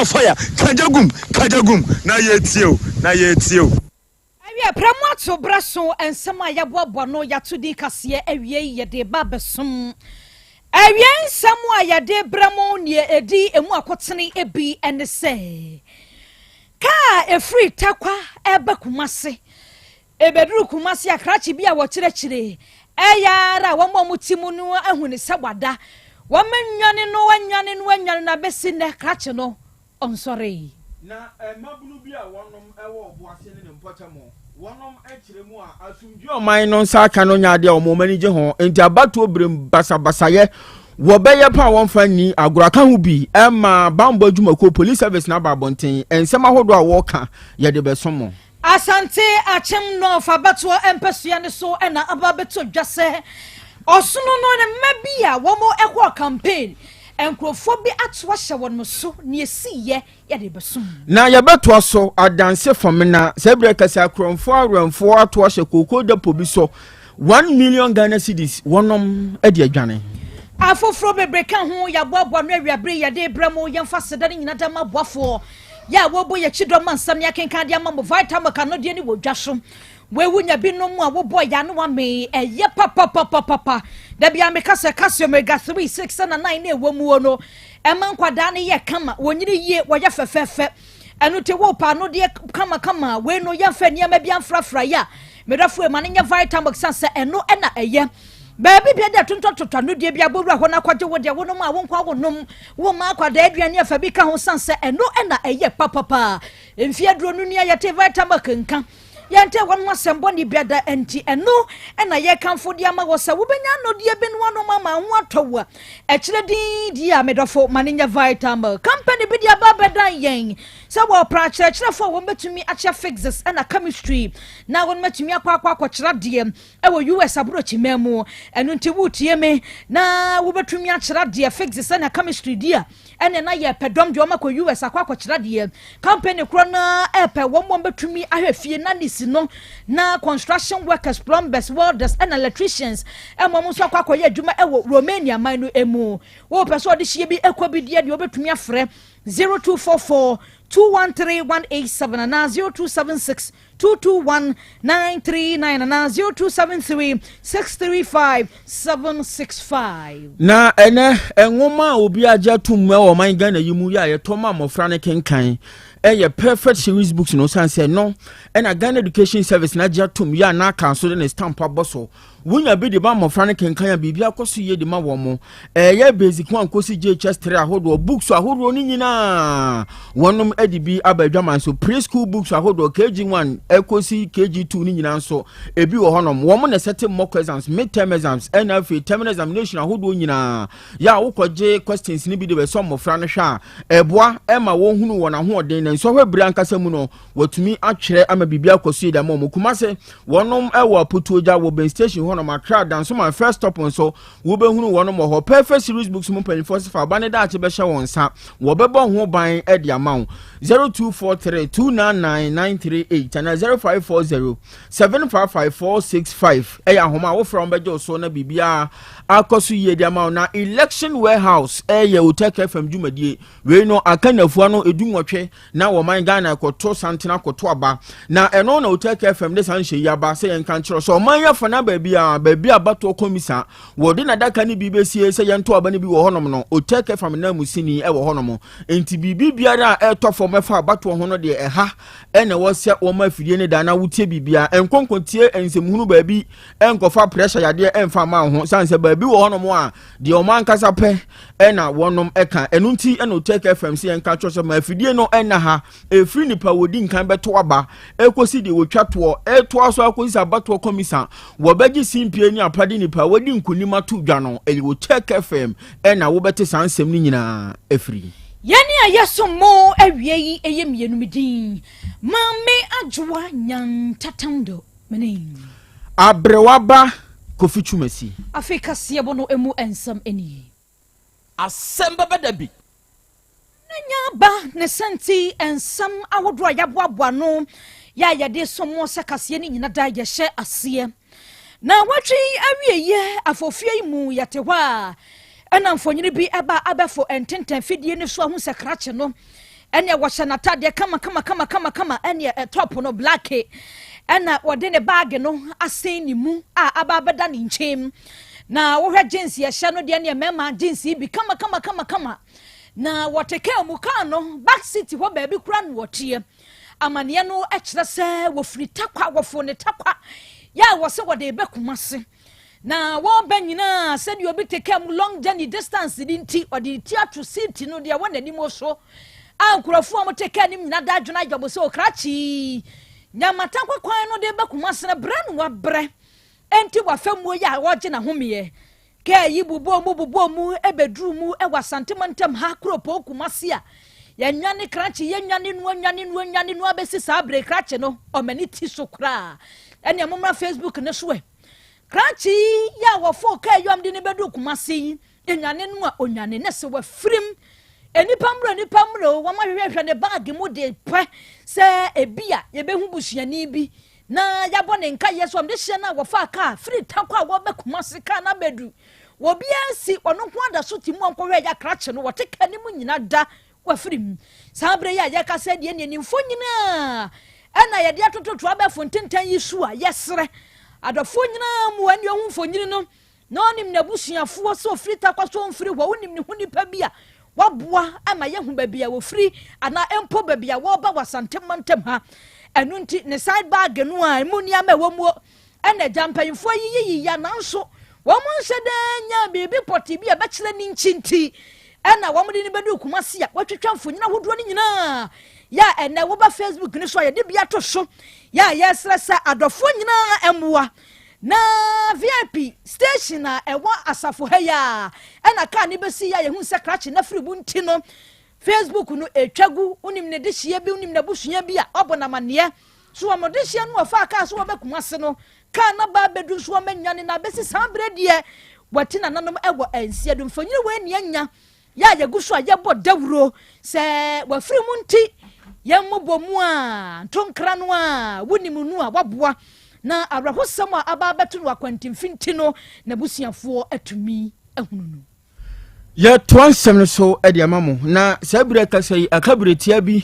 fire, kagya gum, kagya gum, na yɛtie o, na yɛtie o. Awie prɛmo ato berɛ so nsɛm a yɛaboaboa no yɛato din kaseɛ awie yɛde ba bɛsom. Awie nsɛm a yɛde brɛ mo neɛ ɛdi emu akotene bi ne sɛ kaa ɛfiri Takwa ɛba Kumase ɛbɛduru Kumase akrakye bi a wɔkyerɛkyerɛ ɛyɛ ara a wɔn a wɔte mu no ahu ne sɛ wada wɔn anwane no anwane no anwane no abɛsi nnɛ krakye no ɔnsɔre. Na mmabunu bi a wɔnom wɔ Ɔboase ne ne mpɔtam wɔnom kyerɛ mu a asomdwoe a ɔman no nsa aka no nyɛ adeɛ a wɔn ani gye ho, enti abatoɔ berem basabasayɛ wɔbɛyɛ pa a wɔmfa nni agorɔ aka ho bi ma bammɔ adwumakuo Police Service no aba abɔnten, nsɛm ahodoɔ a wɔreka yɛde bɛso mo. Asante Akyem North abatoɔ mpasua no so na aba abɛtɔ dwa sɛ ɔsono no ne mma bi a wɔkɔɔ campaign nkurɔfoɔ bi ato ahyɛ wɔn so nea ɛsiiɛ yɛde rebɛsom. Na yɛbɛtoa so adanse fam na saa berɛ kɛsɛ akorɔmfoɔ awɛmfoɔ ato ahyɛ kookoo depot bi so 1 million Ghana cedis wɔnom de adwane. Afoforɔ bebree ka ho yɛaboaboa no awiabere yɛde brɛ mo. Yɛmfa seda no nyina da ma aboafoɔ yɛ a wɔbɔ yɛkyi dɔ ma nsɛm ne akenkan de ama mo. Vitamilk anodeɛ ne wɔ dwa so wɔawu nya binom a wobɔ yɛ ano ame ɛyɛ papapapapa. Da bia meka sɛ calcium, omega 3, 6 na 9 na ɛwɔ muo no ɛma nkwadaa no yɛ kama, wɔnyini yie, wɔyɛ fɛfɛɛfɛ. Ɛno nti wo pa anodeɛ kamakama wei no yɛmfa nneɛma bi amfrafra yɛ a medɔfo ma no nyɛ Vitamilk san sɛ ɛno ɛna ɛyɛ baabi bia de tontɔntotɔ anodeɛ bi abɔwura hɔ no akɔgye wo deɛ wonom a wonkɔ wonom wo ma akwadaa aduane afa bi ka ho san sɛ ɛno ɛna ɛyɛ papapa. Mfeɛ aduonu ni a yɛte Vitamilk nka yɛnte wɔn ho asɛm bɔne biada, nti ɛno ɛna yɛkamfo de ama wɔ sɛ wobɛnya anodeɛ bi no anom ama ho atɔ wo a ɛkyerɛ din di a medɔfo ma ne nyɛ Vitamilk. Company bi de aba abɛdan yɛn sɛ wɔpra akyerɛkyerɛfoɔ a wɔn bɛtumi akyerɛ physics ɛna chemistry na wɔn bɛtumi akɔ akɔkyerɛ adeɛ ɛwɔ US aborɔkyima mu. Ɛno nti wotie me na wobɛtumi akyerɛ adeɛ physics ɛna chemistry di a ɛne na yɛpɛ dɔm deɛ ɔmakɔ US akɔkyerɛ adeɛ. Company korɔ no ɛpɛ wɔn bɛtumi ahwɛ fie na ne si no na construction workers, plumbers, welders ɛna electricians ɛma wɔn nso akɔyɛ adwuma ɛwɔ Romania man no emu. Wɔpɛ sɛ ɔde hyia bi ɛkɔ bi deɛ wɔbɛtumi afrɛ 0244 213 187 anaa 0276 221 939 anaa 0273 635 765. Na ɛnɛ nwoma a obi agye atom wɔ ɔman Ghana yi mu yɛ a yɛtɔ ma mmɔfra no kenkan ɛyɛ Perfect Series books no, san sɛ no ɛna Ghana Education Service na agye atom yɛ a n'aka nso de ne stamp abɔ so. Wonya bi de ba mmɔfra no kenkan a biribi akɔ so yie de ma wɔn mo. Ɛyɛ basic 1 kɔsi JHS 3 ahodoɔ, books ahodoɔ no nyinaa wɔnom de bi aba adwaman so. Pre-school books ahodoɔ KG1 ɛkɔsi KG2 no nyinaa nso ebi wɔ hɔnom. Wɔn na ɛsɛte mock exams, mid term exams ɛna afei term examination ahodoɔ nyinaa yɛ a wokɔgye questions no bi de bɛsɔ mmɔfra no hwɛ a ɛboa ɛma wɔhunu wɔn ahoɔden na nsɔhwɛ bere ankasa mu no wɔtumi atwerɛ ama biribi akɔ so yi da ma wɔn. Kumase wɔnom ɛwɔ Aputuogya wɔ Ben Station hɔnom. Accra Dansoman First Stop nso wobɛhunu wɔnom wɔ hɔ. Perfect Series Books mu mpanyinfoɔ sɛ fa aba ne daakye bɛhyɛ wɔn nsa, wɔbɛbɔ ho ban de ama wo. 0243 299 938 ana 0540 755 465 ɛyɛ ahoma a wofrɛ wɔn bɛgye wo so na biribiara akɔ so yie de ama wo. Na Election Warehouse ɛyɛ Otec FM dwumadie wei no aka nafua no 18 na wɔman Ghana ɛkɔto santena akɔto aba, na ɛno na Otec FM de saa nhyɛ yi aba sɛ yɛnka nkyerɛ sɛ ɔman yɛ afa na baabi a baabi a abatoɔ kɔmisa wɔde n'adaka no bi bɛsie sɛ yɛnto aba no bi wɔ hɔnom no, Otec FM na mu sini ɛwɔ hɔnom. Nti biribi biara a ɛtɔ fam ɛfa abatoɔ ho no deɛ, ɛha ɛna ɛwɔ sɛ wɔma afidie no da na wotie biribiara nkonkontie nsɛmhunu baabi ɛnkɔfa pressure yadeɛ ɛmfa ma wo ho, sane sɛ baabi wɔ hɔnom a deɛ ɔmo ankasa pɛ ɛna wɔnom ɛka. Ɛno nti ɛna Otec FM sɛ yɛnka kyerɛ sɛ ma afidie no ɛna ha ɛfiri nipa wɔdi nkan bɛto aba ɛkɔsi deɛ wɔtwa toɔ ɛtoa so akɔsi sɛ abatoɔ kɔmisa wɔbɛgye simpie ne apade nipa wɔdi nkonim ato dwa no, ɛyɛ Otec FM ɛna wobɛte saa nsɛm no nyinaa ɛfiri. Yɛne a yɛsom mo awie yi ɛyɛ mmienu. Me din Maame Adwoa Nyantatando mene. Aberɛwaba Kofi Twumasi. Afei kaseɛbɔ no mu nsɛm nie. Asɛm bɛbɛ da bi. Na nya ba ne sɛnti nsɛm ahodoɔ a yɛaboaboa no yɛ a yɛde som mo sɛ kaseɛ no nyina da yɛhyɛ aseɛ na wɔtwe awieyɛ afɔfie yi mu. Yɛte hɔ a ɛna mfonyini bi ɛba abɛfo ntenten fidie no so ahu sɛ krakye no. Ɛneɛ wɔhyɛ n'atadeɛ kama kama kama kama kama ɛneɛ top no black ɛna wɔde ne baage no asɛn ne mu a aba abɛda ne nkyɛn mu. Na wohwɛ jeans yɛhyɛ no deɛ neɛ mmarima jeans yi bi kama kama kama kama. Na wɔte kaa mu kaa no back seat hɔ baabi kura no wɔteɛ. Amaneɛ no kyerɛ sɛ wɔfiri Takwa wɔfo ne Takwa yɛ a wɔsɛ wɔde bɛ Kumase. Na wɔreba nyinaa sɛdeɛ obi te kaa mu long journey distance ni nti ɔde ti ato seat no deɛ ɛwɔ n'anim so a nkurɔfoɔ a wɔte kaa no nyinaa da adwene ayɛ wɔn sɛ ɔkrakye Nyamata kwan no de ba Kumase no brɛ no wabrɛ enti wafa muo yi a wɔregye n'ahomeɛ. Kaa yi bobɔɔ mu bobɔɔ mu bɛduruu mu wɔ Asante mantam ha kuropɔn Kumase a yɛnwane krakye yɛnwane no nwane no nwane no abɛsi saa bere krakye no ɔma ne ti so koraa. Ɛnea mommra Facebook no so ɛ. Krakye yi yɛ a wɔfoo kaa yi ɔmde no bɛduru Kumase yi nwane no a ɔnwane ne sɛ wafirim nnipa mmerɛ nnipa mmerɛ o wɔn ahwehwɛhwɛ ne baage mu de pɛ sɛ ebi a yɛbɛhu busuani bi na yɛabɔ ne nka yɛ so ɔmde hyɛ no a wɔfaa kaa firi Takwa a wɔbɛ Kumase kaa no abɛdu obiara si ɔno nko ada so te mu ɔnkɔhwɛ yɛ akrakye no wɔte kaa no mu nyina da wafiri mu. Saa berɛ yi a yɛkasa deɛ ne animfoɔ nyinaa ɛna yɛde atototo abɛɛfo ntentan yi so a yɛserɛ adɔfoɔ nyinaa mu ɛne ɔhu mfonyini no na ɔnim n'abusuafoɔ sɛ ɔfiri Takwa so ɔmfiri hɔ wonim ne ho nipa bi a waboa ama yɛhu baabi a wɔfiri anaa mpo baabi a wɔreba wɔ Asante mantam ha. Ɛno nti ne side bag no a emu nneɛma ɛwɔ mu ɛna agya mpanyinfoɔ yiyiyiya nanso wɔn nhyɛ dɛ nya biribi pɔtee bi a ɛbɛkyerɛ ne nkyi nti ɛna wɔn de ne bɛdu Kumasi a wɔatwitwa mfonyin ahodoɔ no nyinaa yɛ a ɛnɛ woba Facebook no so a yɛde bi ato so yɛ a yɛsrɛ sɛ adɔfoɔ nyinaa mmoa na VIP station a ɛwɔ asafo ha yi a ɛna kaa ne bɛsi yɛ a yɛhu sɛ krakye na firi mu nti no Facebook no etwa gu wonim ne dehyeɛ bi wonim n'abusua bi a ɔbɔ n'amanneɛ so wɔn dehyeɛ no wɔfa kaa so wɔbɛ Kumase no kaa na ba abɛdu nso wɔn anyane na abɛsi saa berɛ deɛ wɔte nananom ɛwɔ nsia do mfonyini wɔ ani anya yɛ a yɛgu so a yɛbɔ dawuro sɛ wafiri mu nti yɛn mmobɔ mu a ntonkra no a wonim no a waboa na awerɛhosɛm a aba abɛto no akwantemfi no n'abusuafoɔ atumi ahunu no. Yɛtoa nsɛm no so de ama mo na saa berɛ kasa yi aka berɛ tia bi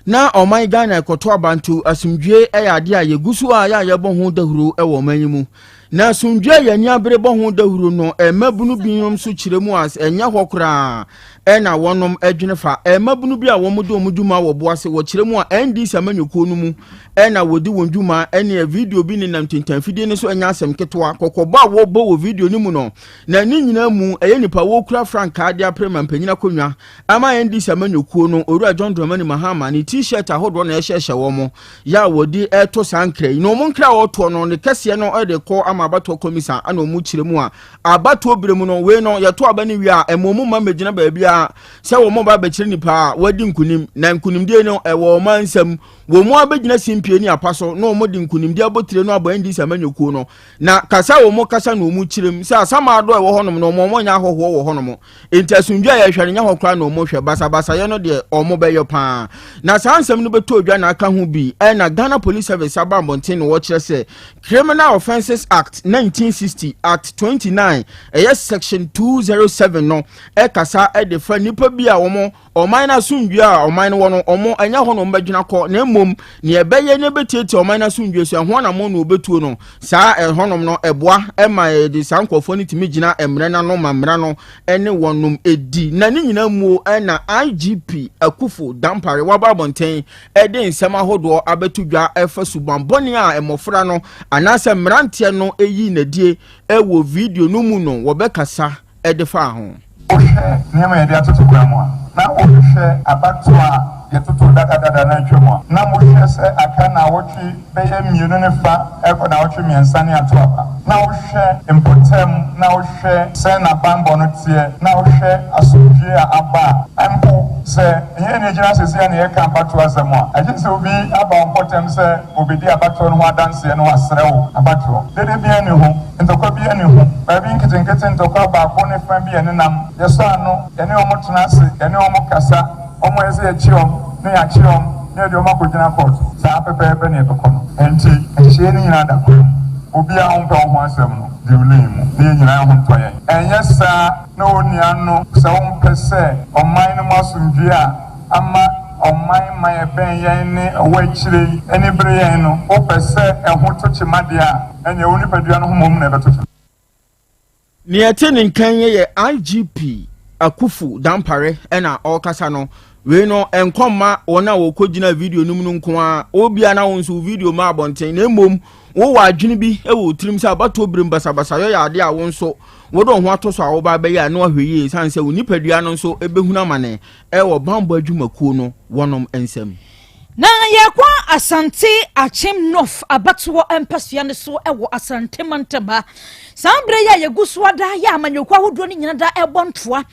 na ɔman Ghana ɛkɔto abanto asomdwie yɛ adeɛ a yɛgu so a yɛ a yɛbɔ ho dahuro wɔ ɔman yi mu. Na asomdwie a yɛni abere bɔ ho dahuro no mmabunu binom nso kyerɛ mu a ɛnyɛ hɔ koraa ɛna wɔnom adwene fa. Mmabunu bi a wɔn de wɔn dwuma wɔ boase wɔkyerɛ mu a NDC amanyɔkuo no mu ɛna wɔdi wɔn dwuma ɛne video bi nenam tentanfidie no so ɛnyɛ asɛm ketewa. Kɔkɔbɔ a wɔbɔ wɔ video no mu no na ne nyinaa mu ɛyɛ nipa wɔkura frankaa de apere mampanyin akonnwa ama NDC amanyɔkuo no Owura John Dramani Mahama ne t-shirt ahodoɔ na ɛhyɛhyɛ wɔn yɛ a wɔde ɛto saa nkra yi na wɔn nkra a wɔtoɔ no ne kɛseɛ no ɛde kɔ ama abatoɔ kɔmisa ana wɔn kyerɛ mu a abatoɔ bere mu no wei no yɛto aba no wie a ɛma wɔn mma mmɛgyina baabi a sɛ wɔn ba abɛkyerɛ nipa a wɔadi nkunim na nkunimdie no ɛwɔ wɔn nsam wɔn mu abɛgyina simpie ne apa so na wɔn de nkunimdie abotire no abɔ NDC amanyɔkuo no na kasa wɔn kasa na wɔn kyerɛ mu sɛ asamaado a ɛwɔ hɔnom no wɔn wɔn nyɛ ahɔhoɔ wɔ hɔnom nti asomdwe a yɛhwɛ no nyɛ hɔ koraa na wɔn hwɛ basabasayɛ no deɛ wɔn bɛyɛ paa na saa nsɛm no bɛtɔ odwa na aka ho bi ɛna Ghana Police Service aba abɔnten na wɔkyerɛ sɛ Criminal Offences Act 1960 Act 29 ɛyɛ section 207 no ɛkasa ɛde fa nipa bi a wɔn ɔman no asomdwe a ɔman no wɔ no ɔmo ɛnyɛ hɔ na ɔmo bɛdwena kɔ na mmom nea ɛbɛyɛ na ɛbɛtiatia ɔman no asomdwe so ɛho anammɔn na ɔbɛtuo no saa ɛhɔnom no ɛboa ɛma yɛde saa nkurɔfoɔ no tumi gyina mmerɛ no ano ma mmara no ɛne wɔnom ɛdi na ne nyinaa muo ɛna IGP Akufo Dampare waba abɔnten ɛde nsɛm ahodoɔ abɛto dwa ɛfa suban bɔne a mmɔfra no anaasɛ mmeranteɛ no ɛyi n'adie ɛwɔ video no mu no wɔbɛkasa ɛde fa ho. Wohwɛ nneɛma yɛde atoto kwan mu a na wohwehwɛ abatoɔ a yɛtoto dadadada na atwa mu a na mohwɛ sɛ aka naawɔtwe bɛyɛ 2 ne fa ɛkɔ naawɔtwe 3 ne ato aba na wohwɛ mpɔtam na wohwɛ sɛ n'abanbɔ no teɛ na wohwɛ asomdwie a aba a mpo sɛ ɛnyɛ ne gyina sɛsi a na yɛka abatoɔ asɛm a agye sɛ obi aba wo mpɔtam sɛ obɛdi abatoɔ no ho adanseɛ no wasrɛ wo abatoɔ dede bia ne ho ntɔkwa bi ne ho baabi nketenkete ntɔkwa baako ne fa bi ɛnenam yɛsɔ ano yɛne wɔn tena ase yɛne wɔn kasa wɔn ayɛ sɛ yɛkyi wɔn na yɛakyi wɔn na yɛde wɔn akɔgyina court saa pɛpɛɛpɛ na yɛbɛkɔ no nti nhyehyɛeɛ no nyinaa da kwan mu obiara ho mpɛ wo ho asɛm no de wo lane mu na yɛn nyinaa ho ntɔ yɛn ɛnyɛ saa na onua no sɛ wompɛ sɛ ɔman no mu asomdwie a ama. Ɔman man ɛbɛn yɛn ne ɛwɔ akyire yi ani bere yɛn no, wopɛ sɛ ɛho to kyema deɛ a, ɛnneɛ wo nipadua no ho mmom na ɛbɛto kyema. Nea ɛte ne nkan yi yɛ IGP Akuffo Dampare na ɔrekasa no. Wei no, ɛnkɔ mma wɔn a wɔkɔgyina video no mu no nko ara. Obia na wo nso wo video ma abɔnten, na mmom wowɔ adwene bi wɔ wo tirim sɛ abatoɔ berem basabasayɔ yɛ adeɛ a wo nso wode wo ho ato so a woba abɛyɛ a, na wahwɛ yie ɛsiane sɛ wo nipadua no nso bɛhunu amane wɔ bammɔ adwumakuo no wɔnom nsam. Na yɛrekɔ Asante Akyem North abatoɔ mpasua no so wɔ Asante mantam ha. Saa berɛ yi a yɛgu so ada yɛ amanyɔkuo ahodoɔ no nyina da ɛbɔ ntoa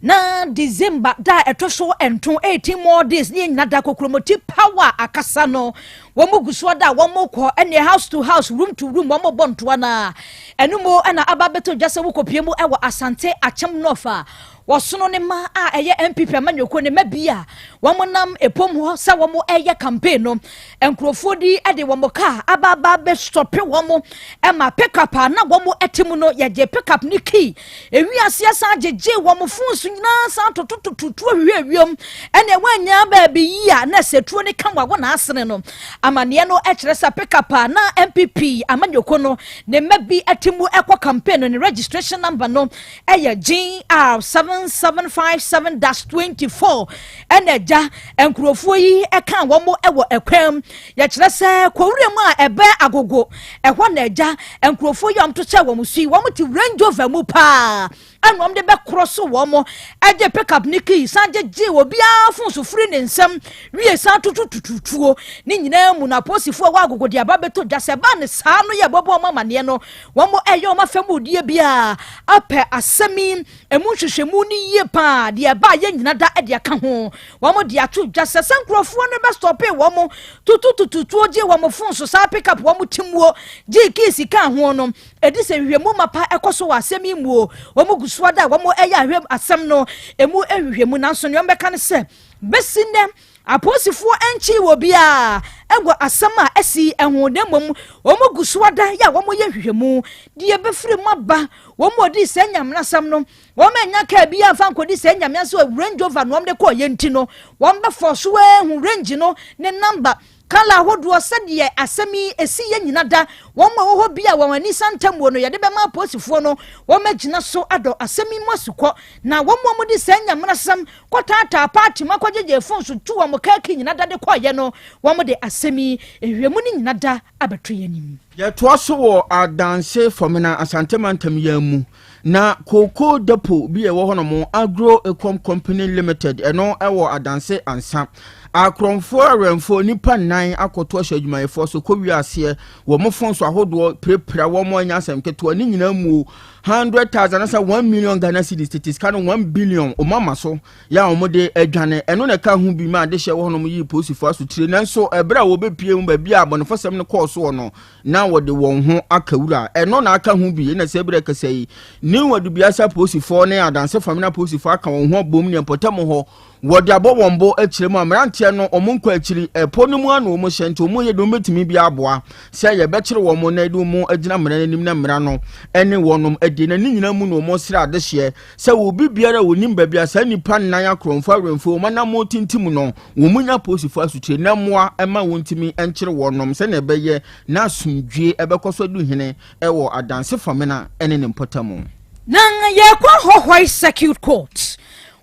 na December da a ɛtɔ so nton 18 more days ne yɛn nyina da kokromoti power akasa no wɔn gu so ada a wɔn kɔ ɛne house to house, room to room, wɔn bɔ ntoa na ɛno mu ɛna aba abɛtɔ dwa sɛ wokɔpie mu ɛwɔ Asante Akyem North a wɔsono ne mma a ɛyɛ NPP amanyɔkuo ne mma bi a wɔnam ɛpom hɔ sɛ wɔn ɛyɛ campaign no, nkurɔfoɔ di de wɔn kaa aba aba abɛstɔpe wɔn ɛma pickup a na wɔn ɛte mu no, yɛgye pickup ne key ewi aseɛ san gyegye wɔn phones nyinaa san totototo tuo hwehwɛ ewiem ɛna wɔanya baabi yi a na sɛ tuo ne ka wɔn na asene no. Amaneɛ no ɛkyerɛ sɛ pickup a na NPP amanyɔkuo no ne mma bi ɛte mu ɛkɔ campaign no ne registration number no ɛyɛ GR 7757-24 ɛna agya nkurɔfoɔ yi ɛka wɔn ɛwɔ ɛkwan. Yɛkyerɛ sɛ kɔwura mu a ɛbɛn Agogo ɛhɔ na agya nkurɔfoɔ yi a wɔto kyɛ wɔn so yi, wɔn te Range Rover mu paa ɛna wɔn de bɛkorɔ so wɔn ɛgye pickup ne key san gyegye obiara fon so firi ne nsam wie san tututututuo ne nyinaa mu. Na apolisifoɔ a ɛwɔ Agogo de aba bɛtɔ dwa sɛ ɛbaa ne saa no yɛ bɔbɔ wɔn amaneɛ no, wɔn ɛyɛ wɔn afɛm odie biara apɛ asɛm yi emu nhwehwɛmu no yie paa deɛ ɛbaa yɛ nyina da de aka ho. Wɔn de ato dwa sɛ nkurɔfoɔ no bɛstɔpe wɔn tututututuo gye wɔn fon so saa pickup wɔn ti muo gye key sika ho no, ɛdi sɛ nhwehwɛmu mapa ɛkɔ so wɔ asɛm yi muo. Wɔn gu so ada a wɔn ɛyɛ ahwɛ asɛm no emu nhwehwɛmu, nanso nea wɔn bɛka no sɛ bɛsi nnɛ apolisifoɔ nkyi wɔ biara ɛwɔ asɛm a ɛsi ɛho, na mmom wɔn gu so ada yɛ a wɔn yɛ nhwehwɛmu deɛ bɛfiri mu aba. Wɔn mu ɔdi sɛ nyamenasɛm no, wɔn anya kaa bi amfa nkɔdi sɛ nyame nso Range Rover na wɔn de kɔɔ yɛn ti no, wɔn bɛfɔ so ɛhu Range no ne number, colour ahodoɔ, sɛdeɛ asɛm yi esi yɛ nyina da. Wɔn a wɔwɔ hɔ bi a wɔn ani sa ntamuo no, yɛde bɛma apolisifoɔ no, wɔn agyina so adɔ asɛm yi mu asukɔ. Na wɔn a wɔde sɛ nyamenasɛm kɔtaataa party mu akɔgyegye phone so tu wɔn kaaki nyina da de kɔɔyɛ no, wɔn de asɛm yi nhwehwɛmu no nyina da abɛto yɛn anim. Yɛtoa so wɔ Adanse Fomena Asante mantam yɛn mu na cocoa depot bi a ɛwɔ hɔnom, Agro Ecom Company Limited, ɛno ɛwɔ Adanse Ansa. Akorɔmfoɔ awɛmfoɔ nnipa nnan akɔto ahyɛ adwumayɛfoɔ so kɔ wiaseɛ wɔn fon so ahodoɔ pirapira wɔn anya asɛm ketewa ne nyinaa mu 100,000 asa 1 million Ghana cedis, tete sika no 1 billion wɔn ama so yɛ a wɔn de adwane. Ɛno na ɛka ho bi ma adehyɛ wɔ hɔnom yi polisifoɔ asotire, nanso ɛberɛ a wɔbɛpie mu baabi a abɔnefosɛm no kɔɔ soɔ no na wɔde wɔn ho aka wura. Ɛno na aka ho bi na sɛ ɛberɛ kasa yi ne Wɔdubiasa polisifoɔ ne Adanse Famina polisifoɔ aka wɔn ho abom ne mpɔtam hɔ wɔde abɔ wɔn bo akyerɛ mu a mmeranteɛ no wɔn nkɔ akyiri ɛpɔ no mu ano wɔn hyɛ nti wɔn yɛ de wɔn bɛtumi bi aboa sɛ yɛbɛkyerɛ wɔn na yɛde wɔn agyina mmara no anim na mmara no ne wɔnom adi. Na ne nyinaa mu na wɔn srɛ adehyeɛ sɛ obi biara a wɔnim baabi a saa nnipa nnan akorɔmfo awɛmfo wɔn anammɔn tintim no, wɔn nya polisifoɔ asotire na mmoa ma wɔntumi nkyere wɔnom sɛnea ɛbɛyɛ na asomdwie ɛbɛkɔ so adu hene ɛwɔ Adanse Famena ne ne mpɔtamu. Na yɛkɔ Hohoe Circuit Court.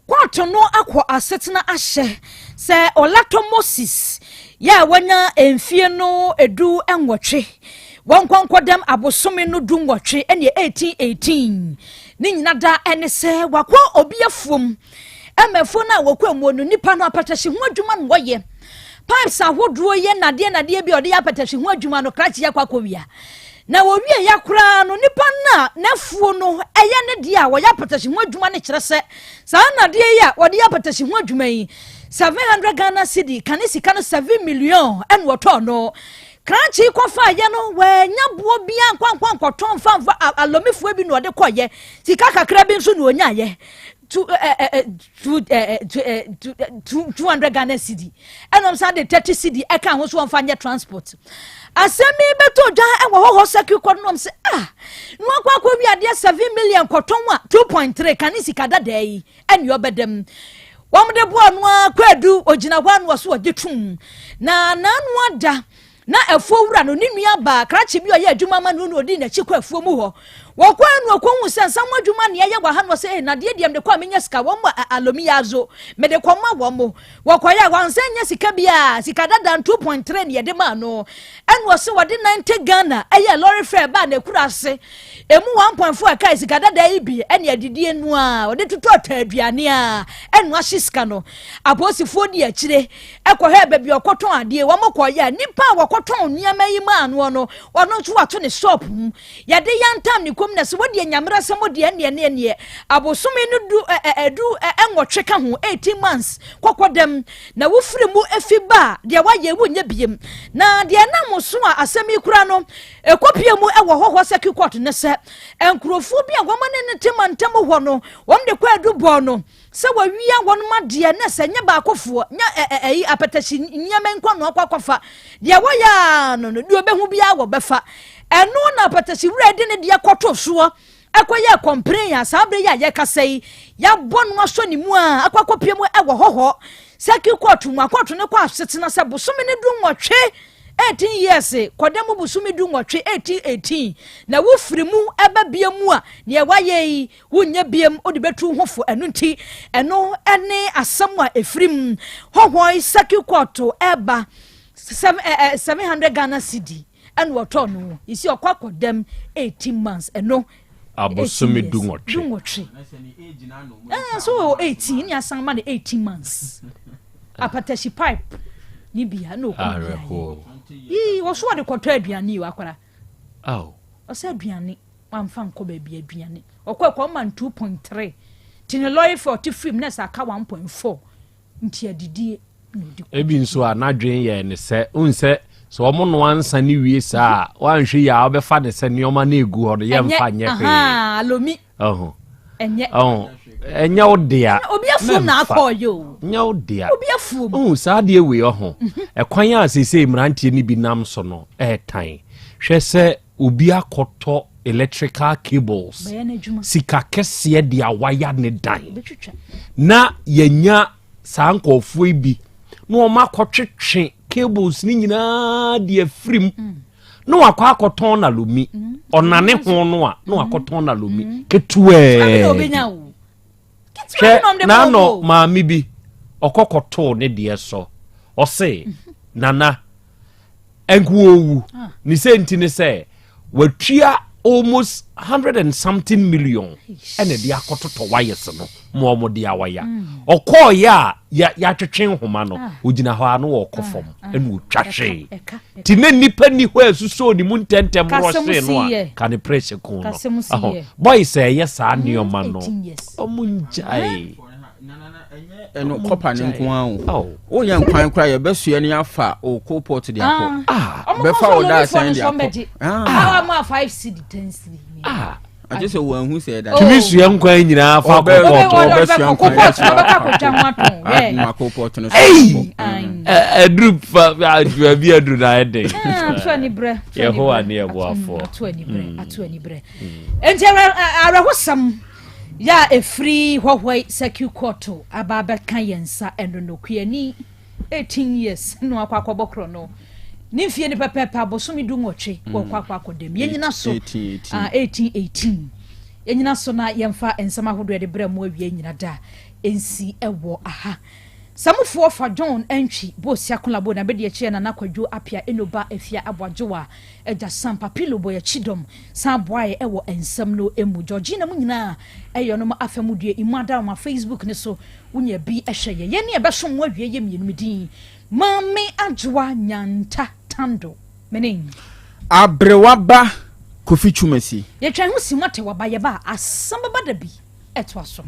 Court no akɔ asetena ahyɛ sɛ Ɔlatɔ Moses yɛ a wanya mfie no 18 wɔn nkɔnkɔdɛm abosome no 18 ɛne 1818 ne nyina da ɛne sɛ wakɔ obi afuom ɛmɛfoɔ no a wɔkɔ mu no, nipa no apɛtɛhye ho adwuma no wɔyɛ pipes ahodoɔ yɛ nadeɛ nadeɛ bi a ɔde yɛ apɛtɛhye ho adwuma no, krakye yɛ akɔ akɔwia. Na wɔwie ya koraa no, nipa no a n'afuo no ɛyɛ ne deɛ a wɔyɛ apɛtɛhye ho adwuma no kyerɛ sɛ saa nadeɛ yi a wɔde yɛ apɛtɛhye ho adwuma yi, 700 Ghana cedi kane sika no 7 million ɛna wɔtɔɔ no. Krakye kɔfa yɛ no wɔanya boɔ bia nkwankwa nkɔtɔn mfa alɔmifoɔ bi na ɔde kɔyɛ sika kakra bi nso na ɔnyaayɛ two ɛ ɛ two ɛ two ɛ two 200 Ghana cedi, ɛnam san de 30 cedi ɛka ho so wɔmfa nyɛ transport. Asɛm yi bɛtɔ dwa ɛwɔ hɔ circuit court nom sɛ ah, na wakɔ akɔ wi adeɛ 7 million kɔtɔn a 2.3 kane sika dadaa yi ɛne ɔbɛdɛm. Wɔn de boa no ara Kwadu ogyina hɔ ano ɔso ɔgye tum. Na n'ano ada na afuo wura no ne nua baa krakye bi ɔyɛ adwuma ma no na ɔdi n'akyi kɔ afuo mu hɔ. Wɔkɔ ano ɔkɔhu sɛ nsa ho adwuma nea ɛyɛ wɔ ha no ɔsɛ ee nadeɛ deɛ mede kɔ a menya sika wɔn mo alomi azo mede kɔ ma wɔn mo. Wɔkɔyɛ a wɔansan nya sika biara sika dada 2.3 ne yɛde maa no. Ɛna ɔsɛ wɔde 90 Ghana ɛyɛ lɔre fare baa n'akura ase. Emu 1.4 ɛkae sika dada yi bi ɛne adidie no a ɔde totɔɔtɔ aduane a ɛno ahye sika no. Apolisifoɔ di akyire ɛkɔhwɛɛ baabi a ɔkɔtɔn adeɛ wɔn kɔyɛ a nipa a wɔkɔtɔn nneɛma yi maa noɔ no ɔno nso wato ne shop mu. Yɛde yantam ne kɔm na sɛ wɔdeɛ nyamera sɛ mo deɛ ɛneɛ ne ɛneɛ abosome no du ɛdu ɛnwɔtwe ka ho 18 months kɔkɔ dɛm na wofiri mu efi ba a deɛ wayɛ wonyɛ biem na deɛ ɛnam so a asɛm yi kura no Ɛkɔpue mu wɔ hɔhoɔ circuit court no sɛ nkurɔfoɔ bi a wɔn ne no te mantam hɔ no, wɔn de kwaadu bɔɔ no sɛ wawia wɔn adeɛ na sɛ nyɛ baakofoɔ nyɛ ɛyi apɛtɛhye nneɛma nkwa no akɔ akɔfa deɛ wɔyɛ a no no deɛ ɔbɛhu biara wɔbɛfa ɛno na apɛtɛhye wura de ne deɛ kɔto soɔ ɛkɔyɛ kɔmpren a saa berɛ yi a yɛkasa yi yɛabɔ no asɔ ne mu a akɔ akɔpue mu wɔ hɔhɔ circuit court mu akɔto no kɔ asetena sɛ bosome no 18 18 years kɔda mu bosome 18 18 18 na wofiri mu ɛba bia mu a neɛ wayɛ yi wonyɛ biam wode bɛtu ho fo. Ɛno nti ɛno ɛne asɛm a ɛfiri mu Hohoe circuit court ɛba 700 Ghana cedi ɛna wɔtɔɔ no yɛsi ɔkɔ akɔdam 18 months ɛno Abosome 18. 18 so 18 ne asan ma no 18 months apatahyi pipe ne bia na ɔkɔ Awerɛhoɔ. Yii wɔso wɔde kɔtɔ aduane yi wakwara. Aw. Ɔsɛ aduane wamfa nkɔ baabi aduane ɔkɔ ɛkɔ ɔma no 2.3 nti ne lɔre fɛ ɔte firim na ɛsɛ aka 1.4 nti adidie na ɔdi kɔ. Ebi nso a n'adwene yɛ ne sɛ n sɛ sɛ ɔmo noa nsa ne wie saa a wanhwɛ yi a ɔbɛfa ne sɛ nneɛma no egu hɔ no yɛmfa nyɛ hwee. Aha, alomi. Ɔho. Ɛnyɛ. Ɔho ɛnyɛ wo dea. Obi afuom na Mɛmfa. akɔ yɛ o. Nyɛ wo dea. Obi afuom. Ɔhu saa adeɛ wei ɔho ɛkwan a seesei mmeranteɛ no bi nam so no ɛɛtan hwɛ sɛ obi akɔtɔ electrical cables Bɛyɛ n'adwuma. sika kɛseɛ de awaya ne dan Obɛtwitwa. na yɛnya saa nkɔɔfoɔ yi bi na wɔn akɔtwetwe cables ne nyinaa de afiri mu na wakɔ akɔtɔn na lomi ɔnane ho no a na wakɔtɔn na lomi Abi na ketewa. obɛnya o. Ketewa bi na Hwɛ ɔmde n'ano ma wo o. Maame bi ɔkɔkɔtoo ne deɛ so ɔse nana ɛnko owu ne sɛ nti ne sɛ watua almost hundred and something million ɛna de akɔtotɔ wires no ma ɔmo de awaya ɔkɔɔyɛ a yɛatwetwe nhoma no ogyina hɔ a no wɔkɔ fam ɛna otwa hwee Ɛka. nti ne nipa ni hɔ a ɛsusoo ne mu ntɛntɛm Kasɛm rɔhyee no a si yɛ. ka ne pressure kun no. Kasɛm si Ɔhɔ. yɛ. Boys a ɛyɛ saa nneɛma no 18 years. ɔmo ngyae. Ɛno kɔpa ne nko ara o. Oh. Woyɛ nkwan koraa yɛbɛsoɛ ne afa o coal de akɔ. Ah. Ɔmo Bɛfa kɔ so wo da lɔrifoɔ asan no de so akɔ. ɔmbɛgye. Ah. Awa ma 5 cedi 10 cedi. Ah. Agye sɛ wɔahu sɛ ɛda. Oh. Tumi sua nkwan nyinaa fa Ɔbɛ- kɔ Ɔbɛ- pɔtɔ. ɔbɛ- ɔbɛsua ɔbɛkɔ nkwan coal pot, atua ɔbɛkɔ akɔtwa ho atɔn. Yeah. Ma coal pot no so. Ei! Aye. Ɛduru fa baabi aduru na ayɛ den. Ah, ato ani brɛ, ato ani Yehowa brɛ. ne ɛboafoɔ. Ato ani brɛ, ato ani brɛ. Enti awerɛhosɛm yɛ a ɛfiri Hohoe circuit court aba abɛka yɛn nsa ɛno no kuani 18 years na wakɔ akɔbɔ korɔ no ne mfie no pɛpɛɛpɛ abosome 18 wɔkɔ akɔ akɔdam yɛnyina so. 18, 18. Ah, 18 18 yɛnyina so na yɛmfa nsɛm ahodoɔ yɛde brɛ mu awie nyina da ɛnsi ɛwɔ aha. Samufoɔ fa John Antwi Bosia Kolabo na bɛde akyi Nana Kwadwo Apia Enoba Afia Aboadwoa agya Sampa Pilo bɔ yɛkyi dɔm san boaeɛ ɛwɔ nsɛm no mu Georgina mu nyinaa ɛyɛ ɔnom afa mu due imu adaroma Facebook ne so wonya bi ɛhwɛ yɛ yɛne ɛbɛsom mu awie yɛ mmienu din Maame Adwoa Nyanta Tando mene Aberewa ba Kofi Twumasi. Yɛtwa ho si mu ate waba yɛba a asɛm bɛba da bi ɛtoa so.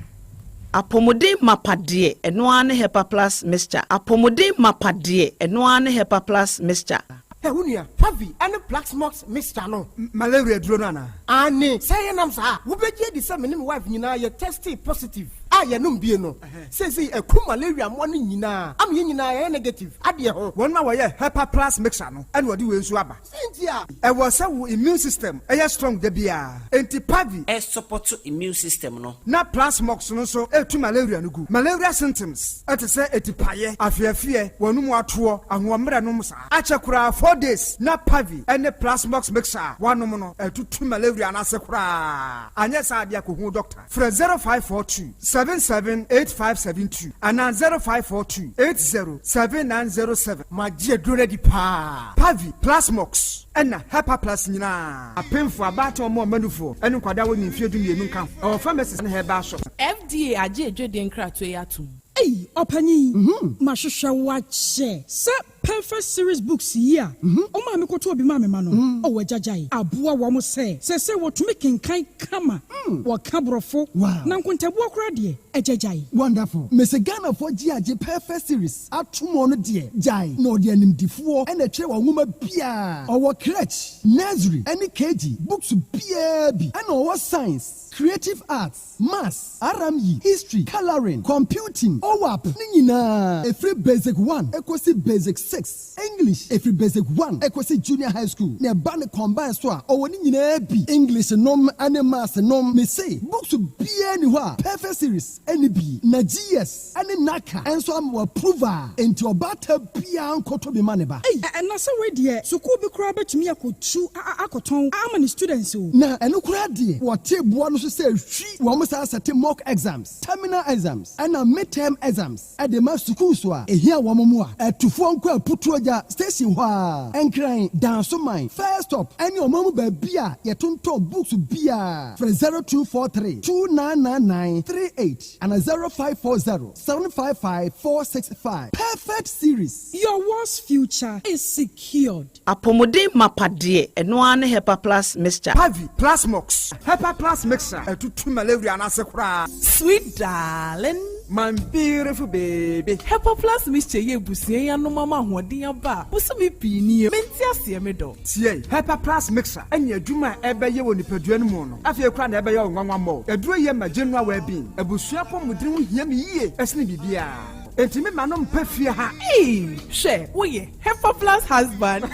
Apɔmuden mapa deɛ ɛno ara ne Hepa Plus mixture. Apɔmuden mapa deɛ ɛno ara ne Hepa Plus mixture. Ɛ wo nua Pavi ɛne Plaxmox mixture no. Malaria duro no anaa? Ane sɛ yɛ nam saa wobɛgye adi sɛ me ne me wife nyinaa yɛ tested positive a. a yɛnom bie no, seesei aku malaria mmoa no nyinaa ama yɛn nyinaa yɛyɛ negative adeɛ ho. Wɔnom a wɔyɛ Hepa Plus mixture no na wɔde wei nso aba. Sɛn nti a? Ɛwɔ sɛ wo immune system yɛ strong da biara, enti Pavi. Ɛsupɔto immune system no. Na Plasmox no nso tu malaria no gu. Malaria symptoms te sɛ atipaeɛ, afeafeɛ, w'anum atoɔ, ahoɔmmerɛ nom saa. Akyɛ koraa 4 days na Pavi ne Plasmox mixture a woanom no atutu malaria no ase koraa. Anyɛ saa deɛ a kɔhu doctor. Frɛ 0542 778572 anaa 0542 80 7907. Magye aduro no adi paa. Pavi, Plasmox, ɛna Hepaplus nyinaa. Apemfoɔ, abaatan, wɔn a wɔma nufoɔ, ne nkwadaa a wɔnni mfeɛ 12 nka ho. Ɛwɔ pharmacies ne herbal shops. FDA agye adwadie nkratoɔ yi atom. Ei ɔpanyin, mahwehwɛ wo akyɛ sɛ Perfect Series Books yi a wo maame kɔtɔɔ bi maa me ma no, oh agyagyae aboa wɔn sɛ seesei wɔtumi kenkan kama, wɔka Borɔfo, na nkontabuo koraa deɛ, agyagyae. Wonderful. Mese Ghanafoɔ gye agye Perfect Series atom ɔno deɛ gyae na ɔde animdifoɔ na ɛtwerɛ wɔn nwoma biaa. Ɔwɔ crèche, nursery ɛne KG books biaa bi ɛna ɔwɔ science, creative arts, maths, RME, history, colouring, computing, OAP ne nyinaa ɛfiri basic one ɛkɔsi basic six, English ɛfiri basic one ɛkɔsi junior high school na ɛba no combine so a ɔwɔ ne nyinaa bi, English nom ɛne maths nom, mese books biaa nni hɔ a Perfect Series ɛnni bi na GS ɛne NaCCA nso ama wɔ approve a enti ɔbaatan biaa nkɔtɔ bi ma ne ba. Ei na sɛ wei deɛ sukuu bi koraa bɛtumi akɔtu akɔtɔn ama ne students o. Na ɛno koraa deɛ wɔte boɔ no so sɛ hwi wɔn saa sɛte mock exams, terminal exams ɛna mid-term exams de ma sukuus a ɛhia wɔn mmoa. Atufoɔ nkɔ Aputuogya station hɔ ara, Nkran, Dansoman, First Stop ɛne ɔman mu baabi a yɛtontɔn books biara. Frɛ 0243 2999 38 ana 0540 755 465. Perfect Series. Your world's future is secured. Apɔmuden mapa deɛ, ɛno ara ne Hepa Plus Mixture. Pavi, Plasmox, Hepa Plus Mixture atutu malaria no ase koraa. Sweet darling. My beautiful baby. Hepa Plus Mixture yi abusua yi anom ama ahoɔden aba a bosome pii nie. Mente aseɛ me dɔ. Tie, Hepa Plus Mixture ne adwuma a ɛbɛyɛ wɔ nipadua no mu no, afei koraa na ɛbɛyɛ wo nwanwa mmɔ. Aduro yi ma general well-being. Abusua apɔmuden ho hia me yie sene biribiara. Enti me ma no mpa fie ha. Eii hwɛ woyɛ Hepa Plus husband.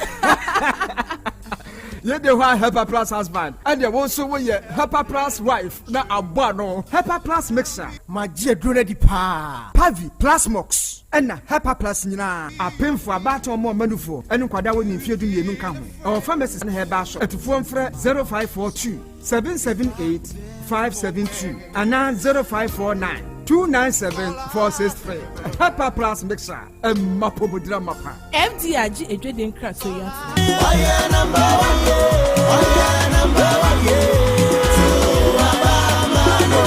Yɛde hɔ a Hepa Plus husband ɛdeɛ wo nso woyɛ Hepa Plus wife na abɔ ano. Hepa Plus mixture. Magye aduro no adi paa. Pavi, Plasmox, ɛna Hepa Plus nyinaa. Apemfoɔ, abaatan, wɔn a wɔma nufoɔ, ɛne nkwadaa a wɔnni mfeɛ 12 nka ho. Ɛwɔ pharmacies ne herbal shop. Atufoɔ mfrɛ 0542 778 572 anaa 0549 297 463. Hepa Plus mixture ɛma pomodira mapa. FDA agye adwadie nkratoɔ yi atom. Ɔyɛ number one ye, ɔyɛ number one ye, to aba ma no.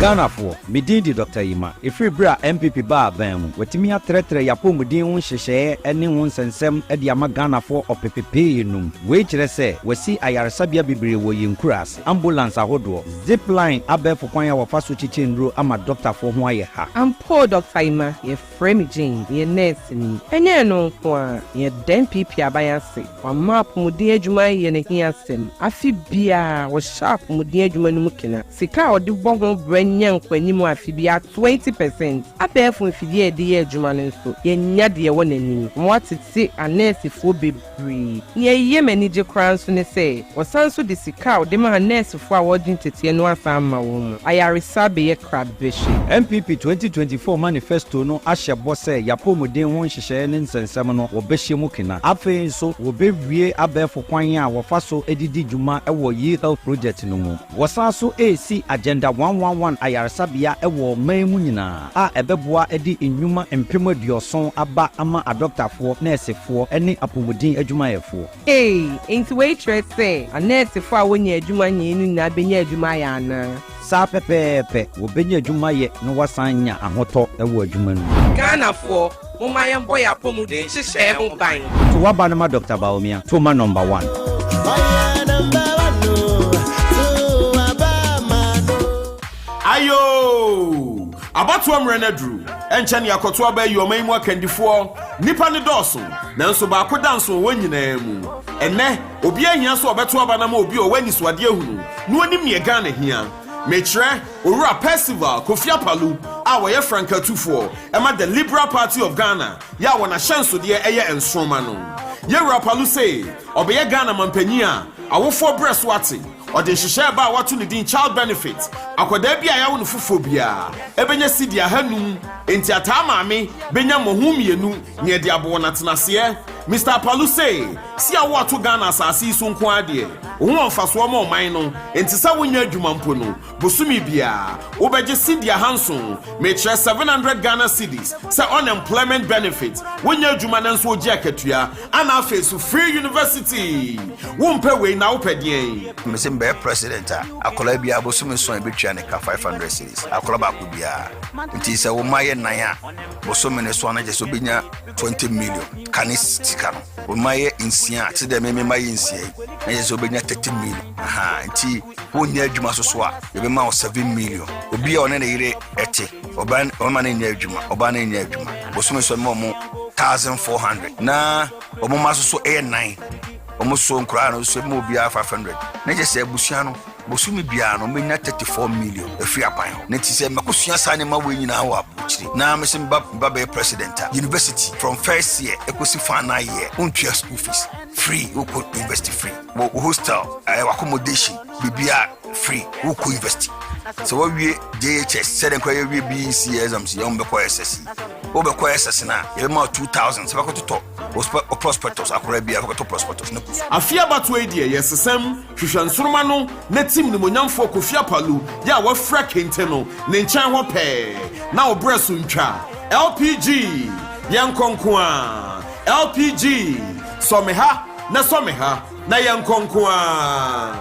Ghanafoɔ, me din de Dɔkta Yima. Ɛfiri berɛ a NPP baa aban mu, watumi atrɛtrɛ y'apɔmuden ho nhyehyɛeɛ ne ho nsɛnsɛm de ama Ghanafoɔ ɔpepepee num. Wei kyerɛ sɛ, wasi ayaresabea bebree wɔ yɛn nkuraase, ambulance ahodoɔ, zip-line abɛɛfo kwan a wɔfa so kyekyɛ nnuro ama dɔktafoɔ ho ayɛ ha. Ampa o Dɔkta Yima, yɛfrɛ me Jane, meyɛ nɛɛseni. Ɛnyɛ ɛno nko ara, yɛda NPP aban ase, wama apɔmuden adwuma ayɛ n'ahiasɛm. Afe biara, wɔhyɛ apɔmuden adwuma no mu kena. Sika a wɔde bɔ ho bra nya nkɔanim afe biara 20%. Abɛɛfo mfidie a yɛde yɛ adwuma no nso, yɛanya deɛ ɛwɔ n'anim. Wɔatete anɛɛsefoɔ bebree. Nea ɛyɛ me anigye koraa nso ne sɛ, wɔsan nso de sika a wɔde ma anɛɛsefoɔ a wɔregye nteteɛ no asan ama wɔn. Ayaresa abɛyɛ krabɛhwɛ. NPP 2024 Manifesto no ahyɛ bɔ sɛ y'apɔwmuden ho nhyehyɛe ne nsɛnsɛm no wɔbɛhyɛ mu kena. Afei nso wɔbɛwie abɛɛfo kwan a wɔfa so de di dwuma wɔ E-Health Project no mu. Wɔsan so resi Agenda 111 ayaresabea wɔ ɔman mu nyinaa a ɛbɛboa de nnwuma 70,000 aba ama adɔktafoɔ, nɛɛsefoɔ ne apɔmuden adwumayɛfoɔ. Ei, enti wei kyerɛ sɛ anɛɛsefo a wonnya adwuma nyɛe no nyinaa benya adwuma ayɛ anaa? Saa pɛpɛɛpɛ, wɔbɛnya adwuma ayɛ na wɔasan anya ahotɔ wɔ adwuma no mu. Ghanafoɔ, momma yɛmbɔ yɛn apɔmuden nhyehyɛɛ ho ban. To w'aba no ma Doctor Bawumia, to ma number one. Ayoo! Abatoɔ mmerɛ no aduru. Ɛnkyɛ ne akɔto aba ayi ɔman yi mu akandifoɔ. Nnipa no dɔɔso, nanso baako da nso wɔ wɔn nyinaa mu. Ɛnnɛ, obiara hia sɛ ɔbɛto aba no ama obi a ɔwɔ anisoadeɛ hunu na ɔnim neɛ Ghana hia. Mekyerɛ Owura Percival Kofi Apalu a ɔyɛ frankatufoɔ ma The Liberal Party of Ghana yɛ a wɔn ahyɛnsodeɛ yɛ nsoroma no. Yɛwura Apalu se ɔbɛyɛ Ghana manpanyin a awofoɔ brɛ so ate. Ɔde nhyehyɛɛ ba a wɔato ne din Child Benefit, akwadaa bi a yɛawo no foforɔ biara bɛnya sidi ahanum, enti ataa maame bɛnya mmɔho mmienu nea ɛde abɔ wɔn atenaseɛ. Mister Apalu se, si a woato Ghana asase yi so nko ara deɛ, wo ho wɔ mfasoɔ ma ɔman no, enti sɛ wonyɛ adwuma mpo no, bosome biara wobɛgye sidi ahanson, mekyerɛ 700 Ghana cedis, sɛ unemployment benefit, wonyɛ adwuma nanso wogye akatua, Ana afei so free university wompɛ wei na wopɛ deɛn. Mese mebɛyɛ president a, akwadaa biara bosome nson a yɛbɛtua ne ka 500 cedis, akwadaa baako biara. Nti sɛ wo mma yɛ nan a, bosome no so a na kyerɛ sɛ wobɛnya 20 million ka ne sika no. Wo mma yɛ nsia a, te sɛ deɛ me me mma yɛ nsia yi, na kyerɛ sɛ wobɛnya 30 million. Aha, nti wonyɛ adwuma so so a, yɛbɛma wo 7 million. Obi a ɔne ne yere ɛte, ɔbaa ɔma no nyɛ adwuma, ɔbaa no nyɛ adwuma, bosome so ɛma ɔmo 1400 na wɔn mma nso so yɛ nan wɔn so nkoraa no nso mu obiara 500 na kyerɛ sɛ abusua no bosome biara no menya 34 million afiri aban hɔ na ti sɛ mɛkɔsua saa nneɛma wei nyinaa wɔ aburokyire na mese meba meba bɛyɛ president a university from first year ɛkɔsi final year wontua school fees free wokɔ university free wɔ hostel ɛɛ accommodation biribiara free wokɔ university sɛ woawie jhs sɛdeɛ nkora yɛwie bec exams yɛ wɔbɛkɔ ss wobɛkɔ ss no a yɛbɛma 2000 sɛ bɛkɔtotɔ wo prospectus akora bia bɛkɔtɔ prospectus no kɔ Afe abatoɔ yi deɛ yɛsesam hwehwɛ nsoroma no na tim nimonyamfoɔ Kofi Apalu yɛ a wafira kente no ne nkyɛn hɔ pɛɛ na wo berɛ so ntwa. LPG! Yɛnkɔ nko ara! LPG! Sɔ me ha na sɔ me ha na yɛnkɔ nko ara!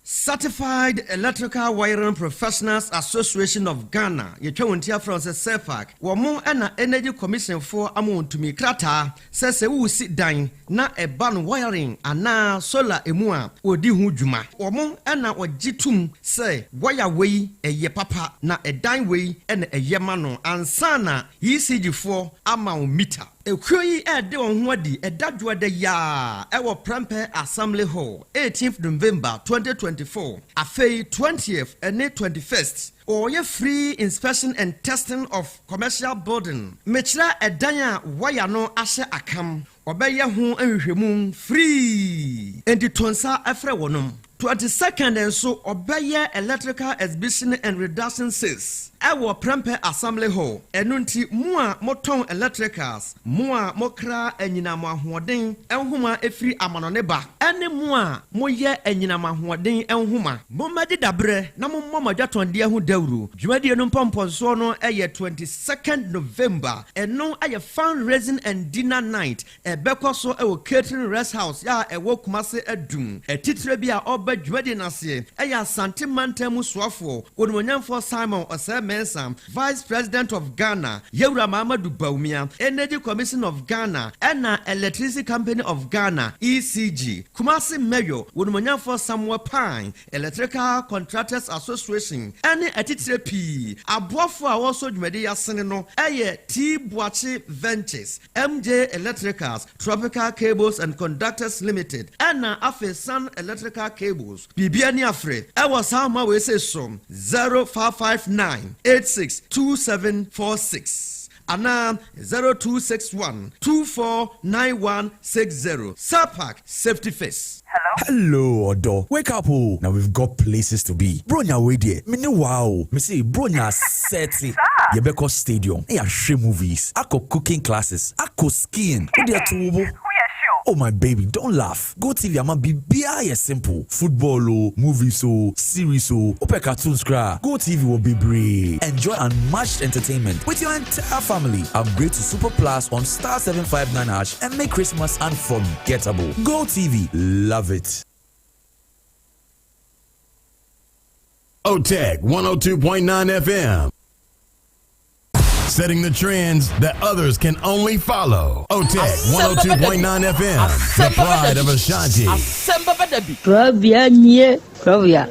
Certified Electrical Wiring Professionals Association of Ghana, yɛtwa wɔn ti afrɛ wɔn sɛ CERFAG, wɔn na Energy Commission foɔ ama wɔn tumi krataa sɛ sɛ woresi dan na ɛba no wiring anaa solar mu a, wɔdi ho dwuma. Wɔn na wɔgye tom sɛ wire wei yɛ papa na ɛdan wei na ɛyɛ ma no ansa na ECG foɔ ama wo mita. Ekuo yi rede wɔn ho adi ɛda Dwoada yi ara wɔ Prempeh Assembly Hall, eighteenth November, 2024. Afei twentieth ne twenty-first, wɔreyɛ free inspection and testing of commercial building, mekyerɛ ɛdan a wire no ahyɛ akam, wɔbɛyɛ ho nhwehwɛmu free. Enti to nsa frɛ wɔnom. 22nd nso ɔbɛyɛ Electrical Exhibition and Reduction Sales wɔ Prempeh Assembly Hall. Ɛno nti mo a motɔn electricals, mo a mokra anyinam ahoɔden nhoma firi amanɔne ba, ne mo a moyɛ anyinam ahoɔden nhoma, mommɛgye daberɛ na mommɔ mo adwatɔndeɛ ho dawuro. Dwumadie no mpɔmpɔnsoɔ no yɛ 22nd November. Ɛno yɛ Fundraising and Dinner Night Ɛbɛkɔ so wɔ Catering Rest House a ɛwɔ Kumase Adum. Atitire bi a ɔreba dwumadie no aseɛ yɛ Asante Mantam mu Soafoɔ, Onimuonyamfoɔ Simon Osei Mensah, Vice President of Ghana, Yawura Mahamadou Bawumia, Energy Commission of Ghana ɛna Electricity Company of Ghana, ECG, Kumase Mayor, Onimuonyamfoɔ Samuel Pyne, Electrical Contractors Association ne atitire pii. Aboafoɔ a wɔresɔ dwumadie yi asene no yɛ T Boakye Ventures, MJ Electricals, Tropical Cables and Conductors Limited ɛna afei Sun Electrical Cables. Biribi ani afre ɛwɔ saa nhoma wei sei so, 0559 86 2746 anaa 0261 249160. Serpac Safety First. Hello ɔdɔ, wake up o, na we've got places to be. Bronya wei deɛ, me ne wo ara o, mese Bronya asɛte. Yɛbɛkɔ stadium na yɛahwɛ movies, akɔ cooking classes, akɔ skiing, wo deɛ to wo bo. Oh my baby, don't laugh, GoTv ama biribiara yɛ simple, football o, movies o, series o, wopɛ cartoons koraa a, GoTv wɔ bebree. Enjoy unmatched entertainment with your entire family. Upgrade to Super Plus on star 759 hash and make Christmas unforgettable. GoTv, love it. OTEC 102.9 FM. Setting the trends that others can only follow. OTEC 102.9 FM, the pride of Ashanti. Kurabea nie, kurabea.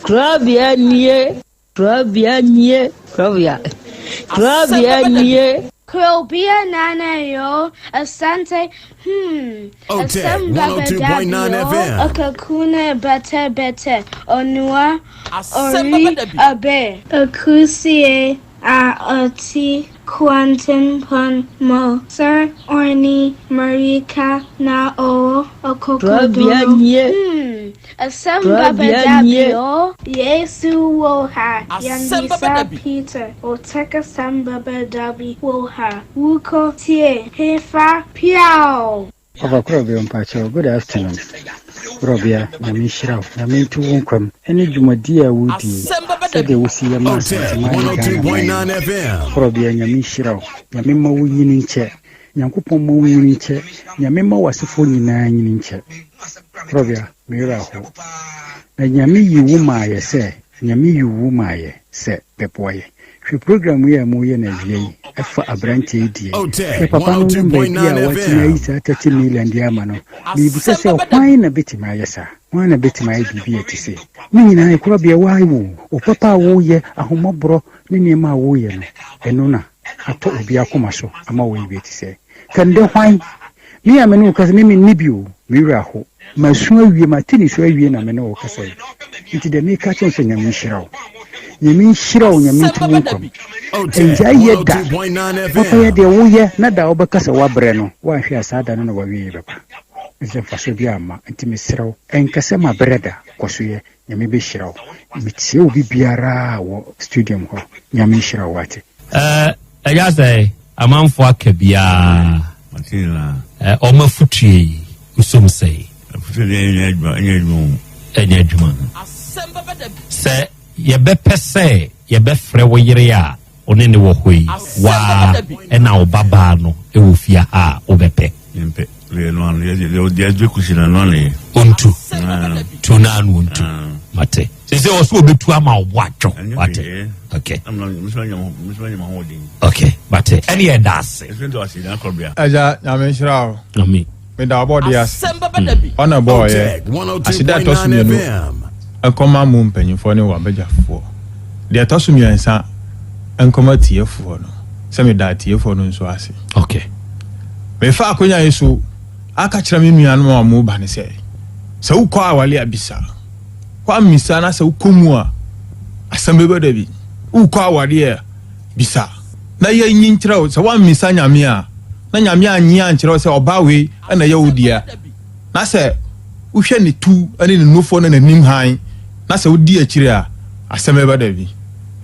Kurabea nie, kurabea nie, kurabea. Kurabea nie. Krobea Nana yo, Asante, hmm. Otec Asem baba 102.9 dabi o, FM. Okakuna bete bete, Onua, Asɛm Ori, bɛba da bi. Abe. Akusie a ɔte Kwantempɔn mu, Sir Orni Marika na ɔwɔ Trɔbea Okokoduro. nie. Hmm. Asɛm baba Trɔbea dabi nie. o, Yesu wɔ ha, Asɛm bɛba da Yɛmmisa bi. Peter, Otec asɛm baba dabi wɔ ha, Wokɔ tie, hefa, piaw! Ɔfa Korɔbea mpakyɛw, good afternoon. Korɔbea, Nyame nhyira wo, Nyame nto wo nkwa mu ɛne dwumadie a wodi yi, Asɛm bɛba da bi. sɛdeɛ wosi yɛ ma Otec Asanteman ne Ghana man yi. 102.9 FM. Korɔbea, Nyame nhyira wo, Nyame mma wo nyini nkyɛ, Nyankopɔn mma wo nyini nkyɛ, Nyame mma w'asefoɔ nyinaa nyini nkyɛ. Korɔbea, me werɛ aho. Na Nyame yi wo maayɛ sɛ, Nyame yi wo maayɛ sɛ bɛboa yɛ. Hwɛ program yi a moyɛ no awia yi, ɛfa aberanteɛ yi deɛ. Otec Hwɛ papa no nam baabi a 102.9 watumi ayi FM. saa 30 million de ama no. Mebisa Asɛm sɛ bɛba da bi. hwan na bɛtumi ayɛ saa? Hwan na bɛtumi ayɛ biribi a ɛte sei? Ne nyinaa korɔbea woayɛ wo. Wo papa a woyɛ, ahommɔborɔ ne nneɛma a woyɛ no, ɛno na atɔ obi akoma so ama wɔyɛ bi te sɛ. Kɛndɛ hwan? Me a me ne wo kasa, me menni bi o, me werɛ aho. Masu awie, mate nisuo awie na me ne wo kasa yi. Nti deɛ meka kyerɛ wo sɛ Nyame nhyira wo. Nyame nhyira wo, Nyame Asɛm nto wo bɛba da nkwa mu. bi. Otec Ɛngyae yɛ da. 102.9 Papa yɛ FM. deɛ woyɛ na da a wobɛka sɛ woabrɛ no, woanhwɛ a saa da no na w'awieɛ bɛba. Ɛsɛ mfasoɔ biara mma. Nti mesrɛ wo, ɛnka sɛ mabrɛ da, kɔ so yɛ. Nyame bɛhyira wo. Metie obi biara wɔ studium hɔ. Nyame nhyira wo wate. Ɛɛ, ɛyɛ sɛ amanfoɔ aka biara ɛ ɔmo afutue yi nsom sɛe. Afutue deɛ ɛnyɛ adwuma ɛnyɛ adwuma o. Ɛnyɛ adwuma. Asɛm bɛba da bi. Sɛ yɛbɛpɛ sɛ yɛbɛfrɛ wo yere a wo ne ne wɔ hɔ yi, Asɛm waa bɛba da bi. ɛna wo babaa no wɔ fie ha a, wobɛpɛ? Yɛmpɛ. Deɛ ɛno ano yɛ deɛ deɛ ɛgye kusi na ɛno ano yɛ. Ontu. Asɛm bɛba da bi. Tu naa no ontu. Mate. Sɛ sɛ ɔso obetu ama wo bo adwo. Ɛnyɛ Wate. hwee. Okay. Amina mesoma nya ho mesoma nya ho den. Okay. Mate. Ɛne yɛ da ase. Ɛsɛ ntɔ ase na akɔbea. Agya, Nyame nhyira wo. Amen. Meda ɔbɔdeɛ ase. Asɛm bɛba da bi. Ɔna bɔɔyɛ. Otec Aseda a ɛtɔ so 102.9 mmienu FM. nkɔma mo mpanyimfoɔ ne w'abadwafoɔ. Deɛ ɛtɔ so mmiɛnsa nkɔma atiefoɔ no, sɛ meda atiefoɔ no nso ase. Okay. Mefa akonya yi so aka kyerɛ me nuanom a wɔba no sɛ, sɛ wokɔ awale a bisa. Woammisa na sɛ wokɔ mu a, asɛm bɛba da bi. Wokɔ awareɛ a, bisa. Na yɛnyi nkyerɛ wo. Sɛ woammisa Nyame a, na Nyame annye ankyerɛ wo sɛ ɔbaa wei na ɛyɛ wo dea. Na sɛ wohwɛ ne tu ne ne nufoɔ ne n'anim hann, na sɛ wodi akyire a, asɛm bɛba da bi.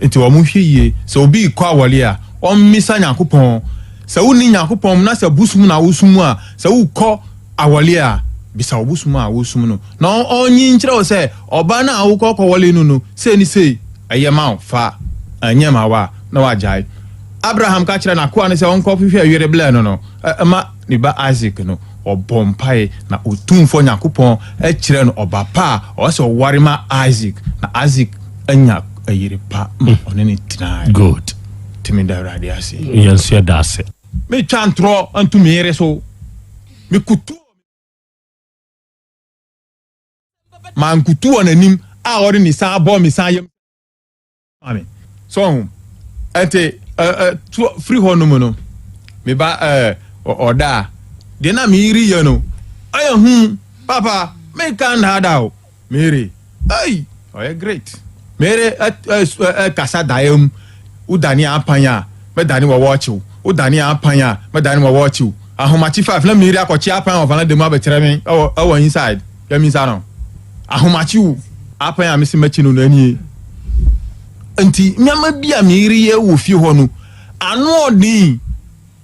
Nti wɔnhwɛ yie. Sɛ obi rekɔ aware a, ɔmmisa Nyankopɔn. Sɛ wonni Nyankopɔn mu na sɛ bosom na wosom a, sɛ wokɔ aware a, bisa wo bosom a wosom no, na ɔnyi nkyerɛ wo sɛ ɔbaa no a wokɔ kɔwale no no, sei ne sei, ɛyɛ ma wo, fa, ɛnyɛ ma wo a, na wagyae. Abraham ka kyerɛɛ n'akoa no sɛ ɔnkɔhwehwɛ yere blɛ no no ma ne ba Isak no, ɔbɔɔ mpae, na Otumfoɔ Nyankopɔn kyerɛɛ no ɔba pa a ɔwɔ sɛ ɔware ma Isak, na Isak anya yere pa ma ɔne no tenae. Good. Nti meda Awurade ase. Yɛn nso yɛda ase. Metwa ntorɔ nto me yere so. Mekutu mankutu wɔ n'anim a ɔde ne san bɔ me san yam ma me. So ɔho ɛnti ɛ ɛ to firi hɔ nom no me ba ɛ ɔda a deɛ na me yere yɛ no ɛyɛ hu papa menka nnaadaa o. Mary, Ei! Ɔyɛ great. Mary kasa daeɛ mu. Wodane apan a, mɛdane wɔ wɔɔkye wo. Wodane apan a, mɛdane wɔ wɔɔkye wo. Ahomakye five na Mary akɔkye apan wɔ valanda mu abɛkyerɛ me ɛwɔ ɛwɔ inside. Yɛ misa no. Ahomakye wo. Apan a mese mɛkye no no ɛnie. Nti nneɛma bi a Mary yɛ wɔ fie hɔ no, ano ɔden.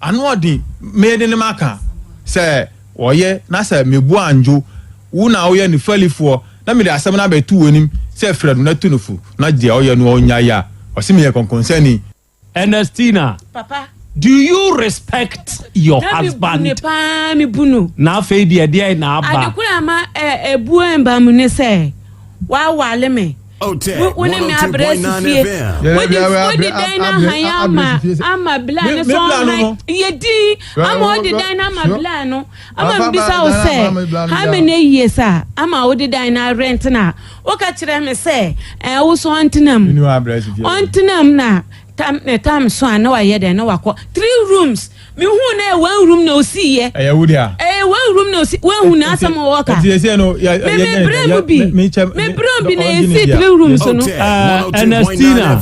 Ano ɔden, mede ne maka sɛ ɔyɛ na sɛ mebu andwo wo na woyɛ ne falifoɔ na mede asɛm no abɛto w'anim sɛ frɛ no na tu no fo na deɛ ɔyɛ no ɔnnyae a, ɔse meyɛ kɔnkɔnsani. Ernestina, Papa. do you respect your Na me bu husband? ne paa, me bu no. Na afei deɛ deɛn na aba? Ade koro a ama ɛ ebuo mba mu ne sɛ wawale me. Otec Wo ne me abrɛ si 102.9 fie. FM. Wode wode dan no ahan ama ama bla no so ɔhan yɛ din ama wode dan no ama bla no ama mbisa wo sɛ how many years a ama wode dan no arent na woka kyerɛ me sɛ ɛɛ wo so ɔntena mu ɔntena mu na. Tam ne tam so a na wayɛ dɛn na wakɔ three rooms mehu na ɛyɛ one room na osi yɛ. Ɛyɛ wo dea. Ɛyɛ one room na osi wehu na asɛm wɔ ka. Ɛti ɛsɛ no yɛ yɛ me brɛ mu bi me brɛ mu bi na esi three rooms no. Ernestina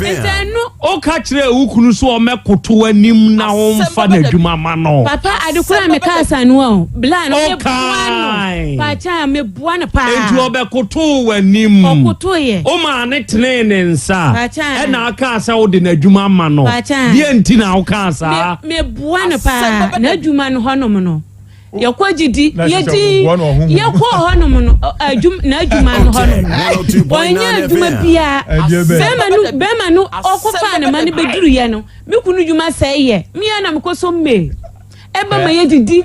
o ka kyerɛ wo kunu so ɔmɛkoto anim na ɔmfa n'adwuma ma no. Papa adekora mi ka asa no o bla no me boa no paakyɛ me boa no paa. Enti ɔbɛkoto w'anim. Ɔkoto yɛ. O maa ne tenee ne nsa. Ɛna akaa sɛ wode n'adwuma ma no. Deɛ nti na wokaa saa? Meboa no paa. N'adwuma no hɔnom no. Yɛkɔ gyidi yɛdi yɛkɔ hɔnom no n'adwuma no hɔnom no. Ɔnyɛ adwuma biara. Bɛrima no bɛrima no ɔkɔfaa ne ma no bɛduruyɛ no. Me kunu dwuma sɛe yɛ. Mea na mekɔ so mmee. Ɛba ma yɛdidi.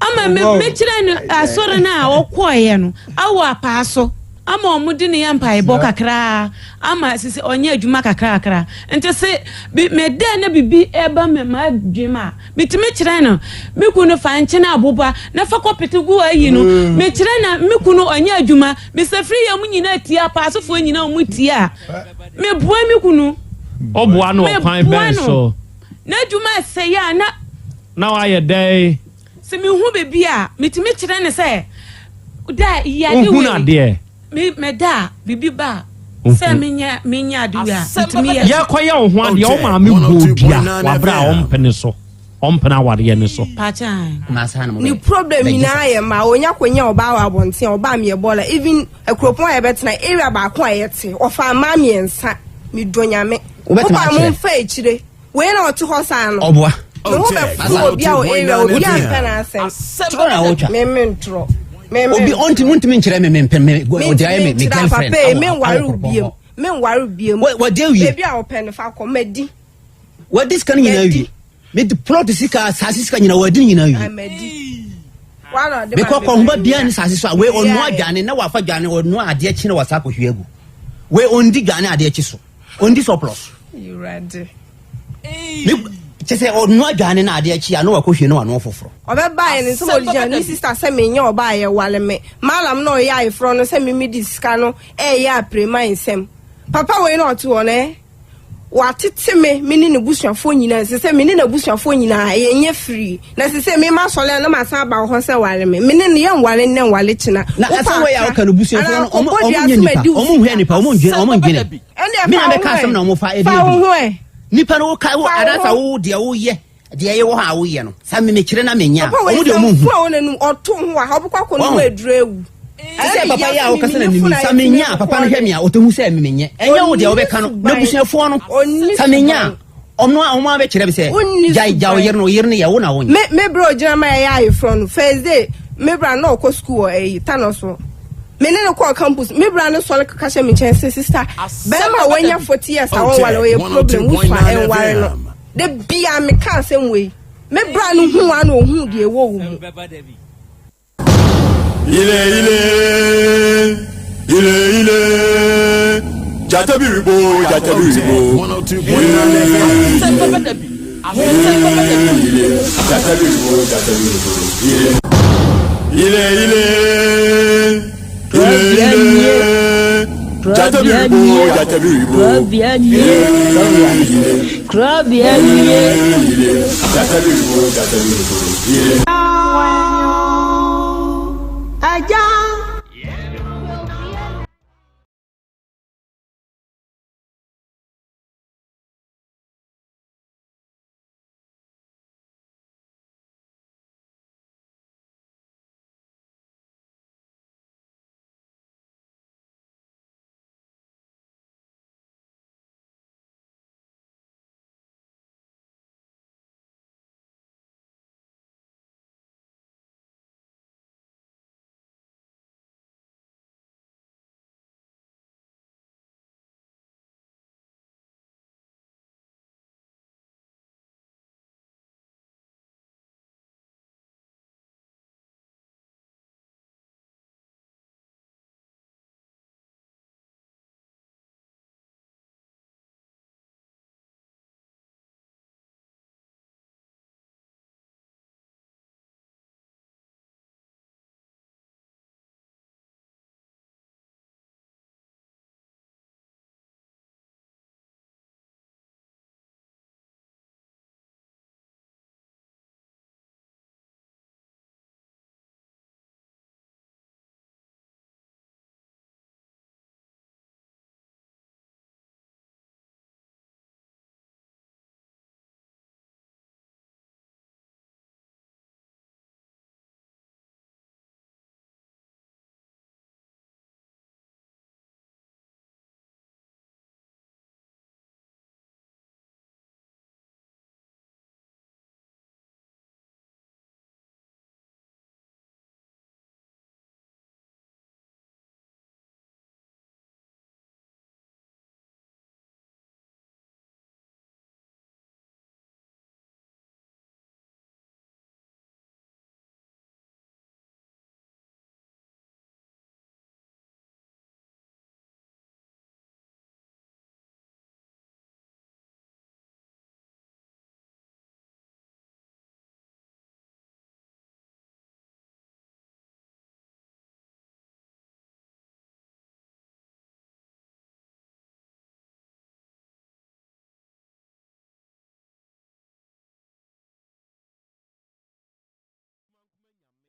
Ama me mekyerɛ no asɔre no a ɔkɔeɛ no awɔ apaa so ama wɔn de ne yɛ mpaebɔ kakraa ama sisi ɔnyɛ adwuma kakrakra nti se bi meda na bibi ɛba me ma adwene a metumi kyerɛ no me kunu fa nkyene aboba na fa kɔpete gu ayi no mm. mekyerɛ na me kunu ɔnyɛ adwuma mesafiri yɛ mu nyinaa tie apaasofoɔ nyinaa wɔn tie a meboa me kunu ɔboa no ɔkwan bɛn so n'adwuma ɛsɛe a na Na wayɛ dɛn? Sɛ mehu biribi a, metumi kyerɛ no sɛ, da yi ade Wohunu wei. adeɛ? Me meda a, biribi ba a, sɛ menyɛ menyɛ ade wei a, metumi yɛ. Yɛkɔyɛ wo ho adeɛ, wo maame bɔɔ dua wɔ aberɛ a ɔmpene so, ɔmpene awareɛ no so. Pakyɛ. Ne problem nyinaa yɛ mmaa onya konya ɔbaa wɔ abɔnten a ɔbaa meyɛ bɔɔla even akuropɔn a yɛbɛtena area baako a yɛte ɔfaa mmaa mmiɛnsa medɔ nyame Wobɛtumi wopa akyerɛ? mo mfa akyire Wei na ɔte hɔ saa no. Ɔboa. Ne ho bɛfo obi a wɔ area obi a mpɛ n'asɛm. Torɔ na wotwa. Me me ntorɔ. Me me Obi ɔnti muntumi nkyerɛ me me mpɛ me ɔdi ayɛ me me girlfriend. Papa yi me nware obiem. Me nware obiem. Wɔdi awie. Ebi a ɔpɛ no fa kɔ ma di. Wɔdi sika no nyinaa wie. Me di plot sika asase sika nyinaa wɔdi nyinaa wie. Amadi. Mekɔ kɔ ho bia ne sase so a wei ɔnoa aduane na wafa aduane ɔnoa adeɛ kye na wasa akɔhwie agu. Wei ɔndi dwane adeɛ kye so. Ɔndi surplus. Awurade. Me kyɛ sɛ ɔnoa aduane na adeɛ kye a na wakɔhwie na wanoa foforɔ. Ɔbɛbaeɛ no nsɛm ɔde gyina ne sista sɛ menyɛ ɔbaa yɛ wale me. Malam na ɔyɛ ayeforɔ no sɛ me medi sika no ɛyɛ apirema nsɛm. Papa wei na ɔte hɔ no eh. Watete me me ne ne busuafoɔ nyinaa ɛsɛ sɛ me ne n'abusuafoɔ nyinaa yɛnyɛ firii na ɛsɛ sɛ me ma sɔle a na masan aba wɔ hɔ sɛ ware me me ne no yɛnware nnɛ nware kyena. Na asɛm wei a woka no busuafoɔ no ɔmo ɔmo nyɛ nipa ɔmo nhwɛ nipa ɔmo ndwene ɔmo ndwene me na bɛka asɛm na ɔmo fa ɛdi adi nipa no woka wo anaasa wo deɛ woyɛ deɛ ɛyɛ wɔ hɔ a woyɛ no sa me mekyerɛ na menya a ɔmo deɛ ɔmo nhu ɔto ho wɔ ha ɔbɛkɔ akɔ no mu aduru awu te sɛ papa yi a wokasa na nim sa menya a papa no hwɛ me a ɔtɛhu sɛ memenyɛ ɛnyɛ wo deɛ wobɛka no na busuafoɔ no sa menya a ɔno a ɔmo abɛkyerɛ me sɛ gyae gya ɔyere no ɔyere no yɛ wo na wonyɛ me me bro gyina ma yɛyɛ ayeforɔ no first day me bra na ɔkɔ sukuu wɔ ɛyi tanɔ so me ne no kɔɔ campus me bra no sɔre kaka hyɛ me nkyɛn sɛ sista bɛrima a wanya 40 years a wɔnware ɔyɛ problem wofa ɛnware no da bia meka asɛm wei me bra no hu wa na ɔhu deɛ ɛwɔ wo mu. Ile ile ile ile jata biribo jata biribo ile ile ile jata biribo jata biribo ile ile ile ile ile jata biribo jata biribo ile ile ile jata biribo jata biribo ile. Aja.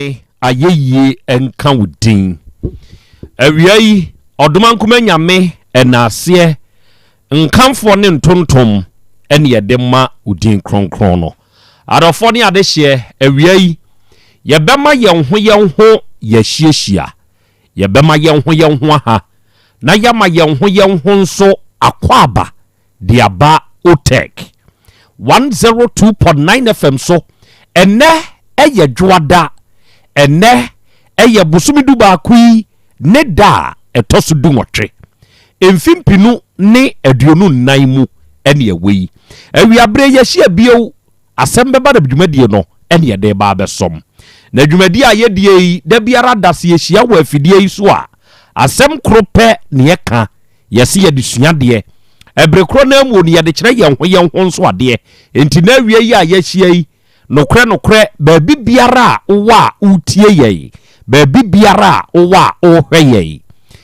Ayɛyie nka wo din. Awia yi, Ɔdomankoma Nyame ɛnaaseɛ, nkamfoɔ ne ntontom ɛne yɛde ma wo din kronkron no. Adɔfoɔ ne adehyeɛ, awia yi, yɛbɛma yɛn ho yɛn ho yɛahyiahyia. Yɛbɛma yɛn ho yɛn ho aha, na yɛama yɛn ho yɛn ho nso akwaaba de aba Otec 102.9 FM so. Ɛnnɛ ɛyɛ Dwoada. Ɛnnɛ ɛyɛ bosome dubaako yi ne da a ɛtɔ so dunwɔtwe, mfe mpinu ne 24 mu ɛne ɛwɔ yi. Awiaberɛ yɛahyia bio, asɛm bɛba na dwumadie no ɛne yɛde reba abɛsɔm. Na dwumadie a yɛdie yi, da biara da sɛ yɛhyia wɔ afidie yi so a, asɛm koro pɛ ne yɛka. Yɛse yɛde sua adeɛ. Ɛbere korɔ no ara mu no yɛde kyerɛ yɛn ho yɛn ho nso adeɛ. Enti na awia yi a yɛahyia yi, nokorɛ nokorɛ, baabi biara a wowɔ a woretie yɛn, baabi biara a wowɔ a worehwɛ yɛn,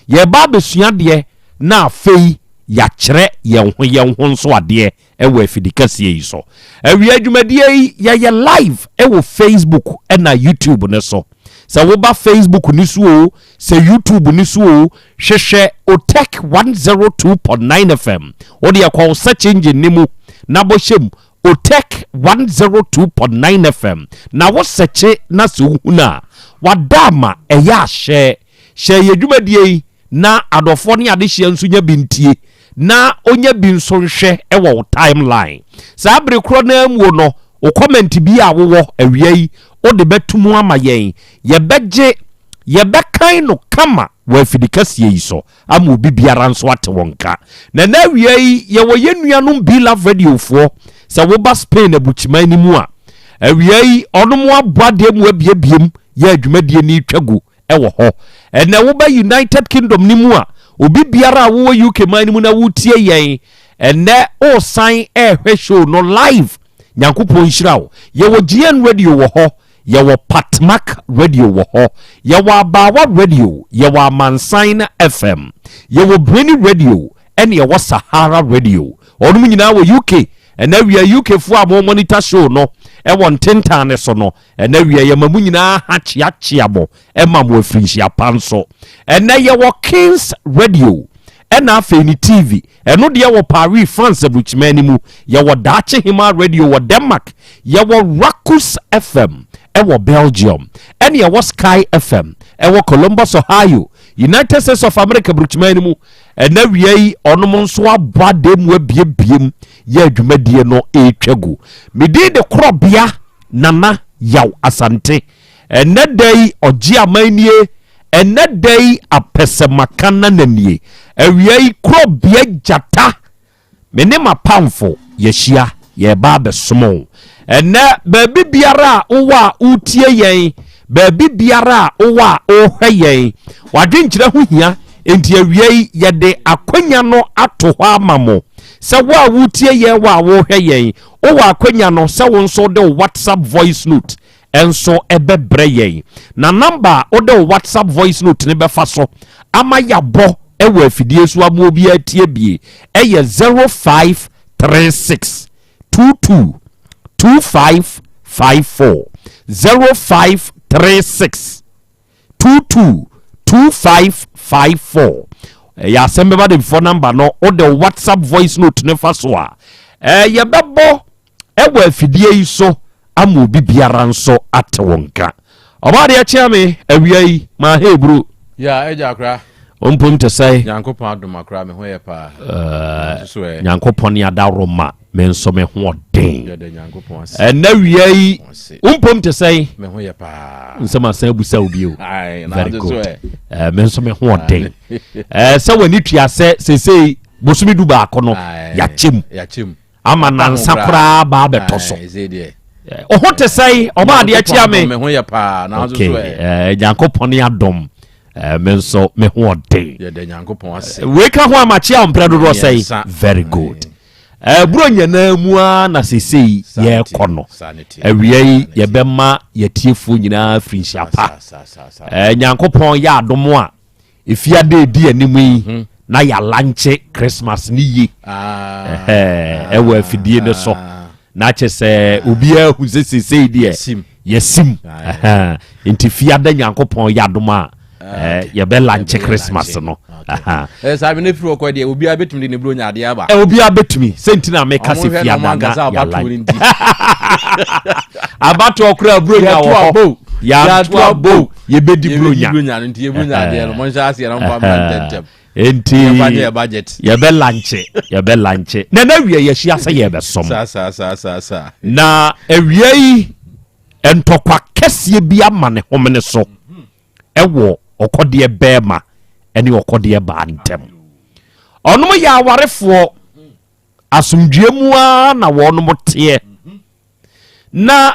yɛreba abɛsua adeɛ na afei yɛakyerɛ yɛn ho yɛn ho nso adeɛ wɔ afidikɛseɛ yi so. Awia dwumadie yi yɛyɛ live wɔ Facebook na YouTube no so. Sɛ woba Facebook no so o, sɛ YouTube no so o, hwehwɛ Otec 102.9 FM. Wode ɛkɔ wo search engine no mu na bɔ hyɛ mu Otec 102.9 FM na wo sɛkye na sɛ wohunu a, wada ama ɛyɛ ahyɛ. Hyɛ yɛ dwumadie yi na adɔfoɔ ne adehyeɛ nso nya bi ntie na ɔnya bi nso nhwɛ wɔ wo timeline. Saa bere korɔ no ara muo no, wo comment bi a wowɔ awia yi wode bɛto mu ama yɛn. Yɛbɛgye, yɛbɛkan no kama wɔ afidikɛseɛ yi so ama obi biara nso ate wo nka. Na ɛnɛ awia yi yɛwɔ yɛn nuanom Be Love Radio foɔ, sɛ woba Spain abukyiman no mu a, awia yi ɔnom abɔ adeɛ mu abiebiem yɛ adwumadie no retwa gu wɔ hɔ. Ɛnnɛ woba United Kingdom no mu a, obi biara a wowɔ UK man no mu na woretie yɛn ɛnnɛ, woresan rehwɛ show no live. Nyankopɔn nhyira wo. Yɛwɔ GN Radio wɔ hɔ, yɛwɔ Patmak Radio wɔ hɔ, yɛwɔ Abaawa Radio, yɛwɔ Amansan FM, yɛwɔ Breni Radio, ɛne yɛwɔ Sahara Radio. Wɔnom nyinaa wɔ UK. Ɛnnɛ awia UK foɔ a mo monitor show no ɛwɔ ntentan no so no, Ɛnɛ wia yɛma mo nyinaa ha kyeakyea mo ɛma mo afirinhyia pa nso. Ɛnɛ yɛwɔ Kings Radio ɛna afei ne TV. Ɛno deɛ wɔ Paris, France aburukyiman no mu. Yɛwɔ Daakye Hemaa Radio wɔ Denmark. Yɛwɔ Rakus FM ɛwɔ Belgium. Ɛne yɛwɔ Sky FM ɛwɔ Columbus, Ohio, United States of America aburukyiman no mu. Ɛnɛ wia yi ɔnom nso abɔ adeɛ mu abiebiem yɛ adwumadie no ɛretwa gu. Me din de Korɔbea Nana Yaw Asante. Ɛnnɛ da yi ɔgye aman nie, ɛnnɛ da yi apɛsɛmaka nana nie. Awia yi korɔbea gyata, me ne m'apamfo yɛahyia, yɛreba abɛsom wo. Ɛnnɛ baabi biara a wowɔ a woretie yɛn, baabi biara a wowɔ a worehwɛ yɛn, w'adwenkyerɛ ho hia, enti awia yi yɛde akwanya no ato hɔ ama mo sɛ wo a woretie yɛn, wo a worehwɛ yɛn, Wowɔ akwanya no sɛ wo nso wode wo WhatsApp voice note nso bɛbrɛ yɛn. Na number a wode wo WhatsApp voice note no bɛfa so ama yɛabɔ wɔ afidie so ama obiara atie bie yɛ 0536 22 2554 0536 22 2554 ɛyɛ asɛm bɛba de mfoɔ namba no wode whatsapp voice note ne fa so a yɛbɛbɔ ɛwɔ afidie yi so ama obi biara nso ate wo nka ɔbaa deɛ kyea me awia yi maa he buru ya agya akora ɔmpom te sɛ nyankopɔn adom akora me ho yɛ paa nyankopɔn ne adaworo ma me nso me ho ɔden ɛnɛ wia yi wo mpom te sɛn nsɛm asan abusa wo bio very good eh, me nso me ho ɔden eh, sɛ w'ani tua sɛ seesei bosome du baako no yɛakyɛm ama nansa koraa baa bɛtɔ so ɔho te sɛn ɔba adeɛ kyea me okay nyankopɔn ne adom me nso me ho ɔden wei ka ho amakyea ɔmprɛ dodoɔ sɛn very good Ɛboro nyanaa mu ara na seesei yɛrekɔ no. Awia yi yɛbɛma yɛtiefoɔ nyinaa firi nhyia pa. Nyankopɔn yɛ adom a efiada edi anim yi mhm. na yɛalankye Christmas ne yie ah. ɛwɔ afidie no so. Na kyɛ sɛ obiara hu sɛ seesei deɛ Yɛsim. Nti fiada Nyankopɔn yɛ adom a ah, yɛbɛ lanche Christmas no. Eh, saa mi ne firi ɔkɔ deɛ obiara bɛtumi de ne buro nya adeɛ aba. Eh, obiara bɛtumi sɛ nti na meka sɛ fiada na yɛalanche. Abatoɔ koraa buro nya wɔ hɔ. Yɛanto abo yɛbɛdi buro nya. Yɛbɛdi buro nya no nti yɛburo nya adeɛ no monhyɛ aseɛ na momfa mmra ntɛntɛm. Enti yɛbɛ lanche, yɛbɛ lanche. Na na awia yɛahyia sɛ yɛbɛsom. Na awia yi ntɔkwa kɛseɛ bi ama ne homene so ɛwɔ ɔkɔdeɛ bɛɛma ɛne ɔkɔdeɛ baa ntɛm. Ɔnom yɛ awarefoɔ, asomdwoeɛ mu ara na wɔnom teɛ. Na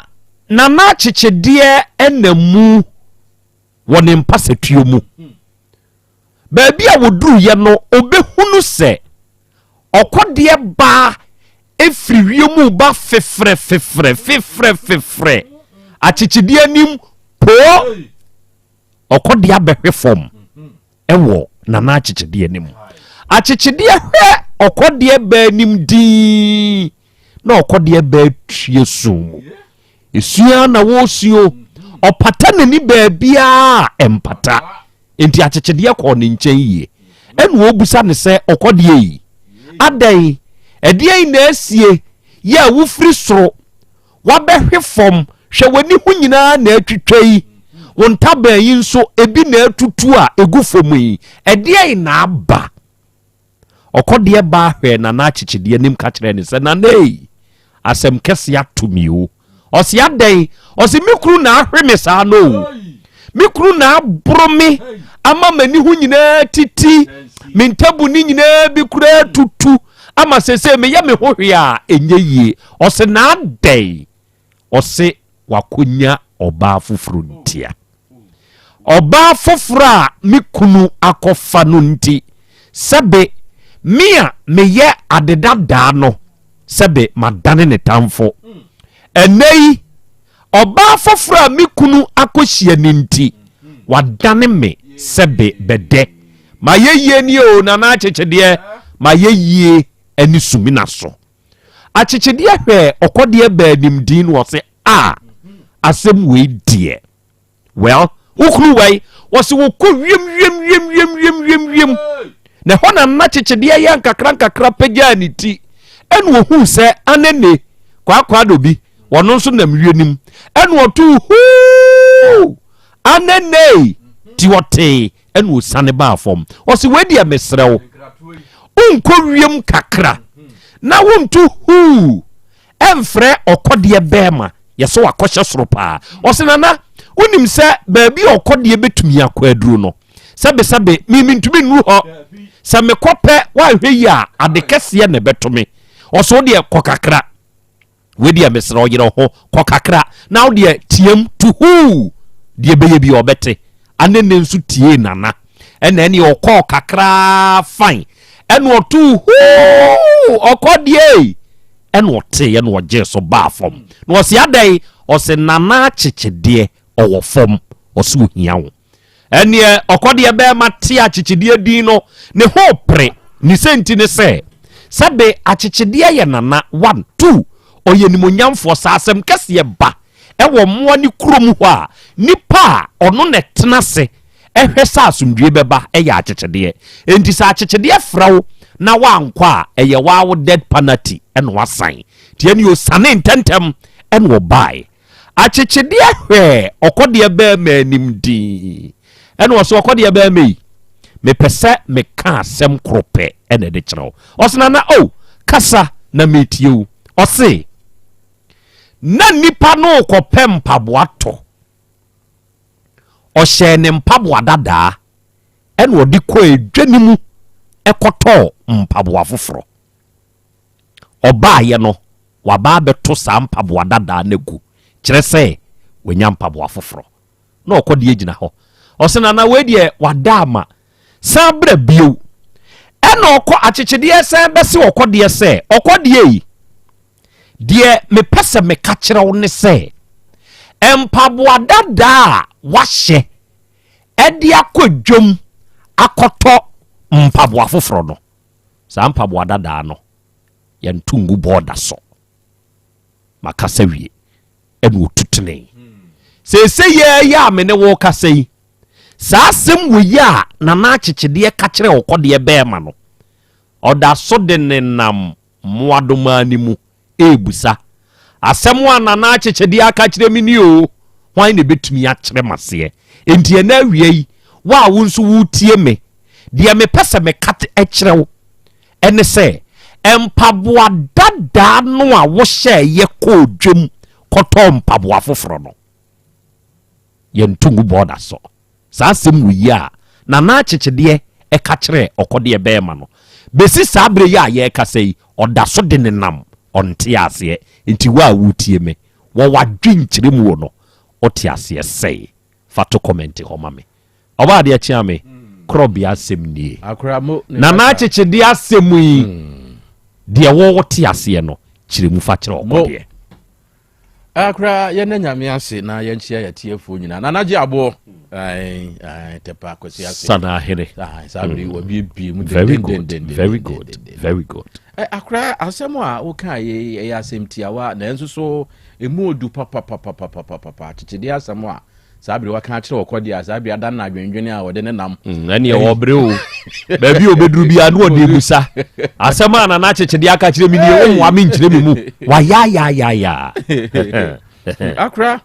nana akyekyedeɛ ɛna mu wɔ ne mpasatuo mu. Baabi a wɔduruiɛ no, ɔbɛhunu sɛ ɔkɔdeɛ baa firi wiem reba fefrɛ fefrɛ fefrɛ fefrɛ akyekyedeɛ anim poo. Ɔkɔdeɛ abɛhwe fam wɔ nana akyekyedeɛ anim. Akyekyedeɛ hwɛ ɔkɔdeɛ baa anim dinn na ɔkɔdeɛ baa tue sum mu. Esua na wɔresuo. Ɔpata n'ani baabiara a ɛmpata. Enti akyekyedeɛ kɔɔ ne nkyɛn yie. Ɛna ɔrebisa no sɛ, Ɔkɔdeɛ yi, adɛn? Ɛdeɛn na asie yɛ a wofiri soro wabɛhwe fam? Hwɛ w'ani ho nyinaa na atwitwa yi, wo ntaban yi nso ebi na atutu a ɛgu fam yi. Ɛdeɛn na aba? Ɔkɔdeɛ baa hwɛɛ Nana Akyekyedeɛ anim ka kyerɛɛ no sɛ, Nana ei, asɛm kɛseɛ ato me o. Ɔse adɛn? Ɔse me kunu na ahwe me saa no o. Me kunu na aboro me ama m'ani ho nyinaa titi, me ntabu ne nyinaa bi koraa tutu ama sese meyɛ me ho hwee a ɛnyɛ yie. Ɔse na adɛn? Ɔse wakonya ɔbaa foforɔ ntia. Ɔbaa foforɔ a me kunu akɔfa no nti, sɛbe me a meyɛ adedadaa no, sɛbe madane ne tamfo. Ɛnnɛ yi, ɔbaa foforɔ a me kunu akɔhyia no nti, wadane me sɛbe bɛdɛ. Mayɛ yie nie o, Nana Akyekyedeɛ, mayɛ yie ne sumina so. Akyekyedeɛ hwɛɛ ɔkɔdeɛ baa nimdin no ɔse ah asɛm wei deɛ well wo kunu wai ɔse wɔkɔ wiem wiem wiem wiem wiem wiem wiem na ɛhɔ na nna kyekyedeɛ yɛ nkakra nkakra pagyaa ne ti ɛna ohuu sɛ anene kwaakwa dobi ɔno nso nam wiem ɛna ɔtoo huu anene ti ɔtee ɛna osiane baa fam. Ɔse wei deɛ mesrɛ wo, wonkɔ wiem kakra na wonto huu ɛmfrɛ ɔkɔdeɛ bɛɛma yɛsɛ wakɔhyɛ soro paa. Ɔse nana wonim sɛ baabi a ɔkɔdeɛ bɛtumi akɔ aduro no sɛbesɛbe me mentumi nnuru hɔ sɛ mekɔ pɛ woanhwɛ yi a ade kɛseɛ na ɛbɛto me. Ɔse wo deɛ kɔ kakra. Wei deɛ mesrɛ wo yerɛ ho kɔ kakra na wo deɛ team to huu deɛ bɛyɛ bi ɔbɛte anene nso tie nana ɛna ɛne ɔkɔɔ kakraa fine ɛna ɔto huu ɔkɔ deɛ ɛna ɔte ɛna ɔgye so baa fam na ɔse adɛn ɔse nana akyekyedeɛ ɔwɔ fam ɔse ohia wo Ɛnneɛ ɔkɔdeɛ bɛrima te akyekyedeɛ din no, ne ho repere. Ne sɛ nti ne sɛ, sɛbe akyekyedeɛ yɛ nana, one, two, ɔyɛ nimonyamfoɔ. Sɛ asɛm kɛseɛ ba wɔ mmoa ne kurom hɔ a, nipa a ɔno na ɛtena ase hwɛ sɛ asomdwoeɛ bɛba yɛ akyekyedeɛ. Enti sɛ akyekyedeɛ frɛ wo na woankɔ a, ɛyɛ wo ara wo death penalty na woasan. Nti ɛnneɛ ɔsianee ntɛmntɛm na ɔbaeɛ. Akyekyedeɛ hwɛɛ ɔkɔdeɛ bɛɛma anim dinn, ɛna ɔse, ɔkɔdeɛ bɛɛma yi, mepɛ sɛ meka asɛm koro pɛ ɛna ɛde kyerɛ wo. Ɔse, Nana o, kasa na metie wo. Ɔse, na nipa no rekɔpɛ mpaboa tɔ. Ɔhyɛɛ ne mpaboa dadaa ɛna ɔde kɔɔ edwa no mu ɛkɔtɔɔ mpaboa foforɔ. Ɔbaeɛ no, waba abɛto saa mpaboa dadaa no agu, kyerɛ sɛ wanya mpaboa foforɔ. Na ɔkɔ deɛ gyina hɔ. Ɔse nana wei deɛ wada ama, san bra bio. Ɛna ɔkɔ akyekyedeɛ san bɛse ɔkɔ deɛ sɛ, ɔkɔ deɛ yi, deɛ mepɛ sɛ meka kyerɛ wo ne sɛ, mpaboa dadaa a wahyɛ ɛde akɔ dwam akɔtɔ mpaboa foforɔ no, Saa mpaboa dadaa no, yɛnto ngu bɔɔda so. Makasa wie. Ɛna ɔtu tenee. Seesei yɛ a me ne wo kasa yi, saa asɛm wɔ yi a Nana Akyekyedeɛ ka kyerɛ ɔkɔdeɛ bɛrima no, ɔda so de nenam mmoadomaa no mu rebisa, Asɛm a Nana Akyekyedeɛ aka akyerɛ me ni oo, hwan na ɛbɛtumi akyerɛ m'aseɛ? Enti ɛnnɛ awia yi, wo a wo nso woretie me, deɛ mepɛ sɛ meka kyerɛ wo ne sɛ, mpaboa dadaa no a wohyɛeɛ kɔɔ dwam kɔtɔɔ mpaboa foforɔ no, yɛnto ngu bɔɔda so. Saa asɛm wɔ yi a Nana Akyekyedeɛ ka kyerɛɛ ɔkɔdeɛ bɛɛma no, bɛsi saa berɛ yi a yɛrekasa yi, ɔda so de nenam, ɔnte aseɛ. Nti wo a woretie me, wɔ w'adwenkyerɛ mu no, wote aseɛ sɛe? Fa to kɔmɛnte hɔ ma me. Ɔbaa adeɛ kyea me, korɔbea asɛm nie. Nana Akyekyedeɛ asɛm yi, deɛ wo wote aseɛ no, kyerɛ mu fa kyerɛ ɔkɔdeɛ. Akora yɛnna Nyame ase na yɛnkyea yɛatiefoɔ nyinaa. Nana gye aboɔ. Ae, Tɛpa Kwasi ase. Sanahene. Ae, saa bere wabiebie mu Very good, very good, very good. Akora asɛm a woka yi ɛyɛ asɛm tiawa nanso so emu odu papapapapapapa. Kyekyedeɛ asɛm a Saa bere waka akyerɛ ɔkɔ deɛ a, saa bere adan no adwendwene a ɔde ne nam. Mm, ɛneɛ ɔbrɛ o. Baabi a ɔbɛduru biara ne ɔde busa. Asɛm a Nana Akyekyedeɛ aka kyerɛ me nie, wommoa me nkyerɛ me mu. Wayaayaayaayaa. Akora,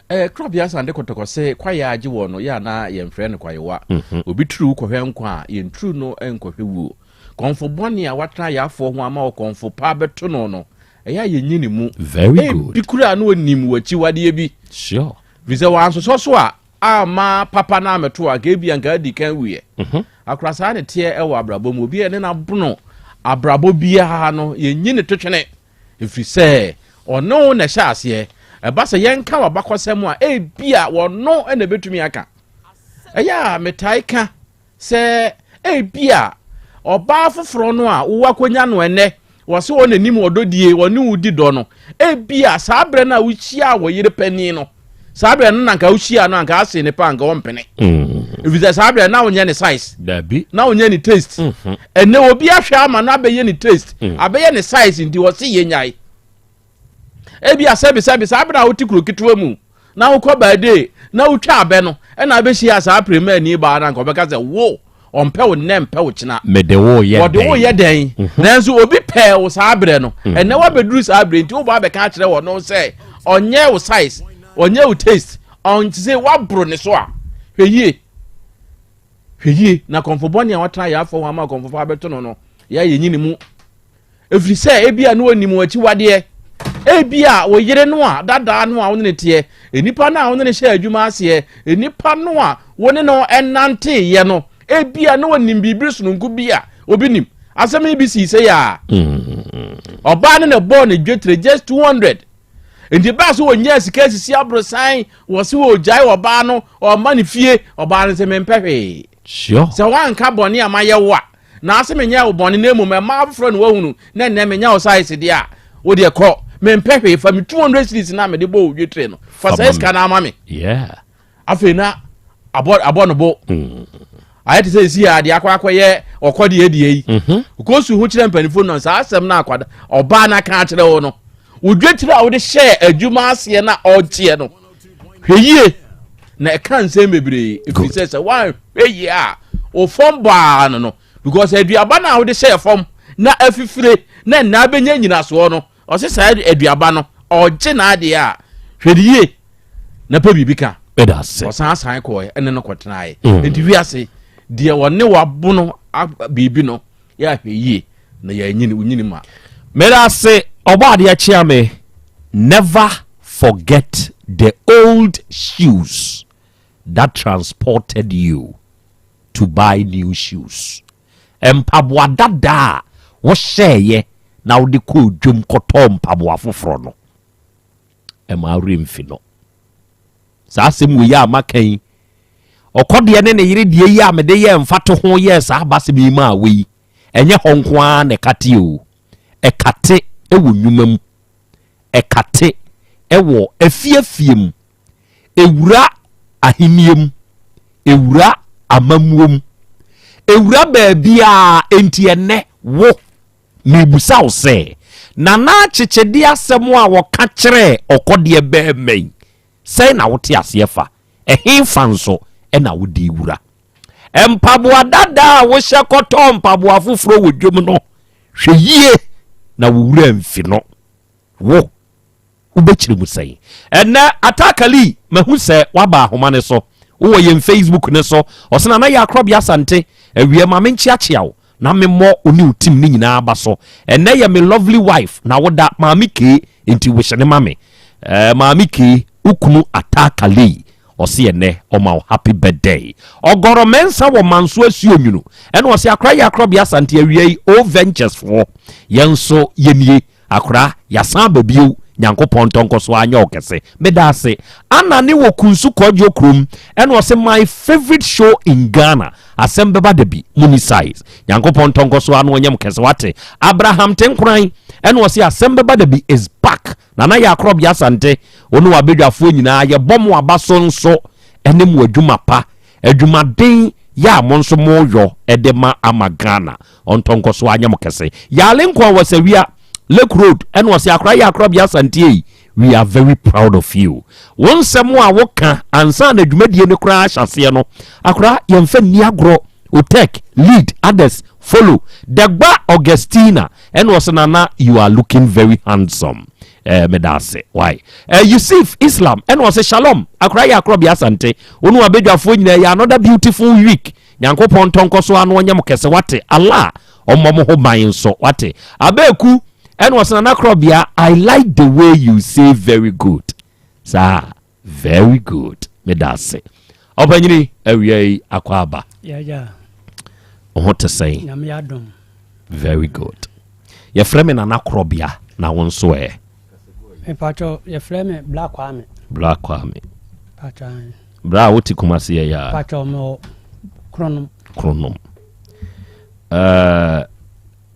eh, Krɔbea Asante Kɔtɔkɔ se kwaeɛ agye wɔ no, yɛ a na yɛmfrɛ no kwaewa. Mhm. Obi turu kɔhwɛ nkwa a, yɛnturu no nkɔhwɛ wuo. Kɔmfo bɔne a watena yɛafoɔ ho ama ɔkɔmfo pa bɛto no no, ɛyɛ a yɛnyi ne mu. Very good. Ebi koraa na onim w'akyiwadeɛ bi. Sure. Fi sɛ wansosɔ so a amma papa no ammɛto a, anka ebi anka adi kan wuiɛ. Mhm. Akora saa ne teɛ ɛwɔ abrabɔ mu. Obi a ɛne no abono abrabɔ biara no, yɛnyi ne totwene. Ɛfiri sɛ ɔne wo na ɛhyɛ aseɛ. Ɛba sɛ yɛnka w'abakɔsɛm a, ebi a wɔno na ɛbɛtumi aka. Ɛyɛ a metae ka Sɛ ebia ɔbaa foforɔ no a woakɔnya no ɛnnɛ, wɔse wɔn anim ɔdɔ die, wɔne wo di dɔ no, ebia saa berɛ no a wohyiaa wo yere panin no, saa berɛ no na nka wohyiaa no anka ase ne pa anka ɔmpene. Mm. Ɛfiri sɛ saa berɛ na wonyɛ ne size. Dabi. Na wonyɛ ne taste. Mm-hmm. Ɛnnɛ obi ahwɛ ama no abɛyɛ ne taste, mm. abɛyɛ ne size nti wɔse yɛnyae. Ebia sɛbesɛbe saa bere a wote kuro ketewa mu na wokɔ baadee na wotwa abɛ no ɛna abɛhyia saa piremani baa no anka ɔbɛka sɛ wo ɔmpɛ wo nnɛ mpɛ wo kyena. Mede wo yɛ dɛn? Wɔde wo yɛ dɛn? Mhm. Nanso obi pɛɛ wo saa berɛ no mhm. ɛnɛ woabɛduru saa berɛ nti wobɔ abɛka akyerɛ wɔ no sɛ ɔnyɛ wo size ɔnyɛ wo taste ɔnte sɛ woaboro ne so a hwɛ yie hwɛ yie na kɔmfo bɔne a watena yɛ afɔ ho ama kɔmfo fa abɛto no no yɛ yɛnyi ne mu Ɛfiri sɛ ebia na ɔnim wɔn akyiwadeɛ. Ebia wo yere no a dadaa no a wo ne no teɛ, nnipa no a wo ne no hyɛ adwuma aseɛ, nnipa no a wo ne no nanteeɛ no, ebia na ɔnim biribi sononko bi a obi nim. Asɛm yi bi sii sɛ yɛ a. Ɔbaa no na ɛbɔɔ ne dwetire just 200. Nti baa so wɔnyaa sika asisi aborosan, wɔ se wɔgyae ɔbaa no, ɔma ne fie, ɔbaa no sɛ mempɛ hwee. Sure. Sɛ woanka bɔne a mayɛ wo a, Na ase menyɛɛ wo bɔne na mmom ɛmaa afoforɔ na woahunu na nnɛ menya wo size deɛ a, wo deɛ kɔ. Mempɛ hwee, fa me 200 cedis no a mede bɔɔ wo dwetire no, fa saa sika no ara ma me. Yeah. Afei na abɔ abɔ no bo. Mm. Ayɛ te sɛ esi a deɛ akɔ akɔyɛ ɔkɔ deɛ deɛ yi. Mm-hmm. Kɔsu ho kyerɛ mpanimfoɔ no saa asɛm no akwada ɔbaa no aka akyerɛ wo no. Wo dwetire a wode hyɛɛ adwuma aseɛ na ɔgyeɛ no, hwɛ yie na ɛka nsɛm bebree ɛfiri sɛ sɛ woanhwɛ yie a wo fam baa no no because aduaba no a wode hyɛɛ fam na afifire na nnaa bɛnya nyinasoɔ no ɔse saa aduaba no ɔgye n'adeɛ a hwɛ ne yie na pɛ biribi ka ɔsan san kɔɛ ɛne no kɔtenaeɛ mm. nti wiase deɛ ɔne wabono biribi no Yɛ ahwɛ yie na yɛanyini wonyini ma. Meda ase ɔbɔ adeɛ kyea me. Never forget the old shoes that transported you to buy new shoes. Mpaboa dada a wohyɛeɛ na wode kɔɔ dwam kɔtɔɔ mpaboa foforɔ no, ɛma wo werɛ mfi no. Saa asɛm wei a maka yi, ɔkɔdeɛ ne ne yere deɛ yi a mede yɛɛ mfatoho yɛɛ saa abasɛm yi maa wo yi, ɛnyɛ hɔ nko ara na ɛkate o. Ɛkate wɔ nnwuma mu. Ɛkate wɔ afiafie mu. Ɛwura ahennie mu. Ɛwura amammuo mu. Ɛwura baabiara. Enti ɛnnɛ, wo, merebisa wo sɛ, Nana Akyekyedeɛ asɛm a wɔka kyerɛɛ ɔkɔdeɛ bɛrima yi, Sɛn na wote aseɛ fa? Ɛhefa nso na wode wura? Mpaboa dada a wohyɛ kɔtɔɔ mpaboa foforɔ wɔ dwam no, hwɛ yie na wo wura mfi no. Wo, wobɛkyerɛ mu sɛn? Ɛnnɛ, Atakali, mahu sɛ woaba ahoma no so. Wowɔ yɛn Facebook no so. Ɔsɛ Nana Yaa Korɔbea Asante, awie ma menkyeakyea wo na memmɔ wo ne wo team no nyinaa aba so. Ɛnnɛ yɛ me lovely wife na woda, Maame Kee, enti wish no ma me. Eh, Maame Kee, wo kunu Atakali, ɔse ɛnnɛ ɔma wo happy birthday. Ɔgɔrɔ Mensah wɔ Manso Asuo Nwunu, ɛna ɔse Akora Yaa Korɔbea Asante awia yi, O Ventures foɔ, yɛn nso yɛnie. Akora, yɛasan aba bio, Nyankopɔn ntɔ nkɔso ara nyɛ wo kɛse. Meda ase. Anna ne wɔ Kunsu Kwadwo kurom, ɛna ɔse my favourite show in Ghana, asɛm bɛba da bi, muni size. Nyankopɔn ntɔ nkɔso ara na ɔnyɛ mo kɛse, wate. Abraham Tenkoran, ɛna ɔse asɛm bɛba da bi is back. Nana Yaa Korɔbea Asante, wo ne w'abadwafoɔ nyinaa, yɛbɔ mo aba so nso ɛne mo adwuma pa. Adwumaden yɛ a mo nso mo yɔ de ma ama Ghana ɔntɔ nkɔso anyɛ mo kɛse. Yale nkoa wɔ Sawia Lake Road ɛna ɔse akora yɛ akora bia Asante ei we are very proud of you. Wo nsɛm a wo ka ansa na dwumadie no koraa ahyɛ aseɛ no akora yɛmfa nni agorɔ. Otek lead others follow. Dagba Augustina ɛna ɔse Nana you are looking very handsome. Eh, meda ase why eh, Yusuf Islam ɛna ɔse shalom akora yɛ akorɔbea Asante wo ne wabadwafoɔ nyinaa yɛ another beautiful week Nyankopɔn ntɔnkɔ so ano ɔnyɛ mo kɛse wate Allah ɔmmɔ mo ho ban nso wate Abeku ɛna ɔse nana korɔbea I like the way you say very good saa Very good meda ase ɔpanyini awia yi akɔ aba wo ho te sɛn very good yɛfrɛ me nana korɔbea na wo nso ɛ mepatwɔ yɛfrɛ me bla kwame bla kwame bra a wote kumase yɛ yɛ patwɔ mewɔ kronom kronom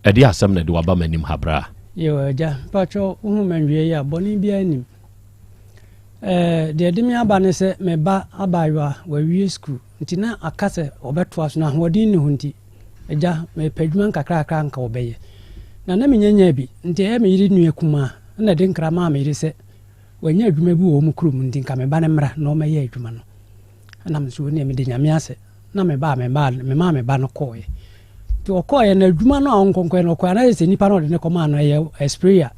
ɛde asɛm na ɛde waba m'anim ha bra yɛwɔ agya mpatwɔ wohu manwie yi a bɔne biara nim Ɛɛ, deɛ ɛde me aba ne sɛ me ba abaayewa wawie sukuu nti na aka sɛ ɔbɛtoa so na ahoɔden nni hɔ nti, agya, mepɛ adwuma nkakrakra anka ɔbɛyɛ. Na na menyanyaa bi nti ɛyɛ me yere nua kumaa na ɛde nkra maa me yere sɛ wanya adwuma bi wɔ wɔn kurom nti nka me ba no mmra na ɔmmɛyɛ adwuma no. Ɛna me nso neɛ mede Nyame ase na me ba a memaa me ba no kɔɔeɛ. Nti ɔkɔɔeɛ no adwuma no a ɔnkɔnkɔɛ no ɔkɔɛ anayɛ sɛ nipa no ɔde ne kɔmaa no ɛyɛ sprayer.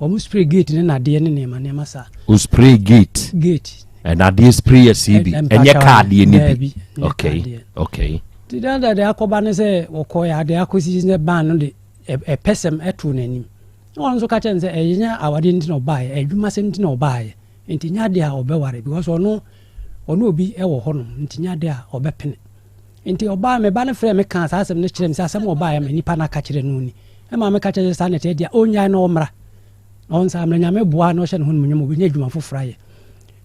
Wɔn spray gate ne nadeɛ ne nneɛma nneɛma saa. O spray gate. Gate. Ɛnadeɛ spray yɛ si bi. Ɛnyɛ kaa deɛ ne bi. Okay okay. Ti dan da de akɔba ne sɛ wɔkɔ yɛ adeɛ akɔsi sɛ ban no de ɛpɛsɛm ɛto n'anim. Na wɔn nso ka kyerɛ no sɛ ɛyɛ nyɛ awadeɛ nti na ɔbaeɛ adwumasɛm nti na ɔbaeɛ nti nyɛ adeɛ a ɔbɛware because ɔno ɔno obi ɛwɔ hɔnom nti nyɛ adeɛ a ɔbɛpene. Nti ɔbaa me ba no frɛɛ me kaa saa asɛm no kyerɛɛ me sɛ asɛm a ɔbaeɛ ma nipa no aka kyerɛ no ni. Ɛma meka kyerɛ sɛ saa na ɛteɛ deɛ ɔnnyae na ɔmmra. Na ɔnsan mmra Nyame boa na ɔhyɛ ne ho animuonyam ɔbɛnya adwuma foforɔ ayɛ.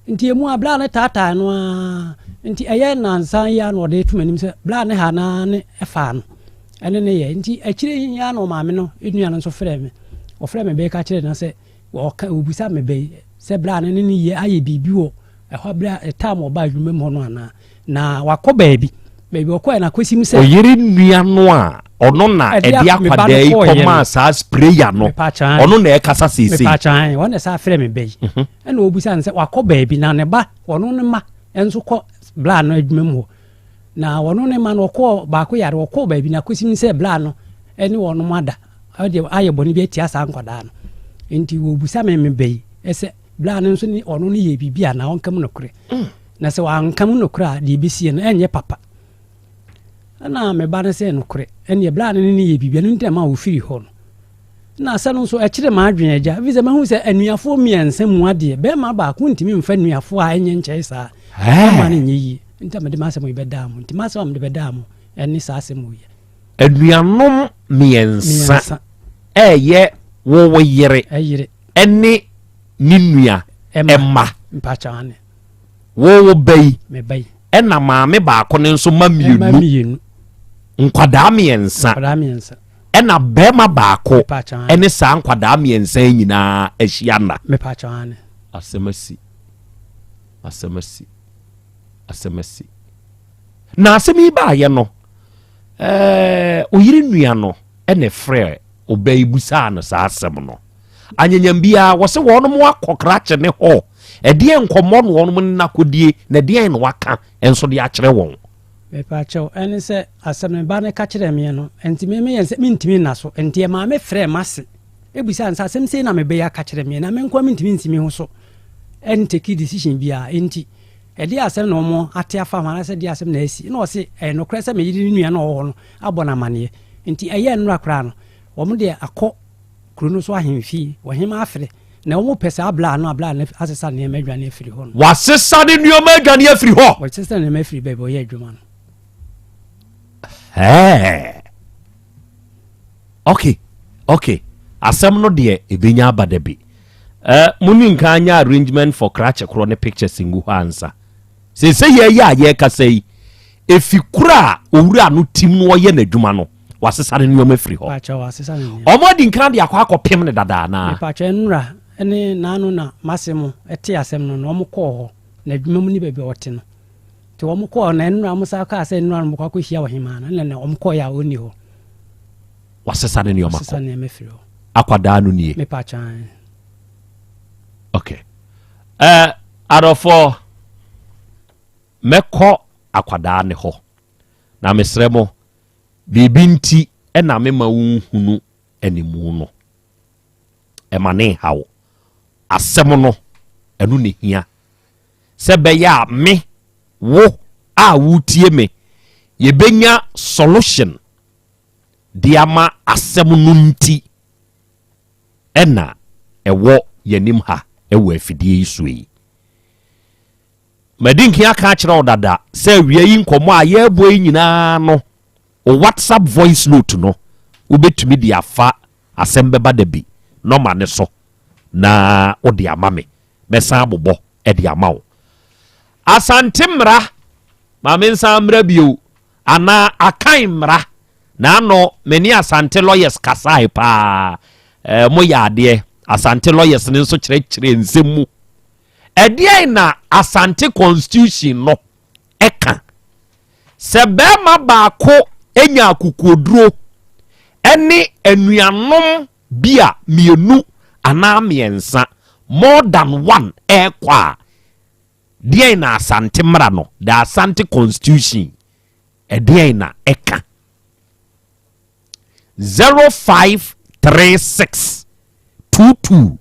Nti emu a bla no taataa no ara nti ɛyɛ nansa yi ara na ɔde to m'anim sɛ bla ne ha na ne ɛfaa no ɛne ne yɛ. Nti akyire yi ara na ɔmaame no nua no nso frɛɛ me. Ɔfrɛɛ me bɛka kyerɛ no sɛ ɔka ɔbisa me bɛ sɛ bla no ne ne yɛ ayɛ biribi wɔ ɛhɔ berɛ a time ɔba adwuma mu hɔ no anaa. Na wakɔ baabi. Baabi ɔkɔɛ no akɔsi mu sɛ. Ɔyere nua no a ɔno na ɛde akwadaa yi kɔmaa saa sprayer no, ɔno na ɛkasa seesei. Mepakyan, ɔno na ɛsa frɛ me ba yi. Mhm. Ɛna ɔbisa no sɛ wakɔ baabi na ne ba, ɔno ne ma nso kɔ bla no adwuma mu hɔ. Na ɔno ne ma no ɔkɔɔ baako yare, ɔkɔɔ baabi na akɔsi mu sɛ bla no ɛne ɔnom ada. Ɔde ayɛ bɔne bi atia saa nkwadaa no. Nti wɔbisa me me ba yi sɛ bla no nso ne ɔno no yɛ biribi a na ɔnka mu nokorɛ. Mm. Na sɛ wanka mu nokorɛ a, deɛ ɛbɛsie no, ɛnyɛ papa. Ɛna me ba no sɛ nokorɛ, ɛneɛ berɛ a ne ne yɛ biribi, ɛno nti na ɛma wɔfiri hɔ no. Na asɛ no nso, ɛkyere m'adwene agya, ɛfiri sɛ mahu sɛ anuafoɔ mmiɛnsa mu adeɛ, bɛrima baako ntumi mfa anuafoɔ a ɛnyɛ nkyɛe saa, ɛma no nyɛ yie. Nti a mede m'asɛm yi bɛdaa mo, nti m'asɛm a mede bɛdaa mo ɛne saa asɛm yi. Anuanom mmiɛnsa ɛyɛ wo wo yere ɛne ne nua ɛma. Wo wo ba yi ɛna maame baako no nso ma mmienu nkwadaa mmiɛnsa ɛna bɛrima baako ɛne saa nkwadaa mmiɛnsa yi nyinaa ahyia nna. Asɛm asi asɛm asi asɛm asi na asɛm yi baayɛ no ɛɛ oyere nua no ɛna ɛfrɛ ɔbaa yi busaa no saa asɛm no. Anyanyam biara wɔse wɔnom akɔ krakye ne hɔ. Ɛdeɛn nkɔmmɔ na wɔnom ne no akɔdie na ɛdeɛn na waka nso de akyerɛ wɔn? Mepakyɛw, ɛne sɛ asɛm no me ba no ka kyerɛɛ me no, ɛnti me meyɛ sɛ mentumi nna so, ɛnti ɛmaa me frɛɛ m'ase bisaa no sɛ asɛm sei na me ba yi aka kyerɛ me na me nkoa mentumi nsi me ho so ɛnteki decision biara, ɛnti ɛdeɛ asɛm na wɔn ate afa ho anaasɛ ɛdeɛ asɛm na asi, ɛna ɔse ɛyɛ nokorɛ sɛ me yere ne nua no a ɔwɔ hɔ no abɔ no amaneɛ, ɛnti ɛyɛɛ nnora koraa no wɔn deɛ akɔ kuro no so ahemfie, ɔhemaa afrɛ, na wɔn pɛ saa abla no, abla no asesa nneɛma adwane afiri hɔ no. Wasesa ne nneɛma adwane afiri hɔ. Wɔsesa nneɛma afiri baabi ɔyɛ adwuma no. Ɛɛ. Okay, okay. Asɛm no deɛ ebenya aba da bi. Eh, mo ni nka anya arrangement for krakye korɔ ne pictures ngu hɔ ansa. Seesei yɛyɛ a yɛrekasa yi, efi koro a owura no tim no ɔyɛ n'adwuma no, wasesa ne nneɛma afiri hɔ. Pakyɛ wasesa ne nneɛma. Wɔn adi nkan de akɔ akɔpem no dada anaa? Mepakyɛ nnora ne naano na m'ase mo te asɛm no na wɔn kɔɔ hɔ n'adwuma mu ne baabi a ɔte no. Nti wɔn kɔɔ na nnora wɔn san kaa sɛ nnora no wɔkɔ akɔhyia ɔhemaa no ɛna na wɔn kɔɔ yɛ a ɔnni hɔ. Wasesa ne nneɛma kɔ. Wasesa nneɛma afiri hɔ. Akwadaa no nie. Mepakyɛ ae. Okay. Eh, adɔfoɔ, mɛkɔ akwadaa ne hɔ. Na mesrɛ mo, biribi nti na mema wonhunu animu no. Ɛma ne nha wo. Asɛm no, ɛno na ɛhia. Sɛ ɛbɛyɛ a me, wo a woretie me, yɛbɛnya solution de ama asɛm no nti. na ɛwɔ yɛn anim ha wɔ afidie yi soɔ yi. Madi nkan aka akyerɛ wo dada sɛ awia yi nkɔmmɔ a yɛrebɔ yi nyinaa no, wo WhatsApp voice note no, wobɛtumi de afa asɛm bɛba da bi nɔma no so na wode ama me. Mɛsan abobɔ de ama wo. Asante mmara, ma mensan mmra bio, anaa Akan mmara Naano me ne Asante lawyers kasae paa. Eh, mo yɛ adeɛ. Asante lawyers no nso kyerɛkyerɛ nsɛm mu. Ɛdeɛn na Asante constitution no ɛka? Sɛ bɛrima baako nya akokoɔduro ɛne anuanom bi a mmienu anaa mmiɛnsa, more than one, ɛrekɔ a, deɛn na Asante mmara no, the Asante constitution, Ɛdeɛn na ɛka? 0536 22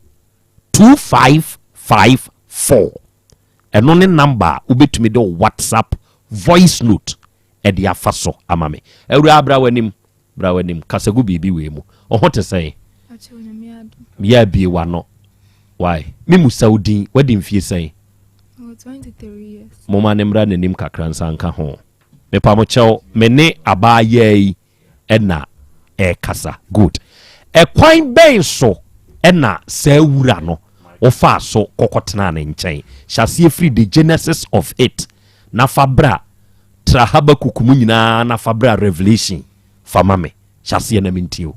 2554 ɛno ne number a wobɛtumi de wo WhatsApp voice note ɛde afa so ama me. Awuraa bra w'anim, bra w'anim, kasa gu biribi wei mu. Wo ho te sɛn? Yɛ abie w'ano. Why? Me musa wo din, wadi mfie sɛn? Momma no mmra n'anim kakra nsa nka ho. Mepa mo kyɛw, me ne abaayaa yi na ɛrekasa. Good. Ɛkwan bɛn so na saa wura no wofaa so kɔkɔtenaa ne nkyɛn? Hyɛ aseɛ firi the genesis of it na fa bra tra Habakkuk mu nyinaa na fa bra Revelation fa ma me. Hyɛ aseɛ na mentie o.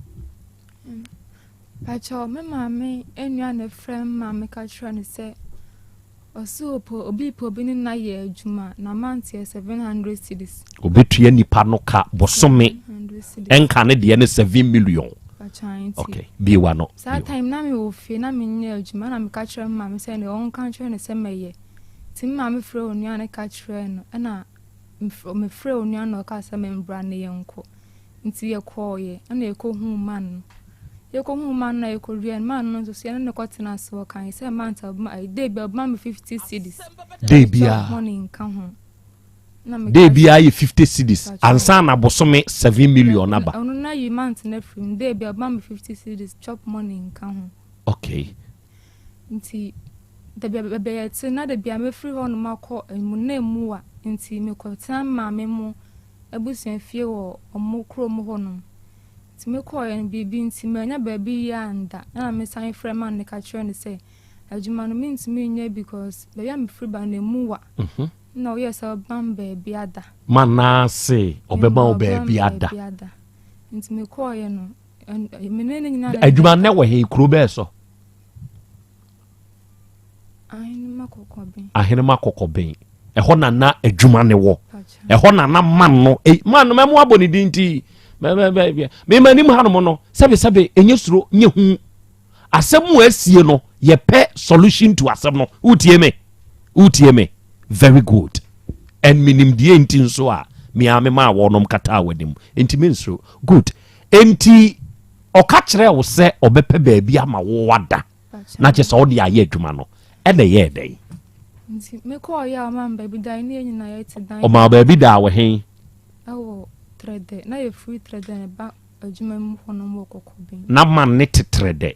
Pakyɛw, me maame nua na ɛfrɛ me maame ka kyerɛ no sɛ ɔse ɔpɛ obi pɛ obi ne no ayɛ adwuma na month yɛ 700 cedis. Obetua nipa no ka bosome ɛnka ne deɛ ne 7 million. Okay, bie w'ano. Saa time na me wɔ fie na menyɛ adwuma na meka kyerɛ me maame sɛ deɛ ɔnka nkyerɛ no sɛ mɛyɛ. Nti me maame frɛ onua no ka kyerɛɛ no ɛna mefrɛ onua no ɔka sɛ membra ne yɛnkɔ. Nti yɛkɔeɛ, ɛna yɛkɔhuu man no. Yɛkɔhuu man no a yɛkɔwieɛ no, man no nso so yɛne no kɔtena ase ɔkae sɛ month a ɔbɛma, day bi a ɔbɛma me 50 cedis. Day biara. Money nka ho. Day biara yɛ 50 cedis ansa na bosome 7 million aba. Ɔno na yi month no afiri mu. Day bi a ɔbɛma me 50 cedis chop money nka ho. Okay. Nti da bi a baabi a yɛte na da bi a mɛfiri hɔnom akɔ mu na emu wa nti mekɔtena me maame mo abusua fie wɔ ɔmo kurom hɔnom. Nti mekɔɔeɛ no biribi nti mannya baabi yie anda ɛna mesan frɛɛ man no ka kyerɛɛ no sɛ adwuma no mentumi nyɛ because baabi a mefiri ba no emu wa. Ɛna ɔyɛɛ sɛ ɔbɛma me baabi ada. Man no ara se ɔbɛma wo baabi ada. Nti mekɔɔeɛ no me ne no nyinaa. Adwuma no wɔ he? Kuro bɛɛ so? Ahenema Kɔkɔben. Ahenema Kɔkɔben. Ɛhɔ na na adwuma ne wɔ. Ɛhɔ na na man no. Eh, man no mɛmo abɔ ne din ti. Mɛma nim hanom no. Sɛbe sɛbe enye suro nye hu. Asɛm a asie no yɛpɛ solution to asɛm no. Wotie me? Wotie me? Very good. And menim deɛ nti nso a mea memaa wɔnom kataa w'anim. Nti mensuro. Good. Enti ɔka kyerɛɛ wo sɛ ɔbɛpɛ baabi ama wo wada na kyɛ sɛ wode ayɛ adwuma no ɛna ɛyɛɛ dɛn? Nti mekɔɔ yɛ a ɔmaa me baabi dae ne yɛn nyinaa yɛte dan. Ɔmaa baabi daa wɔ he? Ɛwɔ Trɛdɛ. Na yɛfiri Trɛdɛ na ɛba adwuma mu hɔnom wɔ Kɔkɔben. Na man ne te Trɛdɛ.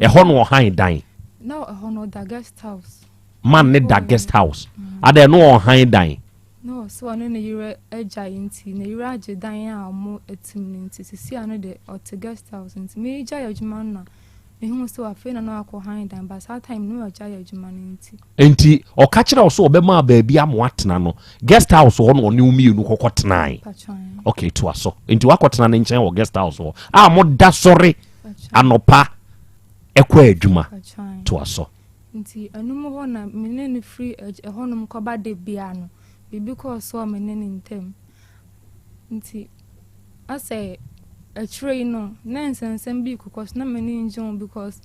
Ɛhɔ na ɔhan dan? Na ɛhɔ no ɔda guest house. Man ne da guest house. Adɛn na ɔhan dan? Na ɔse ɔne ne yere agyae nti ne yere agye dan a ɔmo te mu no nti sisi ano de ɔte guest house nti me gyae adwuma no na me huu sɛ afei na na wakɔ han dan but saa time no na wagyae adwuma no nti. Nti ɔka kyerɛ wo sɛ ɔbɛma baabi ama woatena no guest house hɔ na ɔne wo mmienu kɔkɔ tenae? Ok toa so. Nti wakɔ tena ne nkyɛn wɔ guest house hɔ a mo da sɔre anɔpa ɛkɔ adwuma. Toa so. Nti ɛno mu hɔ na me ne no firi ɛhɔnom kɔba da biara no, biribi kɔɔ so wɔ me ne no ntam. Nti asɛ akyire yi no, na nsɛnsɛm bi rekokɔ so, na m'ani ngye ho because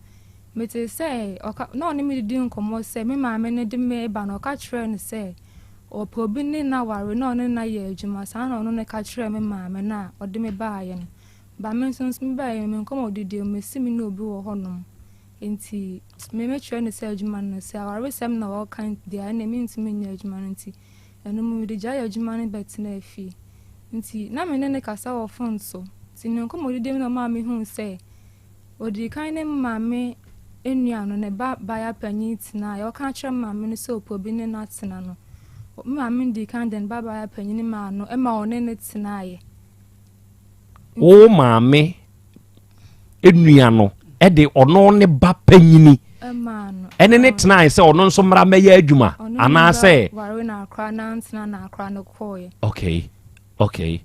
metee sɛ ɔka, na ɔne me didi nkɔmmɔ sɛ me maame no de me reba no, ɔka kyerɛɛ no sɛ ɔpɛ obi ne no aware na ɔne no ayɛ adwuma. Saa na ɔno no ka kyerɛɛ me maame no a ɔde me baeɛ no. But me nso nso mebaeɛ no, me nkɔmmɔdidie mu, mesi me ne obi wɔ hɔnom. Enti me mekyerɛ no sɛ adwuma no, sɛ awaresɛm na ɔreka deɛ a, ɛnneɛ mentumi nyɛ adwuma no nti, ɛno mu mede gyaee adwuma no bɛtenaa fie. Nti na me ne no kasa wɔ fon so. Nti ne nkɔmmɔdidi mu na ɔmaa mehuu sɛ ɔdii kan ne me maame nua no, ne ba baa panin tenaeɛ. Ɔka kyerɛɛ me maame no sɛ ɔpɛ obi ne no atena no, me maame no dii kan de ne ba baa panin maa no ma ɔne no tenaeɛ. Wo maame nua no de ɔno ne ba panyini ɛne ne tenae sɛ ɔno nso mmara mmɛyɛ adwuma anaasɛ. Okay, okay.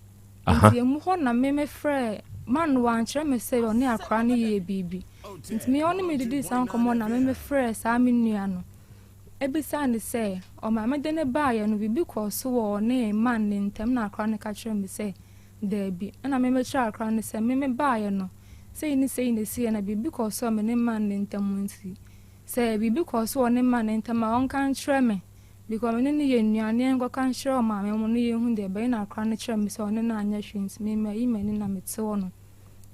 Aha. Nti emu hɔ na me mefrɛ man no wankyerɛ me sɛ ɔne akora no yɛ biribi. Nti me ɔne me didi saa nkɔmmɔ na me mefrɛ saa me nua no. Ebisaa no sɛ ɔmaame de ne baeɛ no biribi kɔɔ so wɔ ɔne man ne ntam na akora no ka kyerɛ me sɛ Dabi. Ɛnna me mekyerɛɛ akora no sɛ, Me mebaeɛ no, sei ne sei na ɛsiiɛ, na biribi kɔɔ so wɔ me ne man no ntam nti, sɛ biribi kɔɔ so wɔ ne man no ntam a, ɔnka nkyerɛ me, because me ne no yɛ nua, na yɛnkɔka nkyerɛ ɔmaame mo na yɛnhu deɛ ɛbɛyɛ. Ɛnna akora no kyerɛɛ me sɛ ɔne no anyɛ hwee nti, me mayi m'ani na mete hɔ no.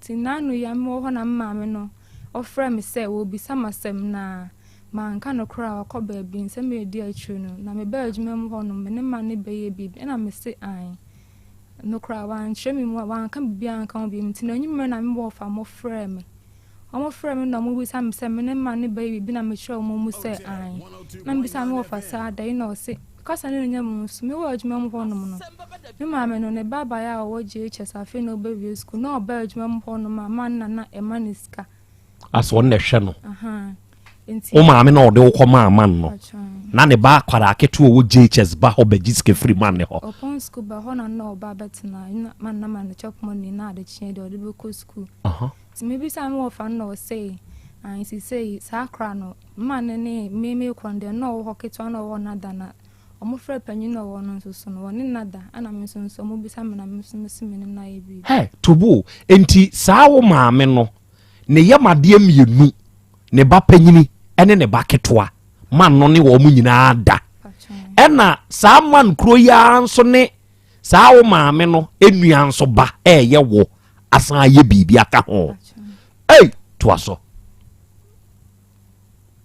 Nti nnaano yi a mewɔ hɔ na me maame no ɔfrɛɛ me sɛ ɔrebisa m'asɛm, na manka nokorɛ a wakɔ baabi, nsɛm a ɛdi akyire no, na mebaa adwuma mu hɔ no, me ne man no bɛyɛɛ biribi, ɛnna mese aane. No koraa, wɔannkyerɛ me mu, wɔannka biribiara annka ho bio. Ntsi no enyimrɛ na me wɔfa wɔfrɛɛ me. Wɔfrɛɛ me na wɔbisaa me sɛ me ne man no bɛyɛ biribi na mekyerɛɛ hɔn mu sɛ aane. Na mebisaa me wɔfa sɛ adɛn na ɔse kasa no nnyɛ mo nso. Mewɔ edwuma mu hɔnom no, me maame no ne ba bae a ɔwɔ JHS afei na obewie skuul na ɔbaa edwuma mu hɔnom a man na na ɛma no sika. Asɛ ɔno na ɛhwɛ no. Wo maame na ɔde wo kɔ maa man no. Na ne ba akwadaa ketewa ɔwɔ JHS ba hɔ bɛgye sika firi man ne hɔ. Ɔpɔn sukuu ba hɔ na na ɔba bɛtena na man na ma no chop money na adekyeɛ deɛ ɔde bɛkɔ sukuu. Nti mebisa me wɔfa no na ɔsei ayi sisei saa akora no man ne ne me mekɔ no deɛ na ɔwɔ hɔ ketewa na ɔwɔ nada na wɔn frɛ panyin na ɔwɔ no nso so no wɔne nada ɛna me nso nso wɔn bisa me na me nso mesi me ne na yɛ biribi. Hɛ tobo nti saa wo maame no ne yam adeɛ mmienu, ne ba panyini ne ne ba ketewa, man no ne wɔn nyinaa da. Ɛna saa man kuro yi ara nso ne saa wo maame no nua nso ba ɛɛyɛ wo asan ayɛ biribi aka ho. Ei, toa so.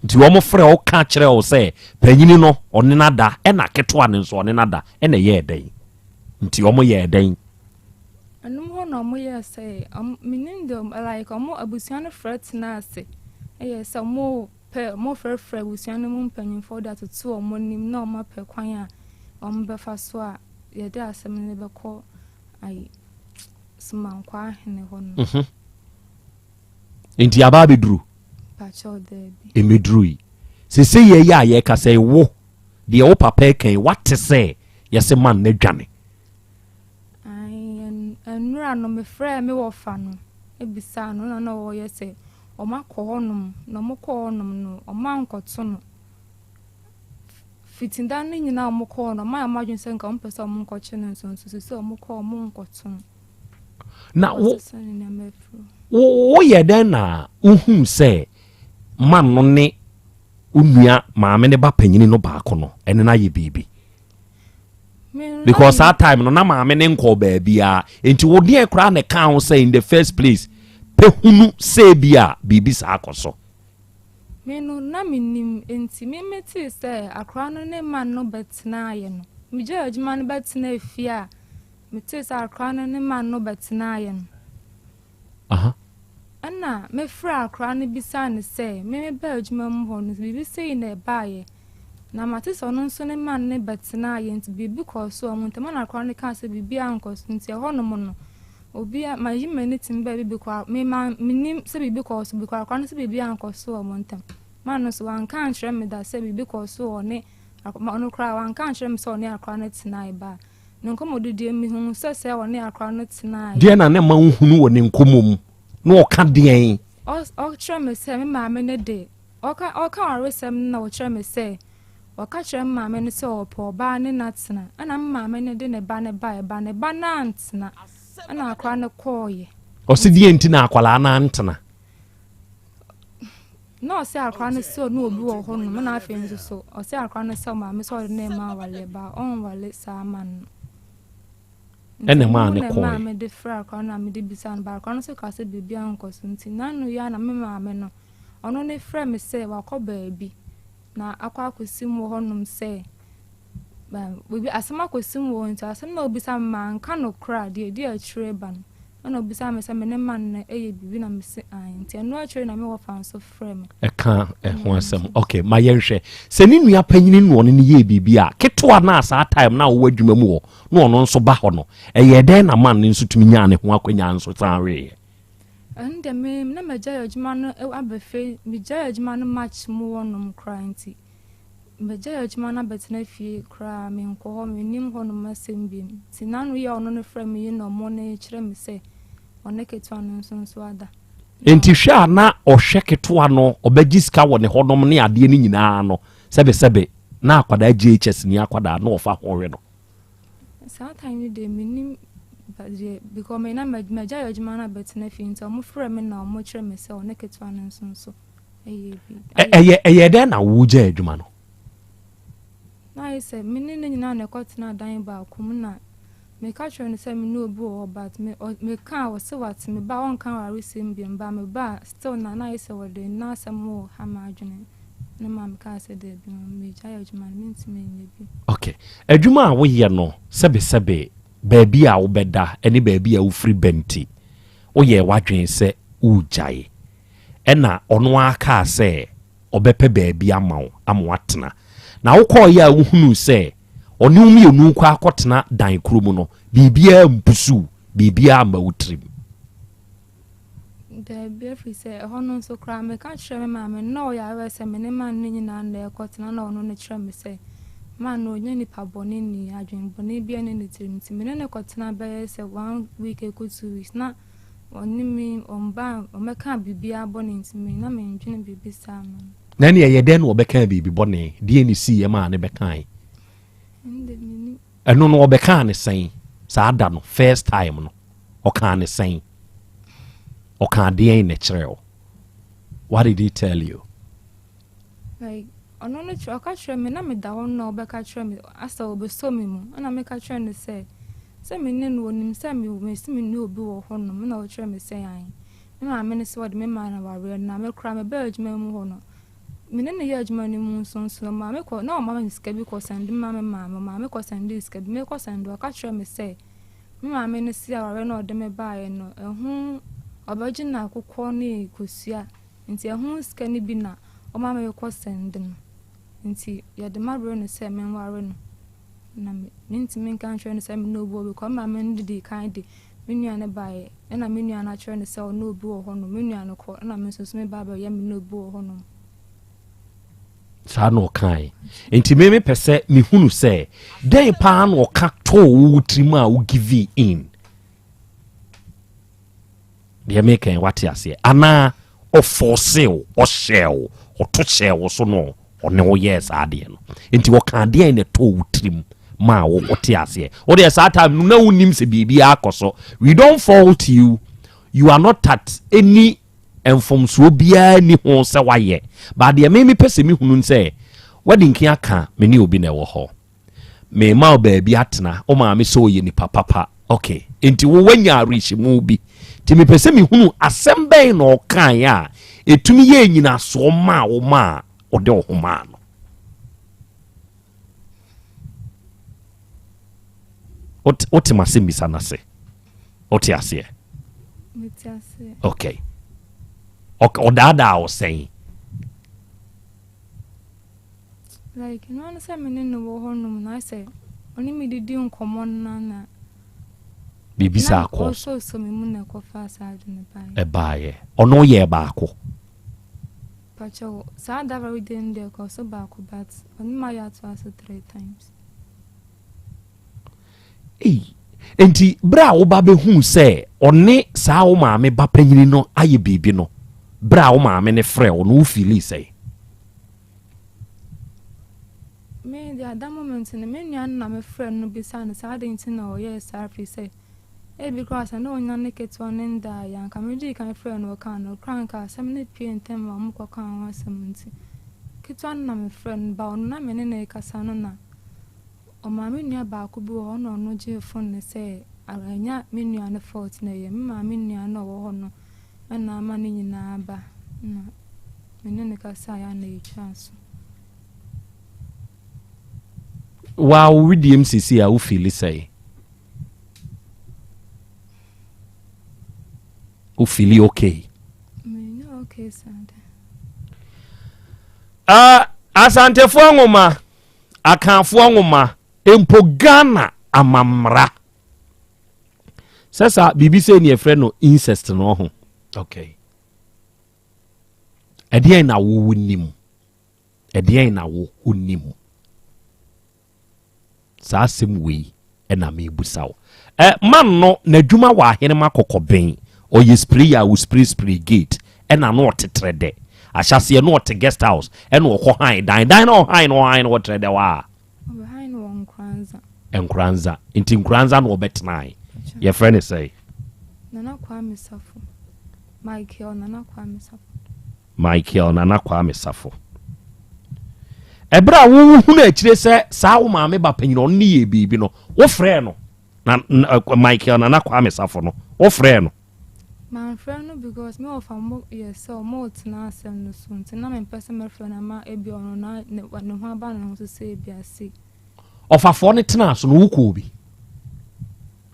Nti wɔn frɛ wo ka kyerɛ wo sɛ panyini no ɔne no ada ɛna ketewa no nso ɔne no ada ɛna ɛyɛɛ dɛn? Nti wɔn yɛɛ dɛn? Ɛnom hɔ na ɔmo yɛɛ sɛ ɔmo menim deɛ ɔmo like ɔmo abusua no frɛ tenaa ase ɛyɛ sɛ ɔmo pɛ ɔmo frɛfrɛ abusua no mu mpanyinfoɔ de atoto ɔmo anim na ɔmo apɛ kwan a ɔmo bɛfa so a yɛde asɛm no bɛkɔ ayi Somankwaa hene hɔ no. Mhm. Nti aba abɛduru? Pakyɛw daabi. Ɛmɛduru yi. Sese yɛ yɛ a yɛkasa yi wo deɛ wo papa ɛka yi wate sɛ yɛse man no adwane. Ae, nnora no mefrɛɛ me wɔfa no bisaa no na na ɔyɛ sɛ wɔakɔ hɔnom na wɔkɔɔ hɔnom no wɔankɔto no. Fiti da no nyinaa a wɔkɔɔ no wɔayɛ wɔn adwene sɛ nka wɔmpɛ sɛ wɔnkɔkye no nso nso sisi a wɔkɔɔ wɔnkɔto no. Na wo woyɛ dɛn na wohuu sɛ man no ne wo nua maame ne ba panyini no baako no ɛne no ayɛ biribi? Because saa time no na maame ne nkɔɔ baabiara, nti wo deɛ koraa na ɛka ho sɛ in the first place pɛ hunu sɛ bi a biribi saa kɔ so. Me no, na mennim, enti me metee sɛ akora no ne man no bɛtenaeɛ no, megyae adwuma no bɛtenaa fie a, metee sɛ akora no ne man no bɛtenaeɛ no. Ɛnna mefrɛɛ akora no bisaa no sɛ, me mebaa adwuma mu hɔ no, biribi sei na ɛbaeɛ, na mate sɛ ɔno nso ne man no bɛtenaeɛ, nti biribi kɔɔ so wɔ wɔn ntam. Ɛnna akora no kaa sɛ biribiara ankɔ so, nti ɛhɔnom no, Obi a mayi m'ani tim baabi bi kɔ a, me ma mennim sɛ biribi kɔɔ so bi kɔ akora no sɛ biribi ankɔ so wɔ wɔn ntam. Man no nso wanka ankyerɛ me da sɛ biribi kɔɔ so wɔ ɔne ɔno koraa wanka ankyerɛ me sɛ ɔne akora no tenae ba a. Ne nkɔmmɔdidie mehuu sɛ sɛ ɔne akora no tenae. Deɛn na na ɛma wohunu wɔ ne nkɔmmɔ mu? Na ɔka deɛn? Ɔkyerɛ me sɛ me maame no de Ɔka ɔka awaresɛm no na ɔkyerɛ me sɛ ɔka kyerɛ me maame no sɛ ɔpɛ ɔbaa ne no atena ɛna me maame no de ne ba no baeɛ ba ne ba no antena ɛna akwadaa no kɔɔeɛ. Ɔse deɛ nti na akwadaa no antena? Na ɔse akwadaa no sɛ ɔne obi wɔ hɔ nom ɛna afei nso so ɔse akwadaa no sɛ ɔmaame sɛ ɔde no rema awareɛ ba ɔnwale saa man no. Ɛna ɛmaa no kɔɔeɛ. Ɛna ɛmaa mede frɛ akwadaa no a mede bisa no ba akwadaa no nso kaa sɛ biribiara nkɔ so nti n'ano yi ara na me maame no Ɔno ne frɛ me sɛ wakɔ baabi na akɔ akɔsi mu wɔ hɔnom sɛ biribi asɛm akɔsi mu wɔ nti asɛm na ɔbisa me manka no koraa deɛ ɛdi akyire ba no ɛna ɔbisa me sɛ me ne man no ɛyɛ biribi na mese ae nti ɛno akyire na me wɔfa nso frɛ me. Ɛka ɛho asɛm ok ma yɛnhwɛ sɛ ne nua panyini no ɔne no yɛɛ biribi a ketewa no a saa time no a wowɔ adwuma mu hɔ na ɔno nso ba hɔ no ɛyɛɛ dɛn na man no nso tumi nyaa ne ho akwanya nso san weeɛ? Ɛno deɛ me na magyae adwuma no aba fie, megyae adwuma no March mu hɔ nom koraa nti, magyae adwuma no abɛtena fie koraa, menkɔ hɔ, mennim hɔ nom asɛm biom. Nti n'ano yi a ɔno no frɛ me yi na ɔmo no kyerɛ me sɛ ɔne ketewa no nso nso ada. Nti hwɛ a na ɔhwɛ ketewa no, ɔbɛgye sika wɔ ne hɔ nom ne adeɛ no nyinaa no, sɛbesɛbe na akwadaa JHS ni akwadaa na ɔfa ho hwɛ no. Saa time no deɛ mennim deɛ because me na magyae adwuma no abɛtena fie nti ɔmo frɛ me na ɔmo kyerɛ me sɛ ɔne ketewa no nso nso ɛyɛ bi. Ɛyɛ ɛyɛ dɛn na wogyae adwuma no? Na ayɛ sɛ me ne no nyinaa na ɛkɔtena dan baako mu na meka kyerɛ no sɛ me ne obi wɔ hɔ but me ɔ meka a ɔse wate me ba ɔnka awaresɛm biom but me ba a still na na ayɛ sɛ wɔde n'asɛm wɔ ha m'adwene. Ne maame kaa sɛ, Dabi, megyae adwuma no, mentumi nyɛ bio. Ok. Adwuma a woyɛ no, sɛbesɛbe, baabi a wobɛda ne baabi a wofiri ba nti, woyɛɛ w'adwene sɛ woregyae. Ɛnna ɔno ara kaa sɛ ɔbɛpɛ baabi ama wo ama woatena. Na wokɔeɛ a wohunuu sɛ ɔne wo mmienu rekɔ akɔtena dan koro mu no, biribiara mpusuw, biribiara amma wo tirim. Dabi, ɛfiri sɛ ɛhɔ no nso koraa meka kyerɛɛ me maame no na ɔyɛ aware sɛ me ne man no nyinaa na ɛrekɔtena na ɔno no kyerɛ me sɛ man no ɔnyɛ nipa bɔne ni, adwene bɔne biara nni ne tirim nti me ne no kɔtena bɛyɛ sɛ one week ɛkɔ 2 weeks na ɔne me ɔmba ɔmmɛkaa biribiara bɔne nti me na mendwene biribi saa ma no. Na ɛne ɛyɛ dɛn na ɔbɛkaa biribi bɔne? Deɛn na ɛsiiɛ maa ne bɛkae? Ɛnde mennim. Ɛno no ɔbɛkaa ne sɛn saa da no first time no? Ɔkaa ne sɛn? Ɔkaa deɛn na ɛkyerɛɛ wo? What did he tell you? Like ɔno no kyerɛ ɔka kyerɛ me na meda hɔ no na ɔbɛka kyerɛ me asɛ ɔbɛsɔ me mu ɛna meka kyerɛ no sɛ sɛ me ne no ɔnim sɛ me mesi me ne obi wɔ hɔ nom ɛna ɔkyerɛ me sɛ ae me maame no sɛ ɔde me maa no awareɛ no na me koraa mebaa adwuma mu hɔ no me ne no yɛ adwuma no mu nso nso no maame kɔ na ɔma me sika bi kɔ sɛnde ma me maame maame kɔ sɛnde sika bi mekɔ sɛnde ɔka kyerɛ me sɛ Me maame no se awareɛ no a ɔde me baeɛ no, ɛho ɔbɛgye no akokɔ ne kosua, nti ɛho sika no bi na ɔma mekɔ sɛnde no. Nti yɛde m'abrɛ no sɛ menware no. Na me mentumi nka nkyerɛ no sɛ me ne obi wɔ because me maame no dii kan de me nua no baeɛ, ɛna me nua no akyerɛ no sɛ ɔne obi wɔ hɔnom. Me nua no kɔ, ɛna me nso so meba abɛyɛ me ne obi wɔ hɔnom. Saa na ɔkae. Nti me mepɛ sɛ mehunu sɛ dɛn paa na ɔka too wo tirim a wo give in. Deɛ meka yi wate aseɛ anaa ɔfɔɔse wo, ɔhyɛɛ wo, ɔto hyɛɛ wo so no ɔne wo yɛɛ saa adeɛ no. Nti ɔka deɛn na ɛtoo wo tirim maa wo wote aseɛ. Wo deɛ saa time no na wonim sɛ biribi akɔ so. We don't fault you. You are not at any. mfomsoɔ biara nni ho sɛ wayɛ. But deɛ me mepɛ sɛ mehunu ne sɛ, wadi nkan aka me ne obi na ɛwɔ hɔ. Mema wo baabi atena, wo maame sɛ ɔyɛ nipa papa. Ok, enti wo wanya awerɛhyɛmu bi. Nti mepɛ sɛ mehunu asɛm bɛn na ɔkaeɛ a ɛtumi yɛɛ nyinasoɔ maa wo maa wode wo ho maa no. Wote m'asɛmmisa no ase? Wote aseɛ? Mete aseɛ. Ok. Ɔdaadaa wo sɛn? Like no ano sɛ me ne no wɔ hɔnom na sɛ ɔne me didi nkɔmmɔ no na biribi saa kɔɔ so. Ɔsɔsɔ me mu na ɛkɔfaa saa adwene baeɛ. Ɛbaeɛ. Ɔno yɛɛ baako. Pakyɛw, saa da very day no deɛ ɛkɔɔ so baako but ɔne me ayɛ atoa so 3 times. Ei, enti berɛ a woba bɛhuu sɛ ɔne saa wo maame ba panyini no ayɛ biribi no, berɛ a wo maame no frɛɛ wo no, wo feelii sɛn? Me deɛ at that moment no, me nua no na me frɛɛ no bisaa no sɛ adɛn nti na ɔyɛɛ saa firi sɛ ebi koraa sɛ na ɔnya ne ketewa no ndaeɛ a, anka medii kan frɛɛ no ɔkaa no koraa anka asɛm no pue ntɛm ma wɔkɔkaa ho asɛm nti ketewa no na mefrɛɛ no ba ɔno na me ne no rekasa no na Ɔmaa me nua baako bi wɔ hɔ na ɔno gyee phone no sɛ ɛnyɛ me nua no fault na ɛyɛ me maame nua no a ɔwɔ hɔ no na ama ne nyinaa aba na me ne no kasaeɛ a na yɛtwaa so. Waa wo wedeɛm seesei a wo feeli sɛn? Wo feeli okay? Menyɛ okay saa de. Uh, Asantefoɔ nwoma Akanfoɔ nwoma, mpo Ghana amammra. Sɛ saa biribi sɛ ni ɛfrɛ no incest no ɔho. Okay. Ɛdeɛn na wo wonim? Ɛdeɛn na wo wonim? Saa asɛm wei ɛna mebusa wo. Ɛ man no n'adwuma wɔ ahenema kɔkɔben. Ɔyɛ sprayer a ɔspray spray gate ɛna na ɔte trɛdɛ. Ahyɛaseɛ na ɔte guest house ɛna ɔkɔ han dan. Dan na ɔhan no ɔhan no wɔ trɛdɛ hɔ a. Ɔbɛhan no wɔ Nkoranza. Nkoranza. Nti Nkoranza na ɔbɛtenae. Yɛfrɛ no sɛn? Nana Kwame Safo. Michael Nana Kwame Safo. Michael Nana Kwame Safo. Ɛberɛ a wohunu akyire sɛ saa wo maame ba panyin ɔno ne yɛ biribi no, wofrɛɛ no na Michael Nana Kwame Safo no, wofrɛɛ no? Manfrɛ no because me wɔfa mo yɛ sɛ ɔmo retena asɛm no so nti na mempɛ sɛ mɛfrɛ no ama ebi ɔno na ne ho aba ne ho so sɛ ebi ase. Ɔfafoɔ no tenaa so no wokɔɔ bi?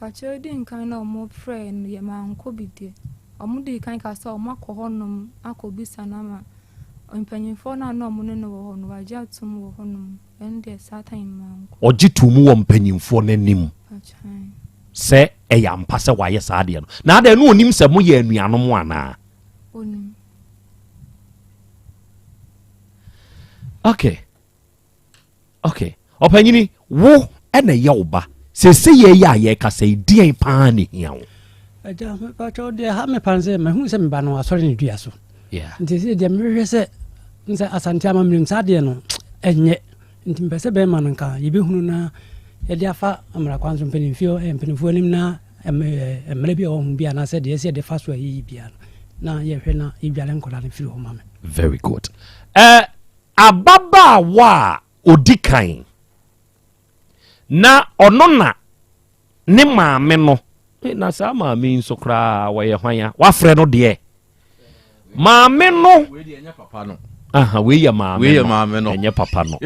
Pakyɛw edi nkan na ɔmo frɛɛ no deɛ mankɔ bi deɛ. Ɔmo dii kan kaa sɛ ɔmo akɔ hɔ nom akɔ bisa no ama mpanyinfoɔ no a na ɔmo ne no wɔ hɔ no wagye atom wɔ hɔ nom. Ɛno deɛ saa time mankɔ. Ɔgye too mu wɔ mpanyinfoɔ no anim sɛ ɛyɛ ampa sɛ wayɛ saa adeɛ no. Na adɛn na ɔnim sɛ moyɛ anuanom anaa? Ɔnim. Okay. Ok, ɔpanyini, wo na ɛyɛ wo ba. Seesei yɛ yi a yɛrekasa yi, deɛn paa na ɛhia wo? Agya, mepakyɛw deɛ ha me paa sɛ mahu sɛ me ba no asɔre ne dua so. Yeah. Nti sɛ deɛ mehwehwɛ sɛ sɛ Asante amammerɛ mu saa deɛ no ɛnyɛ. Nti mepɛ sɛ bɛrima no nka yɛbɛhunu na yɛde afa mmara kwan so mpanimfoɔ eh, mpanimfoɔ anim na eh, mmerɛ bi a wɔhu bi anaasɛ deɛ ɛsɛ yɛde fa so a yɛyi biara no na yɛhwɛ na yɛdwale nkɔla no firi hɔ ma me. Very good. Uh, Ababaawa a ɔdi kan, na ɔno na ne maame no, na saa maame yi nso koraa wɔyɛ hwan a wafrɛ no deɛ maame no aha wei yɛ maame no ɛnyɛ papa no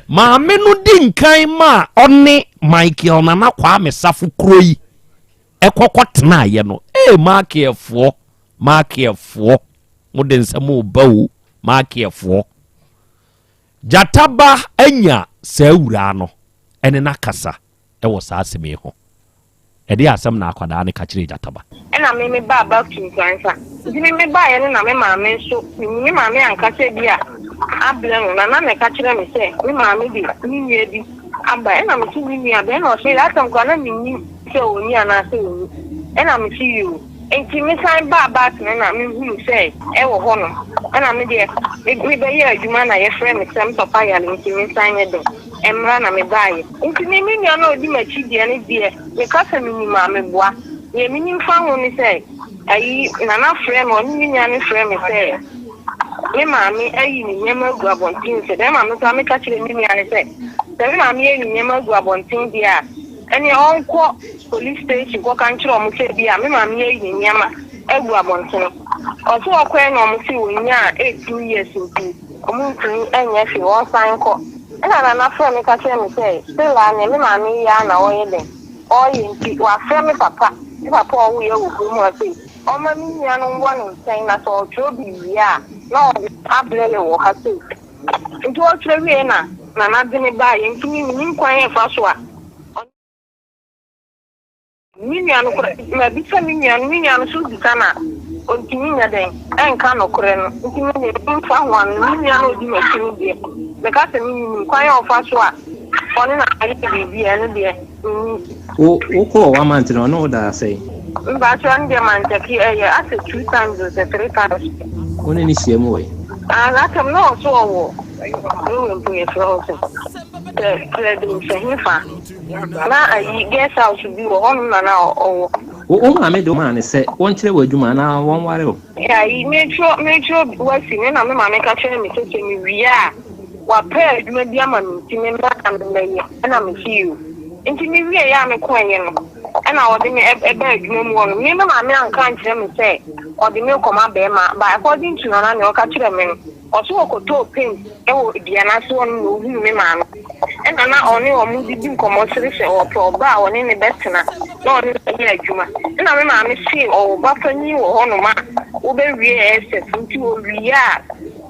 maame no di nkan ma ɔne Michael Nana Kwame Safo kuro yi ɛkɔkɔ tenaeɛ no ee maakeɛfoɔ maakeɛfoɔ mo de nsɛm ɔba o Maakirfoɔ. Gyata ba anya saa wuraa no ne no akasa wɔ saa asɛm yi ho. Ɛdeɛn asɛm na akwadaa no ka kyerɛɛ gyata ba? Ɛna me me baa back to Nkoransa. Nti me me baeɛ no na me maame nso, me me maame anka sɛ bi a abrɛ no, na na na ɛka kyerɛ me sɛ me maame de ne nua bi aba. Ɛna me se ne nua bɛn? Ɛna ɔse that time koraa na mennim sɛ ɔni anaasɛ ɔnni. Ɛna me se yoo. Enti mesan baa bus no na mehuu sɛ ɛwɔ hɔ nom. Ɛna me deɛ me bɛyɛɛ adwuma na yɛfrɛ me sɛ me papa yare nti mensan nyɛ dɛn mmra na mebaeɛ. Nti me me nua no a ɔdi m'akyi deɛ no deɛ meka sɛ menim a meboa. Deɛ menim fa ho ne sɛ. Ayi, Nana frɛɛ me, ɔne me nua no frɛɛ me sɛ me maame ayi ne nneɛma agu abɔnten sɛ dɛn ma me koraa meka kyerɛɛ me nua no sɛ sɛ me maame ayi ne nneɛma agu abɔnten deɛ a ɛneɛ ɔnkɔ police station kɔka nkyerɛ ɔmo sɛ bi a me maame ayi ne nneɛma agu abɔntene. Ɔse ɔkɔɛ na ɔmo se ɔnyaa 18 years nti ɔmo ntumi nyɛ hwee ɔnsan nkɔ. Ɛna Nana frɛɛ me ka kyerɛɛ me sɛ still a neɛ me maame yɛ ara na ɔyɛ dɛn ɔreyɛ nti wafrɛ me papa, me papa a ɔwoeɛ wɔ kurom ha sei, ɔmma me nua no nwɔ ne nkyɛn na sɛ ɔtwerɛ bi wie a na ɔde abrɛ yɛ wɔ ha sei. Nti ɔtwerɛ wieɛ na Nana de no baeɛ nti me mennim kwan a ɛfa so a ɔne Me nua no koraa, mabisa me nua no, me nua no nso bisa no a, ɔntumi nyɛ dɛn nka nokorɛ no. Nti me deɛ memfa ho ano, me nua no a ɔdi m'akyi no deɛ, meka sɛ mennim kwan a ɔfa so a ɔne no ayɛ biribi a, ɛno deɛ mennim. Wo wokɔɔ one month no ɔne wo daa sɛn? Mpakyɛw ɛno deɛ mankyɛke, ɛyɛ asɛ two times o sɛ three times. Wo ne no hyia mu wɔ he? Ah, n'asɛm na ɔso ɔwɔ Norway mpo yɛfrɛ hɔ sɛ sɛ Klɛdin sɛ hefa. Na ayi guest house bi wɔ hɔnom na na ɔwɔ. Wo wo maame de wo maa no sɛ wɔnkyerɛ wo adwuma anaa wɔnware wo? Ayi meretwerɛ meretwerɛ wasi no na me maame ka kyerɛɛ me sɛ sɛ mewie a wapɛ adwuma bi ama me nti memmra na memmɛyɛ ɛna mese yoo. Nti mewieeɛ a mekɔeɛ no ɛna ɔde me ɛbaa adwuma mu hɔ no me me maame anka ankyerɛ me sɛ ɔde me rekɔma barima but according to Nana nea ɔka kyerɛɛ me no Ɔse ɔkɔtɔɔ paint wɔ dua no ase hɔ nom na ohuu me maame. Ɛna na ɔne wɔn didi nkɔmmɔ sere sɛ ɔpɛ ɔba a ɔne no bɛtena na ɔne no ayɛ adwuma. Ɛna me maame se ɔwɔ ba panyin wɔ hɔ nom a wobɛwie SS nti owie a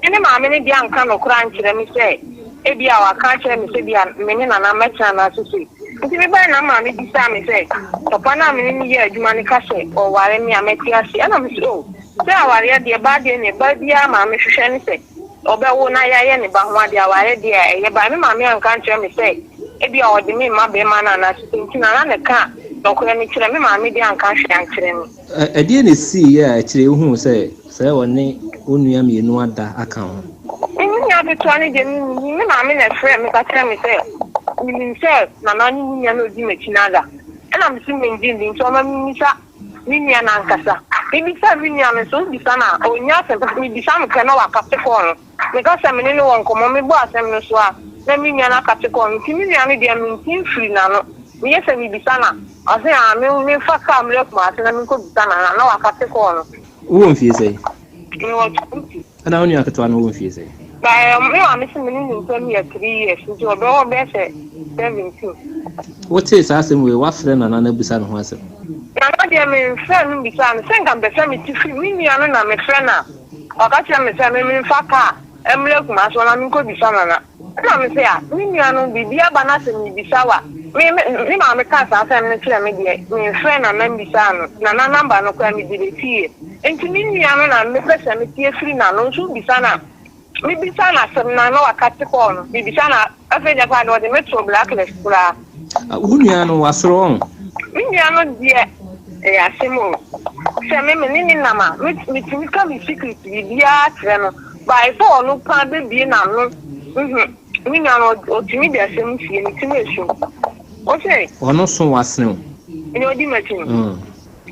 me ne maame no deɛ anka nokorɛ ankyerɛ me sɛ ebia waka akyerɛ me sɛ ebia me ne Nana mɛtena anaasɛ sei. Nti mebae na maame bisaa me sɛ papa no a me ne no yɛ adwuma no ka sɛ ɔware me a mɛte ase. Ɛna mese oh. Sɛ awareɛ deɛ baa deɛ neɛ baa biara maame hwehwɛ ne sɛ ɔbɛwo na yayɛ ne ba ho adeɛ awareɛ deɛ a ɛyɛ baa me maame anka ankyerɛ me sɛ ebia ɔde me mma bɛɛma no anaa sesɛ nti na na ne ka nɔkorɛ no kyerɛ me maame deɛ anka hwee ankyerɛ me. Ɛdeɛn na ɛsiiɛ a akyire yi wohuu sɛ sɛ ɔne wo nua mmienu ada aka ho? Me nua ketewa no deɛ mennim, me maame na ɛfrɛɛ me ka kyerɛɛ me sɛ menim sɛ Nana ne me nua no a ɔdi m'akyi no ada ɛna mese mennye nni nti ɔma memmisa me nua no ankasa. Mibisaa me nua no nso, wobisa no a, onnya asɛm papa. Mibisa no pɛ na wakate kɔɔ no. Meka sɛ me ne no wɔ nkɔmmɔ, mebɔ asɛm no so a, na me nua no akate kɔɔ no. Nti me nua no deɛ, mente mfiri n'ano. Meyɛ sɛ mebisa no a, ɔse aa, me memfa kaa mmra Kumasi na menkɔbisa no anaa, na wakate kɔɔ no. Wowɔ mfie sɛn? Mewɔ 20. Ɛna wo nua ketewa no wɔ mfie sɛn? Ba eh, me maame se me ne ne ntam yɛ 3 years nti ɔbɛwɔ bɛyɛ sɛ 17. Wotee saa asɛm wei, woafrɛ Nana no abisa ne ho asɛm? Nana deɛ memfrɛɛ no mbisaa no, sɛ nka mepɛ sɛ mete firi me nua no na mefrɛ no a, ɔka kyerɛ me sɛ me memfa kaa mmra Kumasi hɔ na menkɔbisa Nana. Ɛna me se ah, me nua no biribi aba na sɛ mebisa wo a, me me me maame kaa saa asɛm no kyerɛɛ me deɛ, memfrɛɛ Nana mbisaa no, Nana number no koraa mede bɛtiiɛ. Nti me nua no na mepɛ sɛ mete afiri n'ano, nso wobisa no a, mebisa no asɛm no a na wakate kɔɔ no, mebisa no a, afei deɛ koraa deɛ ɔde me too blacklist koraa. Wo nua no wasoro ɔn? Me nua no deɛ ɛyɛ asɛm o, sɛ me me ne no nam a, metumi ka me secret biribiara kyerɛ no, but sɛ ɔno paa bɛbue n'ano, mhm, me nua no ɔtumi de asɛm sie, ne tirim ɛsum. Ose. Ɔno so wasene o. Nea ɔdi m'akyi no.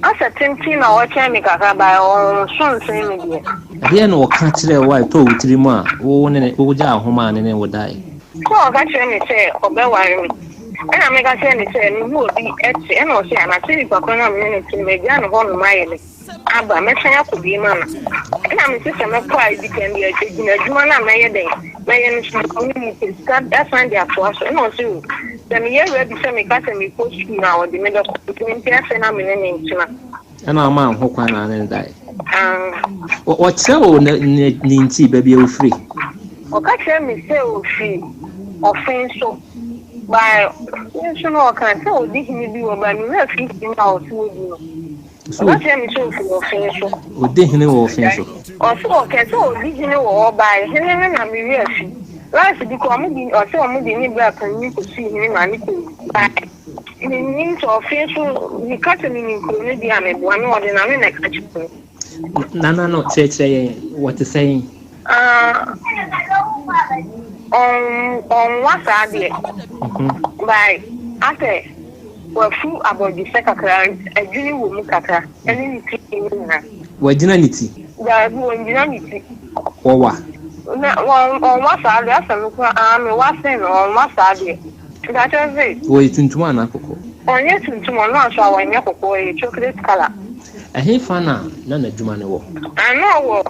Asɛ tenten na ɔkyɛn me kakra but ɔnso nsen me deɛ. Ɛdeɛn na ɔka kyerɛɛ wo a ɛtɔɔ wo tirim a wo ne no wogyaa wo ho maa ne ne wo daeɛ? Sɛ ɔka kyerɛɛ me sɛ ɔbɛware me ɛna meka kyerɛɛ no sɛ me ho obi te ɛna ɔse ana sɛ nipa korɔ no a me ne no te no magyaa no hɔ nom ayɛ me aba mɛsan akɔ biem ana ɛna mese sɛ mɛkɔ a ebi kan bi ɛgyina adwuma no a mɛyɛ dɛn mɛyɛ no so me mu pɛ sika asan de atoa so ɛna ɔse o sɛ meyɛ ready sɛ meka sɛ mekɔ sukuu no a ɔde me bɛkɔ nti mente ase na me ne ne ntena. Ɛna ɔmaa wo ho kwan na ne no dae. Ɔkyerɛ wo ne ne nti baabi a ofiri? Ɔka kyerɛ me sɛ ofiri ɔfen so by me nso no ɔka sɛ ɔdi hene bi wɔ ba me werɛ firi hene a ɔse ɔdi no. Ɔka kyerɛɛ me sɛ ɔfiri ɔfe so. Ɔdi hene wɔ ɔfe so. Ɔse ɔkɛ sɛ ɔdi hene wɔ hɔ bae hene no na me werɛ afi. Last bi koraa ɔmo de ɔse ɔmo de ne bra panyin kɔsii hene ma ne kɔwu bae. Mennim sɛ ɔfe so meka sɛ menim kuro no deɛ a meboa me ɔde n'ano na ɛka kyerɛ me. Nana no kyerɛkyerɛ yɛn wɔte sɛn? Ah, ɔnwa saa deɛ. Bae asɛ. Wafu abɔdwesɛ kakra, adwini wɔ mu kakra, ɛne ne ti no nyinaa. Wagyina ne ti? Daabi, ɔngyina ne ti. Wɔwa? Na wɔnwa saa deɛ, asɛ me koraa, aa mewa sen no, ɔnwa saa deɛ. Mpakyɛw se. Wɔyɛ tuntum anaa kɔkɔɔ? Ɔnyɛ tuntum, ɔno nso a ɔnyɛ kɔkɔɔ, ɔyɛ chocolate colour. Ɛhefa na na n'adwuma no wɔ? Ana ɔwɔ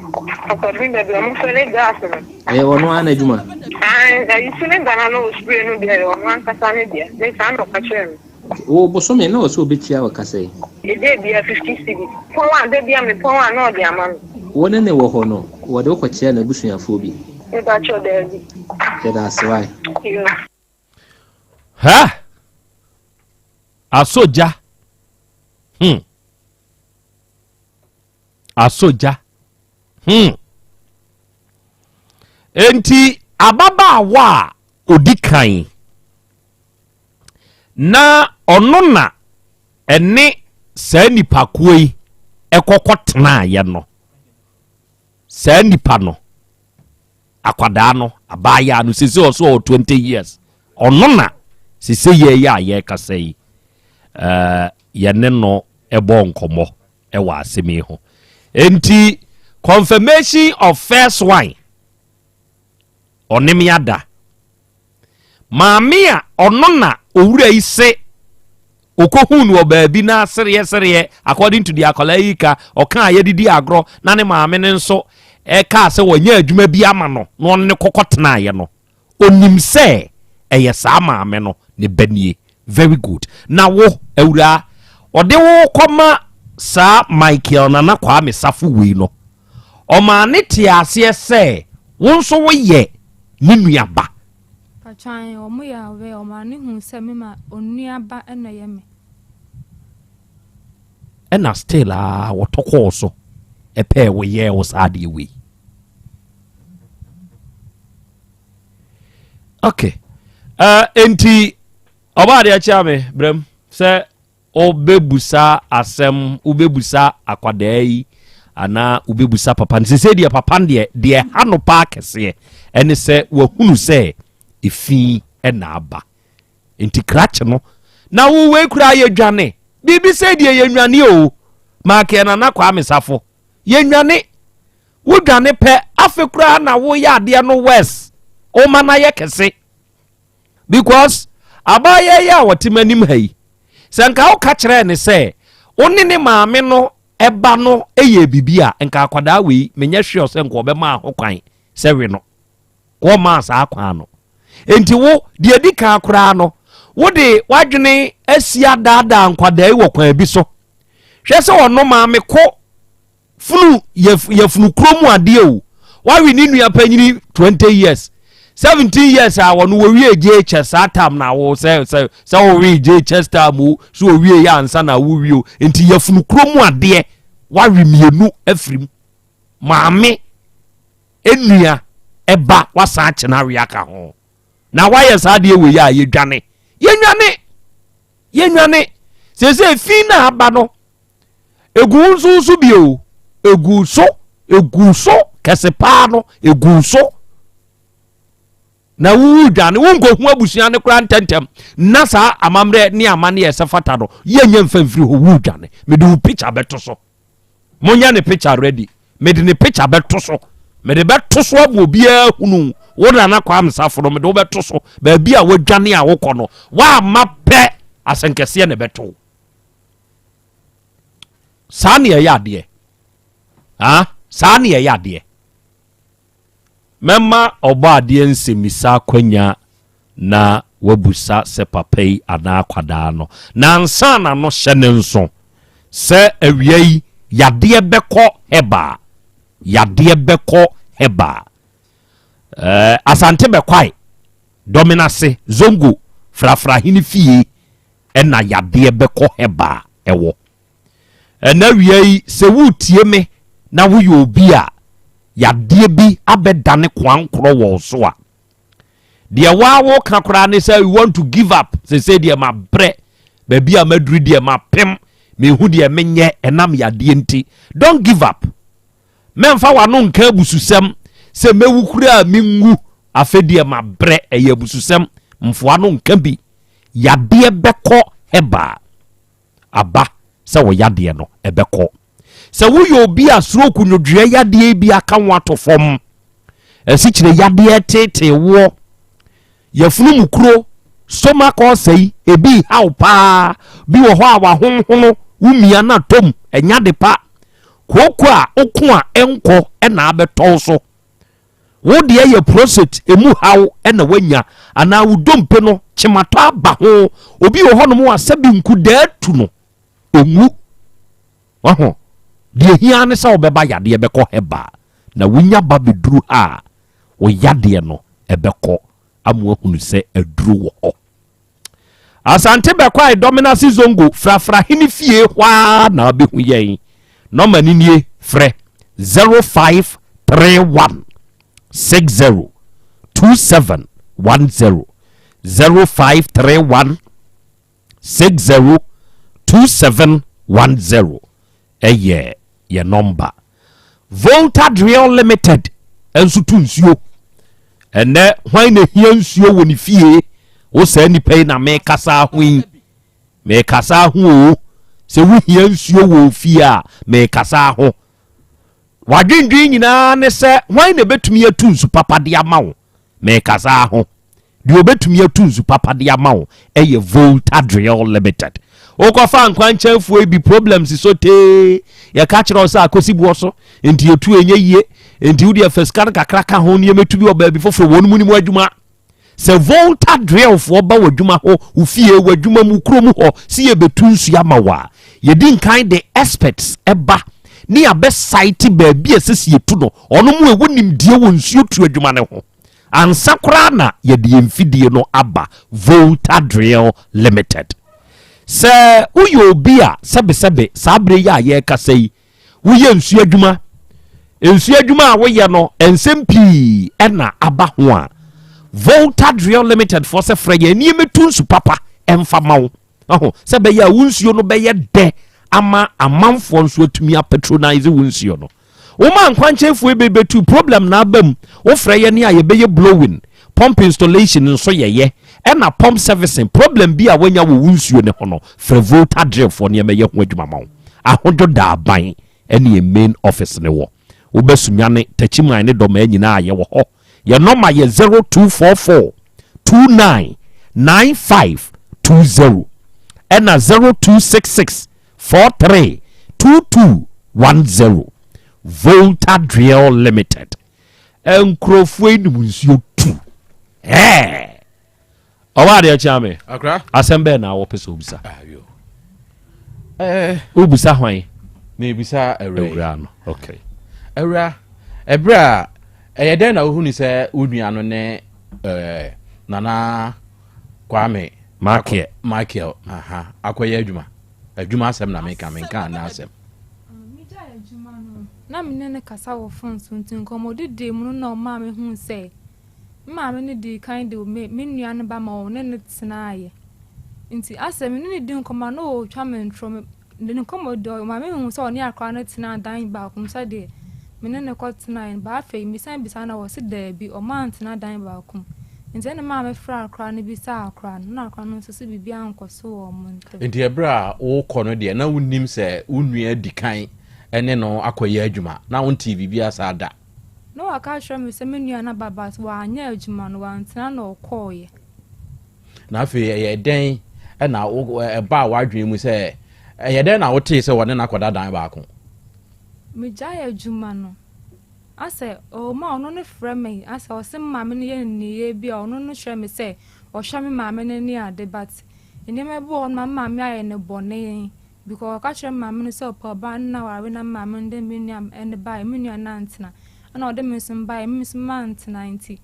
ɔkɔben baabi a wɔfɛle gas no. Ɛyɛ ɔno ara n'adwuma? Aane, ayi cylinder no a na ɔspray no deɛ ɛyɛ ɔno ankasa ne dea, me saa na ɔka kyerɛɛ me. Wo bosome na ɔsɛ ɔbɛtua wo ka sɛn? Ɛda biara 50 cedis. Pɔn a, da biara mepɔn a na ɔde ama me. Wo ne no wɔ hɔ no, wɔde wo kɔkyerɛɛ n'abusuafoɔ bi? Mepakyɛw, daabi. Yɛda ase wae. Yoo. Ha! Asɔ gya. Hmm. Asɔ gya. Hmm. Enti ababaawa a odi kan na ɔno na ɛne saa nipakuo yi ɛkɔkɔ tenaeɛ no saa nipa no akwadaa no abaayaa no sese ɔso ɔwɔ 20 years ɔno na sese yɛ yɛ a yɛrekasa yi ɛɛ yɛne no ɛbɔ nkɔmmɔ ɛwɔ asɛm yi ho enti confirmation of first one ɔne me ada Maame a ɔno na owura yi se okohuu no wɔ baabi na sereɛ sereɛ according to the akwadaa yi ka ɔka a yɛdidi agorɔ na ne maame no nso ɛkaa sɛ wɔnyɛ adwuma bi ama no na ɔne ne kɔkɔ tenaeɛ no onim sɛ ɛyɛ saa maame no ne ba nie very good na wo awuraa ɔde wo kɔma saa Michael Nana Kwame Safo wei no Ɔmaa ne tee aseɛ sɛ wo nso woyɛ ne nua ba. Patwan, wɔn yɛ aware, ɔmaa ne huu sɛ me ma onua ba na ɛyɛ me. Ɛna still aa wɔtɔ kɔɔ so ɛpɛɛ wo yɛɛ wo saa adeɛ wei. Okay. Uh, enti ɔbaa adeɛ kyea me brɛm sɛ Wobɛbusa asɛm, wobɛbusa akwadaa yi anaa wobɛbusa papa no. Sesei deɛ papa no deɛ, deɛ ɛha no paa kɛseɛ ɛne sɛ wahunu sɛ efi na aba. Nti krakye no, na wo wei koraa yɛdwane. Biribi sɛ deɛ yɛnwane o. Maakɛ Nana Kwame Safo, yɛnwane. Wodwane pɛ, afe koraa na woyɛ adeɛ no worse. Woma no ayɛ kɛse. Because abaayewa yi a ɔte m'anim ha yi, sɛ nka woka kyerɛɛ ne sɛ wo ne ne maame no ɛba no yɛ biribi a, nka akwadaa wei menyɛ sure sɛ nka ɔbɛmaa ho kwan sɛ we no. Wɔmaa saa kwan no. Enti wo, deɛ di kan koraa no, wode w'adwene asi adaadaa nkwadaa yi wɔ kwan bi so. Hwɛ sɛ ɔno maame ko Funu yɛ yɛfunu kuro mu adeɛ o. Wawe ne nua panyini 20 years. 17 years a wɔno wɔwie JHS saa tam na wo sɛ sɛ sɛ wɔwe JHS tam o so wɔwie yɛ ansa na wowie o. Nti yɛfunu kuro mu adeɛ wawe mmienu afiri mu. Maame enua ɛba wasan akyena awe aka ho. Na wayɛ saa adeɛ wei a yɛdwane. Yɛnwane. Yɛnwane. Sese fi na aba no Egu wo nso so bio. Egu so, egu so kɛse paa no, egu so. Na wowu dwane, wonkɔhu abusua no koraa ntɛntɛm. Na saa amammerɛ ne amanneɛ ɛsɛ fata no, yɛnyɛ mfa mfiri hɔ, wu dwane. Mede wo picture bɛto so. Monyɛ ne picture ready. Mede ne picture bɛto so. Mede bɛto so ama obiara hunu wo Nana Kwame Safo no, mede wo bɛto so. Baabi a woadwane a wokɔ no, woamma pɛ asɛnkɛseɛ na ɛbɛto wo. Saa ne ɛyɛ adeɛ. Ah, saa ne ɛyɛ adeɛ. Mɛma ɔbɔ adeɛ nsɛmmisa akwanya na wabusa sɛ papa yi anaa akwadaa no. Na ansa na no hyɛ ne nso sɛ awia yi yadeɛ bɛkɔ hɛbaa. Yadeɛ bɛkɔ hɛbaa. Eh, Asante bɛkwae, Dɔmenase, Zongo, Frafrahene fie. ɛna yadeɛ bɛkɔ hɛba a ɛwɔ. Ɛna awia yi sɛ woretie me na woyɛ obi a yadeɛ bi abɛdane koankorɔ wɔ wo so a, deɛ waa woka koraa ne sɛ you want to give up, sese deɛ mabrɛ, baabi a maduru deɛ mapem, mehu deɛ menyɛ ɛnam yadeɛ nti. Don't give up. Mɛmfa w'ano nka abususɛm sɛ mɛwu koraa menwu, afei deɛ mabrɛ, ɛyɛ abususɛm, mfoa no nka bi. Yadeɛ bɛkɔ Herbal aba sɛ wo yadeɛ no ɛbɛkɔ. Sɛ woyɛ obi a stroke nnwodwoeɛ yadeɛ bi aka wo ato fam, asikyire yadeɛ tetee woɔ, yafunu mu kuro, stomach ulcer yi, ebi haw paa, bi wɔ hɔ a wahonhono, wo mia no atom, ɛnya de pa, kooko a woko a ɛnkɔ ɛna abɛtɔw so. Wo deɛ yɛ prostate emu haw na wanya anaa wo dompe no kyematɔ aba ho. Obi wɔ hɔnom a sɛbi nkudaa tu no, ɔnwu. Waho? Deɛ hia ne sɛ wobɛba yadeɛ bɛkɔ herbal na wonya ba bɛduru ha a, wo yadeɛ no ɛbɛkɔ ama woahunu sɛ aduro wɔ hɔ. Asante Bɛkwae Dɔmenase Zongo Frafra Hene fie hɔ ara na wobɛhu yɛn. Nɔma no nie, frɛ 0531 60 27 10, 0531 60 27 10 ɛyɛ yɛ nɔmba. Volta Drill Limited nso tu nsuo. Ɛnɛ hwan na hia nsuo wɔ ne fie? Wo saa nipa yi na mekasa ho yi. Mekasa ho o. Sɛ wohia nsuo wɔ fie a, mekasa ho. Wadwendwen nyinaa ne sɛ hwan na ɛbɛtumi atu nsu papa de ama wo? Mekasa ho. Deɛ ɔbɛtumi atu nsu papa de ama wo yɛ Volta Drill Limited. Wokɔfa nkwankyɛnfoɔ yi bi problems so tee. Yɛka kyerɛ wo sɛ akɔsi boɔ so, nti yɛtu ɛnyɛ yie. Nti wodeɛ fa sika no kakra ka ho nneɛma tu bi wɔ baabi foforɔ wɔn mu nim adwuma. Sɛ Volta Drillfoɔ ba w'adwuma hɔ, wo fie, w'adwuma mu, kurom hɔ, sɛ yɛbɛtu nsuo ama wo a, yɛdi nkan de experts ba ne yɛabɛsaete baabi a ɛsɛ sɛ yɛtu no. Ɔno mu ɛwɔ nimdeɛ wɔ nsuo tu adwuma no ho. Ansa koraa na yɛde yɛn mfidie no aba Volta Drill Limited. Sɛ woyɛ obi a sɛbesɛbe saa berɛ yi a yɛrekasa yi woyɛ nsuo adwuma, nsuo adwuma a woyɛ no nsɛm pii na aba ho a, Volta Drill Limited foɔ sɛ frɛ yɛn ne yɛmmɛtu nsu papa mfa ma wo. Ɔho sɛ bɛyɛ a wo nsuo no bɛyɛ dɛ ama amanfoɔ nso atumi apatronise wo nsuo no. Woma nkwankyɛnfoɔ yi bɛbɛtu problem na aba mu, wofrɛ yɛne a yɛbɛyɛ blowing, pump installation nso yɛyɛ, ɛna pump servicing, problem bi a woanya wɔ wo nsuo no ho no, frɛ Volta Drillfoɔ ne yɛmɛyɛ ho adwuma ma wo. Ahodwo Daaban ɛne yɛn main office no wɔ. Woba Sunyani, Takyiman ne Dɔmaa nyinaa yɛwɔ hɔ. Yɛn nɔma yɛ 0244 29 95 20 ɛna 0266 43 22 10. Volta Drill Limited. Nkurɔfoɔ yi nim nsuo tu. Ɛɛ! Ɔwɔ adeɛ kyea me. Asɛm bɛɛ na wɔpɛ sɛ obisa. Eh. Wobisa hwan? Mebisa awura. Awura no. Okay. Awura, ɛberɛ a ɛyɛ dɛn na wohunu sɛ wo nua no ne eh, Nana Kwame Michael Michael aha akɔyɛ adwuma? Adwuma asɛm na meka, menka ana asɛm. Na me ne no kasa wɔ fon so nti nkɔmmɔdidie mu no na ɔmaa me huu sɛ Me maame no dii kan de me me nua no ba ma ɔne no tenaeɛ. Nti asɛ me ne no di nkɔmmɔ a na ɔretwa me ntorɔ. Me ne no nkɔmmɔ deɛ ɔma mehu sɛ ɔne akwadaa no tenaa dan baako mu sɛdeɛ me ne no kɔtenaeɛ no. But afei mesan bisaa no a ɔse daabi, ɔmo antena dan baako mu. Nti ɛna maa mefrɛɛ akwadaa no bisaa akwadaa no, na akwadaa no nso se biribiara ankɔ so wɔ ɔmo ntam. Nti ɛberɛ a worekɔ no deɛ na wonnim sɛ wo nua adi kan ne no akɔyɛ adwuma? Na wontee biribiara saa da? Na waka akyerɛ me sɛ me nua no aba but wanyɛ adwuma no, wantena na ɔkɔeɛ. Na afei ɛyɛ dɛn na ɛbaa w'adwene mu sɛ, ɛyɛ dɛn na wotee sɛ wɔne no akɔda dan baako? Megyaee adwuma no, asɛ ɔwɔ mu a ɔno no frɛ me, asɛ ɔse me maame no yɛ no nneyɛɛ bi a ɔno no kyerɛ me sɛ ɔhwɛ me maame no ne ade but nneɛma bi wɔ hɔ nom a me maame ayɛ no bɔne Because ɔka kyerɛ me maame no sɛ ɔpɛ ɔbaa no na aware na me maame no de me nua no baeɛ, me nua no antena. Ɛna ɔde me nso baeɛ, me nso mantena nti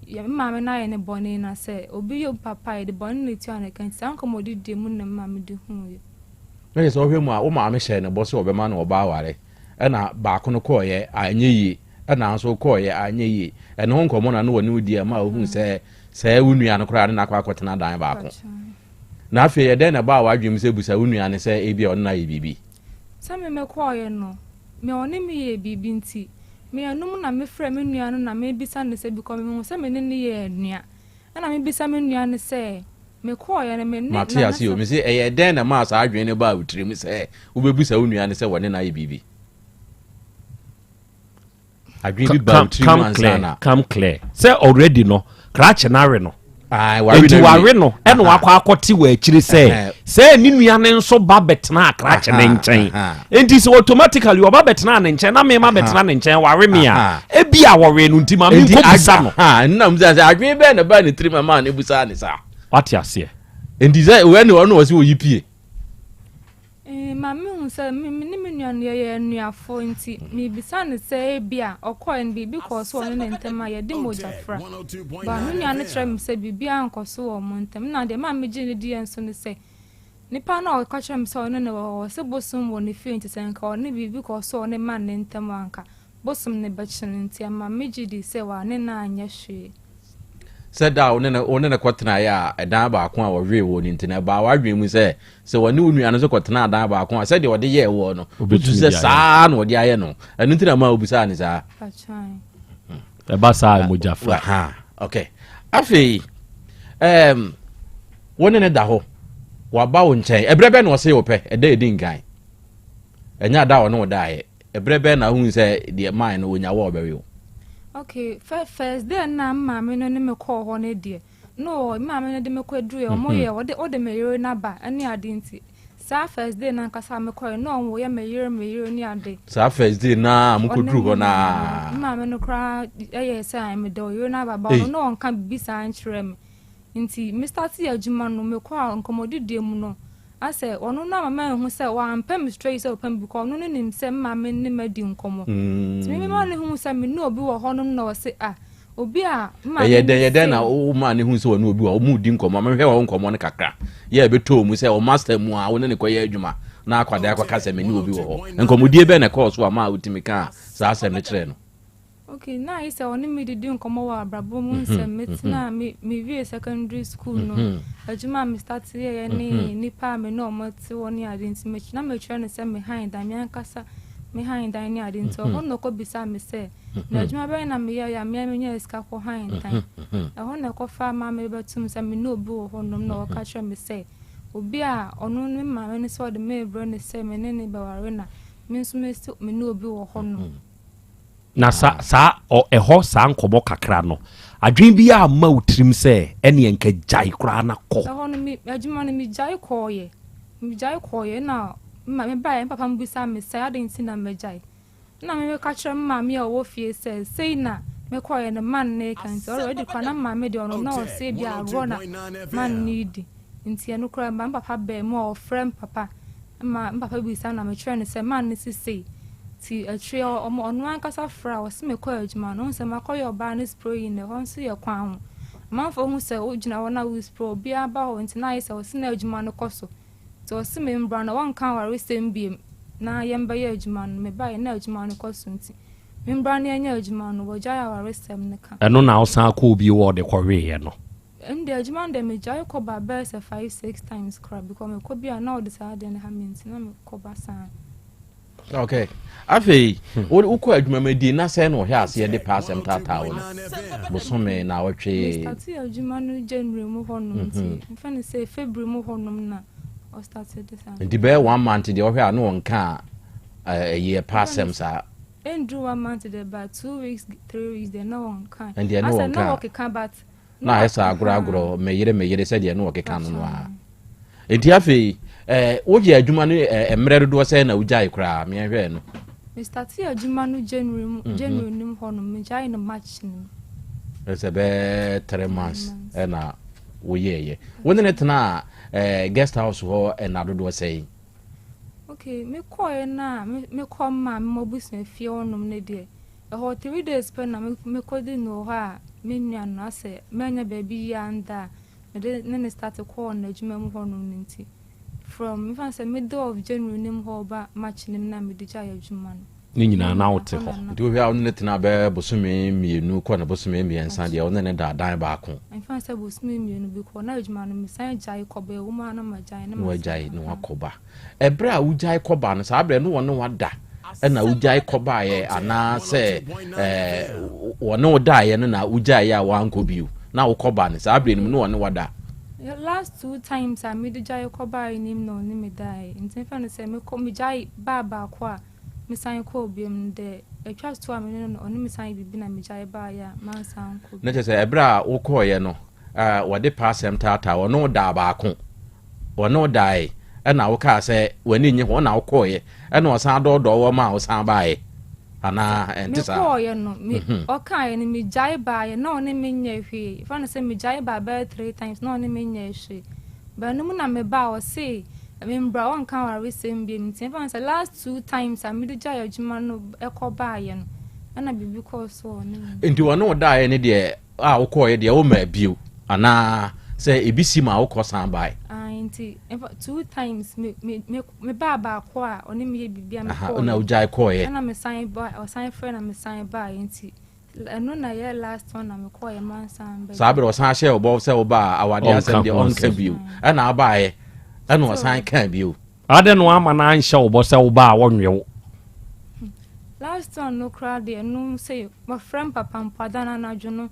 me maame no ayɛ no bɔne na sɛ obi yɛ obi papa a yɛde bɔne na ɛtua no ka nti saa nkɔmmɔdidie mu na me maame de huuiɛ. Na kyerɛ sɛ wohwɛ mu a wo maame hyɛɛ no bɔ sɛ ɔbɛma no ɔbaa aware ɛna baako no kɔeɛ a ɛnyɛ yie ɛna nso wokɔeɛ a ɛnyɛ yie. Ɛno ho nkɔmmɔ na na wɔne wo di a ɛma wohuu sɛ sɛɛ wo nua no koraa ne no akɔ akɔtena dan baako. Na afei ɛdɛn na ɛbaa w'adwene mu sɛ bisa wo nua no sɛ ebia ɔne no ayɛ biribi? Sɛ me mekɔeɛ no, me ɔne me yɛɛ biribi nti, me anum na mefrɛɛ me nua no na mebisa no sɛ because mehu sɛ me ne no yɛ anua. Ɛna mebisa me nua no sɛ. Mekɔɔeɛ no, me ne Mate Nana ase o. Saf. Mese ɛyɛ dɛn na ɛmaa saa adwene no baa wo tirim sɛ wobɛbisa wo nua no sɛ wɔne no ayɛ biribi? Adwene bi baa wo tirim Come ansa clear, na. come clear. Sɛ already no, krakye no awe no. Ae, wawe Enti no awie. wawe no, ɛna Aha. wakɔ akɔte wɔ akyiri sɛ Ɛhɛn. sɛ ne nua no nso ba bɛtena krakye ne Aha, nkyɛn. aha. Enti sɛ automatically ɔba bɛtena ne nkyɛn na mema bɛtena ne nkyɛn ware me a, Aha. ebi a wɔwe no nti ma Enti menkɔ bisa ad- no. aha, ɛnna mu sɛ adwene bɛn na ɛbaa ne tirim ɛmaa ne busaa ne saa. Wate aseɛ. Enti sɛ wɛn ne ɔno ɔsɛ oyi pie. Eh, ma mehu sɛ me me ne me nua no yɛyɛ anuafo nti mebisa no sɛ ebia ɔkɔe no biribi kɔɔ so wɔ ɔne ne ntam a yɛde mogya fra. But me nua no kyerɛ me sɛ biribiara nkɔ so wɔ wɔn ntam. Na deɛ ɛma megyee no diiɛ nso ne sɛ nipa no a ɔka kyerɛ me sɛ ɔne no wɔ hɔ, ɔse bosom wɔ ne fie nti sɛ nka ɔne biribi kɔɔ so wɔ ɔne man no ntam a anka Bosom no bɛkye no nti ɛma megye di sɛ wane no anyɛ hwee. Sɛ da a wo ne no wo ne no kɔtenaeɛ a ɛdan baako a wɔwee woɔ no nti no, ɛbaa w'adwene mu sɛ, sɛ wɔne wo nua no nso kɔtenaa dan baako a, sɛdeɛ ɔde yɛɛ woɔ no, wotu sɛ saa ara na ɔde ayɛ no. Ɛno nti na ɛmaa wobisaa no saa. Pakyan. Ɛba saa a, mogya fra. Aha, okay. Afei, um, wo ne no da hɔ, waba wo nkyɛn. Ɛberɛ bɛn na ɔsee wo pɛ? Ɛda ɛdi nkan. Ɛnyɛ ada a ɔne wo daeɛ. Ɛberɛ bɛn na wohuu sɛ deɛ mae no ɔnya wo a ɔbɛwe wo? Okay, first day na me maame no ne me kɔɔ hɔ no deɛ, no me maame no de me kɔ aduru yɛ, ɔmo yɛ, ɔde ɔde me yere no aba ɛne ade nti, saa first day no ankasa a me kɔɛ no ɔmo yɛ me yere me yere ne ade. Saa first day no a mo kɔ duru hɔ no a. Me maame no koraa ɛyɛ sɛ ae mede ɔyere no aba, ba ɔno na ɔnka biribi saa nkyerɛ me. Nti me startee adwuma no mekɔ a nkɔmmɔdidie mu no asɛ ɔno no ama manhu sɛ wampɛ me straight sɛ ɔpɛ me because ɔno no nim sɛ me maame ne me adi nkɔmmɔ nti me mema no hu sɛ me ne obi wɔ hɔ nom na ɔse ah obi a me maame Ɛyɛ dɛn ne ɛyɛ dɛn na sei. wo maa no hu sɛ ɔne obi wɔ hɔ mo di nkɔmmɔ mehwɛ wɔ nkɔmmɔ no kakra yɛ ɛbɛtɔɔ mu sɛ wo master mu a wo ne no kɔyɛ adwuma na akwadaa akɔka sɛ me ne obi wɔ hɔ nkɔmmɔdie bɛn na ɛkɔɔ so a maa wotumi kaa saa asɛm no kyerɛɛ no? Okay, na ayɛ sɛ ɔne me didi nkɔmmɔ wɔ abrabɔ mu nsɛm. Metenaa me mewie secondary school no, adwuma a me start yɛeɛ ne nnipa a me ne wɔn te hɔ ne ade nti, me na mekyerɛ no sɛ me han dan, me ankasa me han dan ne ade nti, ɛhɔ na ɔkɔbisaa me sɛ, na adwuma bɛn na meyɛeɛ a me ara menyaa sika kɔ han dan. Ɛhɔ na ɛkɔfaa maa mebɛtom sɛ me ne obi wɔ hɔnom na ɔka kyerɛ me sɛ, obi a ɔno ne maame no sɛ ɔde me rebrɛ no sɛ me ne no bɛware na me nso mese me ne obi wɔ hɔnom. Na sa, saa, ɔ, ɛhɔ saa nkɔmmɔ kakra no, adwene biara amma wo tirim sɛ ɛneɛ nka gyae koraa na kɔ? Ɛhɔ no, me, adwuma no, megyae kɔeɛ. Megyae kɔeɛ, ɛna me ma, mebaeɛ, me papa bisaa me sɛ adɛn nti na magyae. Ɛna me meka kyerɛɛ me maame a ɔwɔ fie sɛ sei na mekɔeɛ no, man no reka nti, already koraa na me maame deɛ ɔno na ɔse ebia agorɔ na man no redi. Nti ɛno koraa ɛma me papa baa mu a ɔfrɛ me papa ma me papa bisa na mekyerɛ no sɛ man no si sei. Nti akyire ɔmo ɔno ankasa frɛ a ɔse mekɔ adwuma no, ohu sɛ makɔyɛ ɔbaa no spraying no, ɛhɔ nso yɛ kwan ho. Amanfoɔ hu sɛ wogyina hɔ na wo spray obiara ba hɔ nti na ayɛ sɛ ɔse na adwuma no kɔ so. Nti ɔse me mbra na wɔnka awaresɛm biom na yɛmbɛyɛ adwuma no. Mebaeɛ na adwuma no kɔ so nti me mbra na yɛnyɛ adwuma no, wɔgyae awaresɛm no ka. Ɛno na wosan kɔɔ bio a ɔde kɔweeɛ no? Ɛnde adwuma no deɛ megyae kɔ ba bɛyɛ sɛ 5, 6 times koraa because mekɔ bi a na ɔde saa adeɛ no ha me nti na mekɔ ba saa. Okay. Afei, wokɔ adwuma mu adi na sɛn na ɔhwɛ aseɛ de pɛ asɛm taataa wo no? Bosome na ɔtwe. Mestartee adwuma no January mu hɔnom nti mfa no sɛ February mu hɔnom na ɔstartee de saa. Nti bɛyɛ one month deɛ ɔhwɛ a na ɔnka ɛyɛ pɛ asɛm saa. Ɛnduru one month deɛ but 2 weeks 3 weeks deɛ na wɔnka. Ɛndeɛ na Asɛ na wɔnka. wɔkeka but Na ayɛ sɛ agorɔ agorɔ, me yere me yere sɛdeɛ na wɔkeka no no ara. Enti afei, eh, woyɛ adwuma no eh, mmerɛ dodoɔ sɛn na wogyae koraa? Meɛhwɛɛ no. Me startee adwuma no January mu, January no mu hɔ nom, megyae no March no mu. Ɛsɛ bɛɛ 3 months ɛna woyɛɛyɛ. Wo ne no tenaa eh, guest house hɔ ɛna dodoɔ sɛn? Okay, mekɔɛ no a, mekɔ maa me mabusua fie hɔ nom no deɛ, ɛhɔ 3 days pɛ na mekɔdi no wɔ hɔ a me nua no asɛ manya baabi yie anda a mede ne ne start kɔɔ n'adwuma mu hɔ nom no nti, from mefa no sɛ middle of January no mu hɔ ba March no mu na mede gyae adwuma no. Ne nyinaa na wote hɔ. Nti wohwɛ a wo ne no tenaa bɛyɛ bosome 2 kɔ ne bosome 3 deɛ wo ne no da dan baako. Mefa no sɛ bosome 2 bi kɔ na adwuma no mesan gyae kɔ ba ɛwɔ mu a na magyae na Na masan wagyae na wakɔ ba. Ɛberɛ a wogyae kɔba no saa berɛ no wɔne wada ɛna wogyae kɔbaeɛ anaasɛ ɛɛ wɔne wo daeɛ no na wogyaeɛ a wankɔ bio na wokɔba no saa berɛ no mu no wɔne wada. Last two times a mede gyae kɔ baeɛ nim na ɔne me daeɛ. Nti mefa no sɛ mekɔ megyae baa baako a mesan kɔɔ biom no dɛ atwa so a me ne no ɔne me san yɛ biribi na megyae baeɛ a mansan ankɔ Na kyerɛ sɛ ɛberɛ a wokɔeɛ no wɔde pɛ asɛm taataa wo, ɔne wo daa baako, ɔne wo daeɛ ɛna wokaa sɛ w'ani nnye ho ɛna wokɔeɛ ɛna ɔsan dɔɔdɔɔ wɔ maa wosan baeɛ anaa ɛnte saa? Mekɔeɛ no me ɔkaeɛ no megyae baeɛ na ɔne me nyɛɛ hwee fa no sɛ megyae baa bɛyɛ three times na ɔne me nyɛɛ hwee but ɛno mu na mebaa ɔse membra ɔnka awaresɛm biom nti ɛmfa no sɛ last two times a mede gyae adwuma no ɛkɔ baeɛ no ɛna biribi kɔɔ so wɔ ne mu. Nti ɔne wo daeɛ no deɛ a wokɔɔeɛ deɛ womaa bio anaa sɛ ebi si ma wokɔ san bae? Ae nti ɛmfa two times me me me mebaa baako a ɔne me yɛ biribi a mekɔɔeɛ. Ɛna wogyae kɔɔeɛ. Ɛna mesan ba ɔsan frɛ na mesan baeɛ nti Ɛno na ɛyɛ last one na mekɔɔyɛ mansan ba Saa berɛ ɔsan hyɛɛ wo bɔ sɛ woba a awadeɛ asɛm deɛ ɔnka bio. Ɛna wobaeɛ ɛna ɔsan kaa bio. Adɛn na wamma no anhyɛ wo bɔ sɛ woba a wɔnwe wo? Last one no koraa deɛ ɛno sɛ wɔfrɛ me papa mpo ada no anadwo no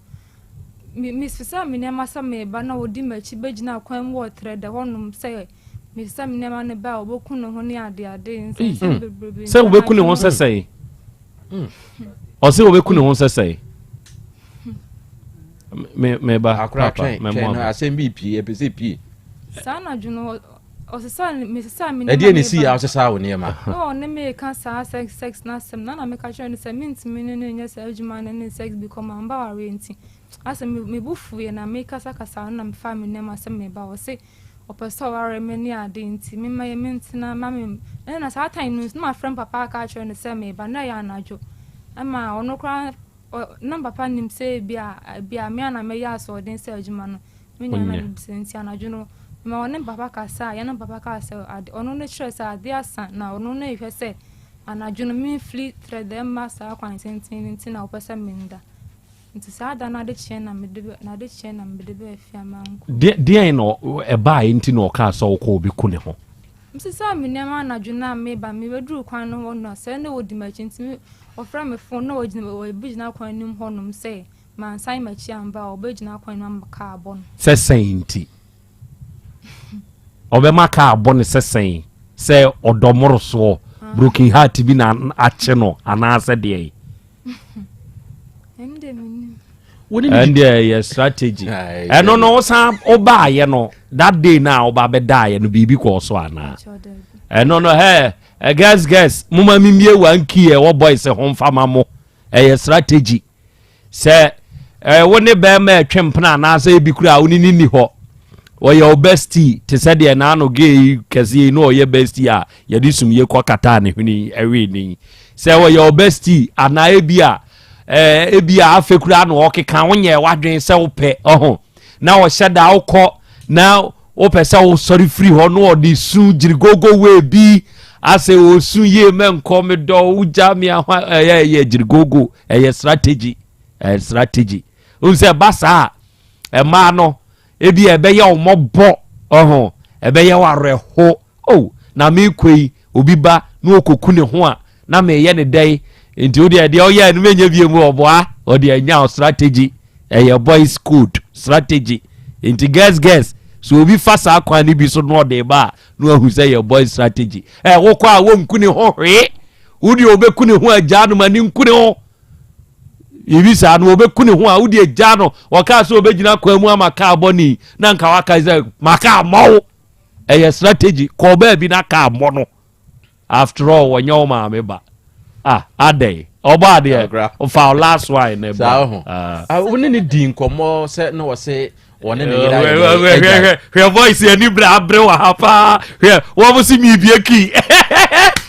me mesesa me nneɛma sɛ mereba na ɔdi m'akyi bɛgyina kwan mu wɔ trɛdɛ hɔnom sɛ mesesa me nneɛma no ba a ɔbɛku ne ho ne adeade nsɛnsɛm bebrebe. Sɛ wobɛku ne ho sɛ sɛn? Ɔse wɔbɛku ne ho sɛ sɛe. Me me ba Akora papa twɛn mɛmo twɛn no aba. asɛm bi pie ɛpɛ sɛ pie. Saa anadwo no ɔsesa mesesa me Ɛdeɛ nneɛma na ɛsii meba. a wosesaa wo nneɛma? Na ɔne me reka saa sex sex no asɛm na na meka kyerɛ no sɛ mentumi ne no nyɛ saa adwuma no ne sex because mamba awareɛ nti. Asɛ me me bo fuiɛ na mekasakasa no na mefaa me nneɛma sɛ meba. Ɔse ɔpɛ sɛ ɔware me ne ade nti memma yɛ mentena ma me ɛna saa time no nso na mafrɛ me papa aka akyerɛ no sɛ meba na ɛyɛ anadwo ɛma ɔno koraa na me papa nim sɛ ebi a ebi a me a na mɛyɛ asoɔden sɛ adwuma no menya na mebisa nti anadwo no mema ɔne me papa kasa a yɛne me papa kaa sɛ ade ɔno no kyerɛ sɛ ade asa na ɔno no rehwɛ sɛ anadwo no memfiri trɛ dɛ mma saa kwan tenten no nti na ɔpɛ sɛ menda. Nti saa da no adekyeɛ na mede bɛ, n'adekyeɛ na mede bɛɛ fie a mankɔ. Deɛ, deɛn na ɛbaeɛ nti na ɔkaa sɛ wokɔ obi ku ne ho? Mesesaa me nneɛma anadwo no a meba, mebɛduruu kwan no hɔ no a, sɛɛ na wɔdi m'akyi nti me, wɔfrɛɛ me fon na wɔgyina, wɔbɛgyina kwan no mu hɔnom sɛ mansan m'akyi amba a, wɔbɛgyina kwan no mu ama kaa abɔ no. Sɛ sɛn nti? Ɔbɛma kaa abɔ no sɛ sɛn? Sɛ ɔdɔ mmorosoɔ, broken heart bi na akye no anaasɛ deɛn? Ɛndeɛ ɛyɛ strategy. Ɛno no wosan wobaayɛ no that day na woba bɛdaayɛ no biribi kɔɔ so anaa? Ɛno no hɛ guess guess moma mimie one key ɛwɔ boys ho mfa ma mo. Ɛyɛ strategy. Sɛ eh, wo ne bɛrima ɛtwe mpena anaasɛ ebi kura a wo ne ne ni hɔ ɔyɛ wo bestie te sɛ deɛ n'ano gay yi kɛseɛ yi na ɔyɛ bestie a yɛde sumie kɔ kataa ne hwene yi ɛwee ne yi sɛ ɔyɛ wo bestie anaa ebi a ɛɛ ebi a afɛ kura na ɔkeka wonyɛ wadwen sɛ wopɛ ɔho na ɔhyɛ da wokɔ na wopɛ sɛ wosɔre firi hɔ na ɔde su gyirigogo wei bi asɛ ɔsu yie mɛnkɔ medɔ wogya me ahwa ɛyɛ ɛyɛ gyirigogo ɛyɛ strategy ɛyɛ strategy wohu sɛ ɛba saa a ɛmaa no ebi ɛbɛyɛ wo mmɔbɔ ɔho ɛbɛyɛ wo awerɛho oh na mekɔ yi obi ba na ɔkɔku ne ho a na meyɛ ne dɛn nti wo deɛ deɛ ɔyɛ no menyɛ bie mu ɔboa ɔde anya wo strategy ɛyɛ boys code strategy nti girls girls so obi fa saa kwan no bi so na ɔde ba a na wahu sɛ yɛ boys strategy ɛ wokɔ a wonku ne ho hwee wo deɛ ɔbɛku ne ho agyaa no ma ne nku ne ho biribi saa no ɔbɛku ne ho a wode agyaa no ɔkaa sɛ ɔbɛgyina kwan mu ama kaa bɔne na nka waka sɛ ma kaa mmɔ wo ɛyɛ strategy kɔɔ baabi na kaa mmɔ no after all wɔnyɛ wo maame ba ah adɛn ɔbɔ adeɛ ɔfa wo last one ne ba ah. ah, wo ne ne di nkɔmmɔ sɛ na wɔse wɔne ne yere ayɛ dɛ hwɛ voice ani bere abere wɔ ha paa hwɛ wɔn mo si miibie kii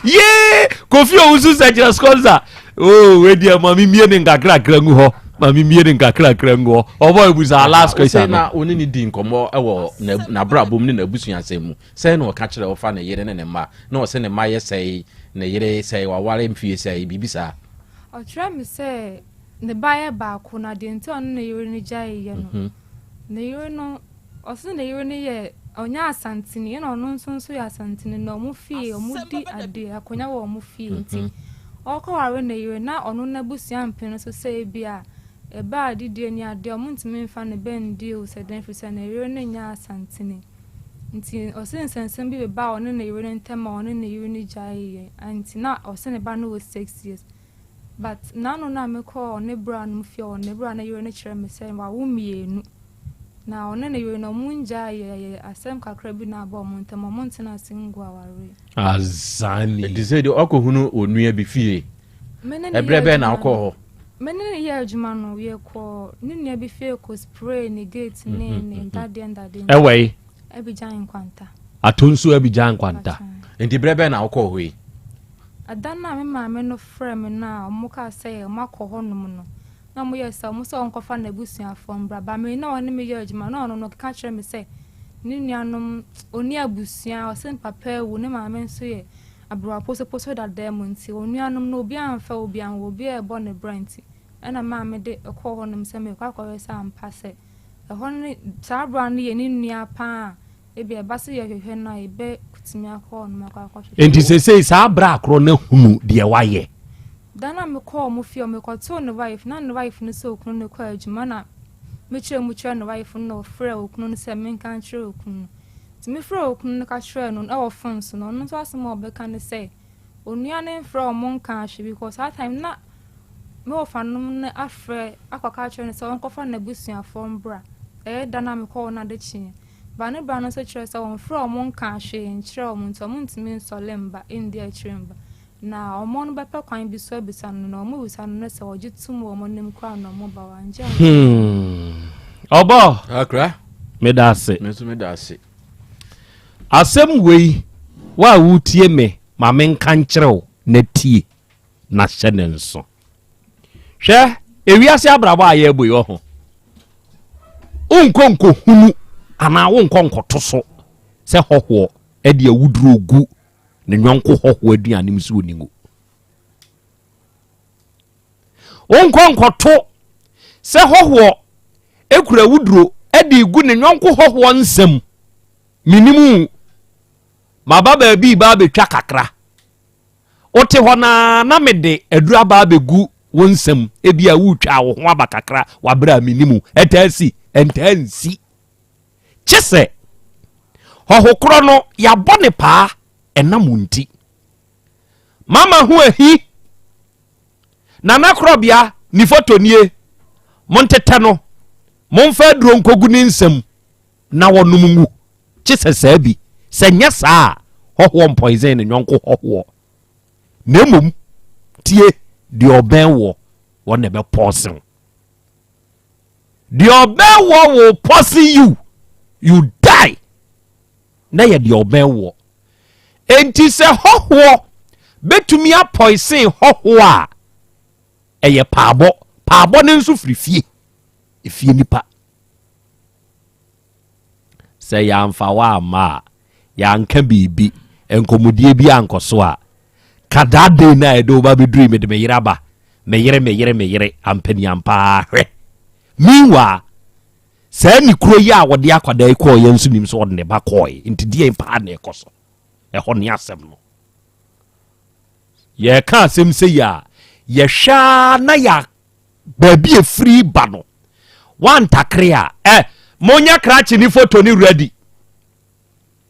yee kofi owusu sɛ kyerɛ sponsor oo oh, wedi ma mi mie ne nkakrakra ngu hɔ ma mi mie ne nkakrakra ngu hɔ ɔbɔ ebusa last question no. na wɔne ne di nkɔmmɔ wɔ n'abrabɔ mu ne n'abusua asɛm mu sɛn na ɔka kyerɛ ɔfa ne yere ne ne mma na ɔsɛ ne mma yɛ sɛe ne yere sɛe waware mfie sɛe biribi saa. Ɔkyerɛ me sɛ Ne ba yɛ baako na deɛ nti a ɔne ne yere no gyaeeɛ no, mhm. ne yere no, ɔse ne yere no yɛ ɔnyɛ Asanteni ɛna ɔno nso nso yɛ Asanteni na ɔmo fie ɔmo di adeɛ akonnwa wɔ ɔmo fie nti mhm. ɔkɔware ne yere na ɔno n'abusua mpene so sɛ ebi a Ɛbaa adidie ne adeɛ a, wɔntumi mfa ne ba nndi o sɛ dɛn ɛfiri sɛ ne yere no nyɛ Asanteni. Nti ɔse nsɛnsɛm bi bebaa ɔne ne yere no ntam a ɔne ne yere no gyaeeɛ. Nti na ɔse ne ba no wɔ 6 years. But n'ano no a mekɔɔ ɔne bra no fie a ɔne bra no yere no kyerɛ me sɛ wawo mmienu. Na ɔne ne yere no ɔmo ngyaeɛ, ɛyɛ asɛm kakra bi na aba ɔmo ntam, ɔmo ntena ase ngu awareɛ. Azani. Nti sɛ deɛ ɔkɔhunu onua bi fie. Me ne ne Ɛberɛ yɛ bɛn na adwuma wokɔɔ no. hɔ? Me ne ne yɛ adwuma no, yɛkɔ ne nua bi fie kɔ spray ne gate ne ne ntadeɛ ntadeɛ. Ɛwɔ yi? Abidjan Nkwanta. Ato nso Abidjan Nkwanta. Nti berɛ bɛn na wokɔɔ hɔ yi? Ɛda no a me maame no frɛ me no a ɔmo kaa sɛ ɔmo akɔ hɔnom no, na ɔmo yɛ sɛ ɔmo sɛ ɔnkɔfa n'abusuafoɔ mbra. Ba me na ɔne me yɛ adwuma na ɔno no ɔkeka kyerɛ me sɛ ne nuanom ɔni abusua, ɔsɛ ne papa awu, ne maame nso yɛ aberewa posoposo dada mu nti wɔn nuanom no obiara mfa obiara ho, obiara ɛbɔ ne bra nti ɛna maame de ɛkɔɔ hɔnom sɛ mekɔ akɔhwɛ sɛ ampa sɛ ɛhɔ ne saa abera no yɛ ne nua paa a ebi ɛba sɛ yɛhwehwɛ no a yɛbɛtumi akɔ hɔnom akɔ akɔhwehwɛ. Nti sesei saa abira akorɔ no hunu deɛ wayɛ? Da no a mekɔɔ ɔmo fie, mekɔtoo ne wife na ne wife no sɛ okunu no kɔ adwuma na mekyerɛ mu kyerɛ ne wife no na ɔfrɛ okunu no sɛ menka nkyerɛ okunu no. Nti mefrɛ okunu no ka kyerɛɛ no ɛwɔ phone so no, ɔno nso asɛm a ɔbɛka ne sɛ onua no mfrɛ ɔmo nka ahwɛ because saa time na me wɔfanom no afrɛ akɔka akyerɛ no sɛ ɔnkɔfa n'abusuafoɔ mbra. Ɛyɛ da no a mekɔɔ hɔ no ade kyeeɛ. Ba ne bra no nso kyerɛ sɛ wɔmfrɛ ɔmo nka hwee nkyerɛ ɔmo nti ɔmo ntumi nsɔle mba ndi akyire mba. Na ɔmo no bɛpɛ kwan bi so abisa no na ɔmo bisa no no sɛ ɔgye tom wɔ ɔmo anim koraa na ɔmo ba wangye antom. Ɔbɔ. Akra. Meda ase. Me nso meda ase. Asɛm wei wo a wotie me ma menka nkyerɛ wo na tie na hyɛ ne nso. Hwɛ, ewiase abrabɔ a yɛrebɔ yi ɔho. Wonkɔ nkɔhunu anaa wonkɔ nkɔto so sɛ hɔhoɔ ɛde awuduro gu ne nyɔnko hɔhoɔ aduane mu sɛ ɔni ngo. Wonkɔ nkɔto sɛ hɔhoɔ ekura awuduro ɛde gu ne nyɔnko hɔhoɔ nsam. Minimu maba baabi ba abɛtwa kakra. Wote hɔ naa na mede aduru aba abɛgu wo nsam, ebi a wotwa wo ho aba kakra wabrɛ a minimu ɛtaa si ɛntaa nsi. Kye sɛ hɔho korɔ no yɛabɔ ne paa ɛnam wo nti. Mama ho ahi Nana Korɔbea ne foto nie, montetɛ no, momfa aduro nkɔgu ne nsam na wɔnom ngu. Kye sɛ saa bi, sɛ nyɛ saa a hɔhoɔ mpɔisen ne nyɔnko hɔhoɔ. Na mmom tie deɛ ɔbɛn woɔ, wɔn na ɛbɛpɔɔse wo. Deɛ ɔbɛn woɔ will poison you, you die. Na yɛ deɛ ɔbɛn woɔ. Enti sɛ hɔhoɔ bɛtumi apɔisen hɔhoɔ a, ɛyɛ paabɔ. Paabɔ no nso firi fie, efie nipa. Sɛ yɛamfa wo amma a, yɛanka biribi, nkɔmmɔdie bi ankɔ so a, ka that day no a ɛde wo ba bɛduru yi, mede me yere aba, me yere, me yere, me yere, ampaniampa ara hwɛ. Meanwhile, saa ni kuro yi a wɔde akwadaa yi kɔɔ yɛn nso nim sɛ ɔde ne ba kɔɔe, nti deɛn paa na ɛkɔ so? Ɛhɔ ne asɛm no. Yɛka asɛm sɛ yi a, yɛhwɛ ara na yɛ baabi efiri ba no wantakere a ɛ monyɛ krakye ne foto ne ready.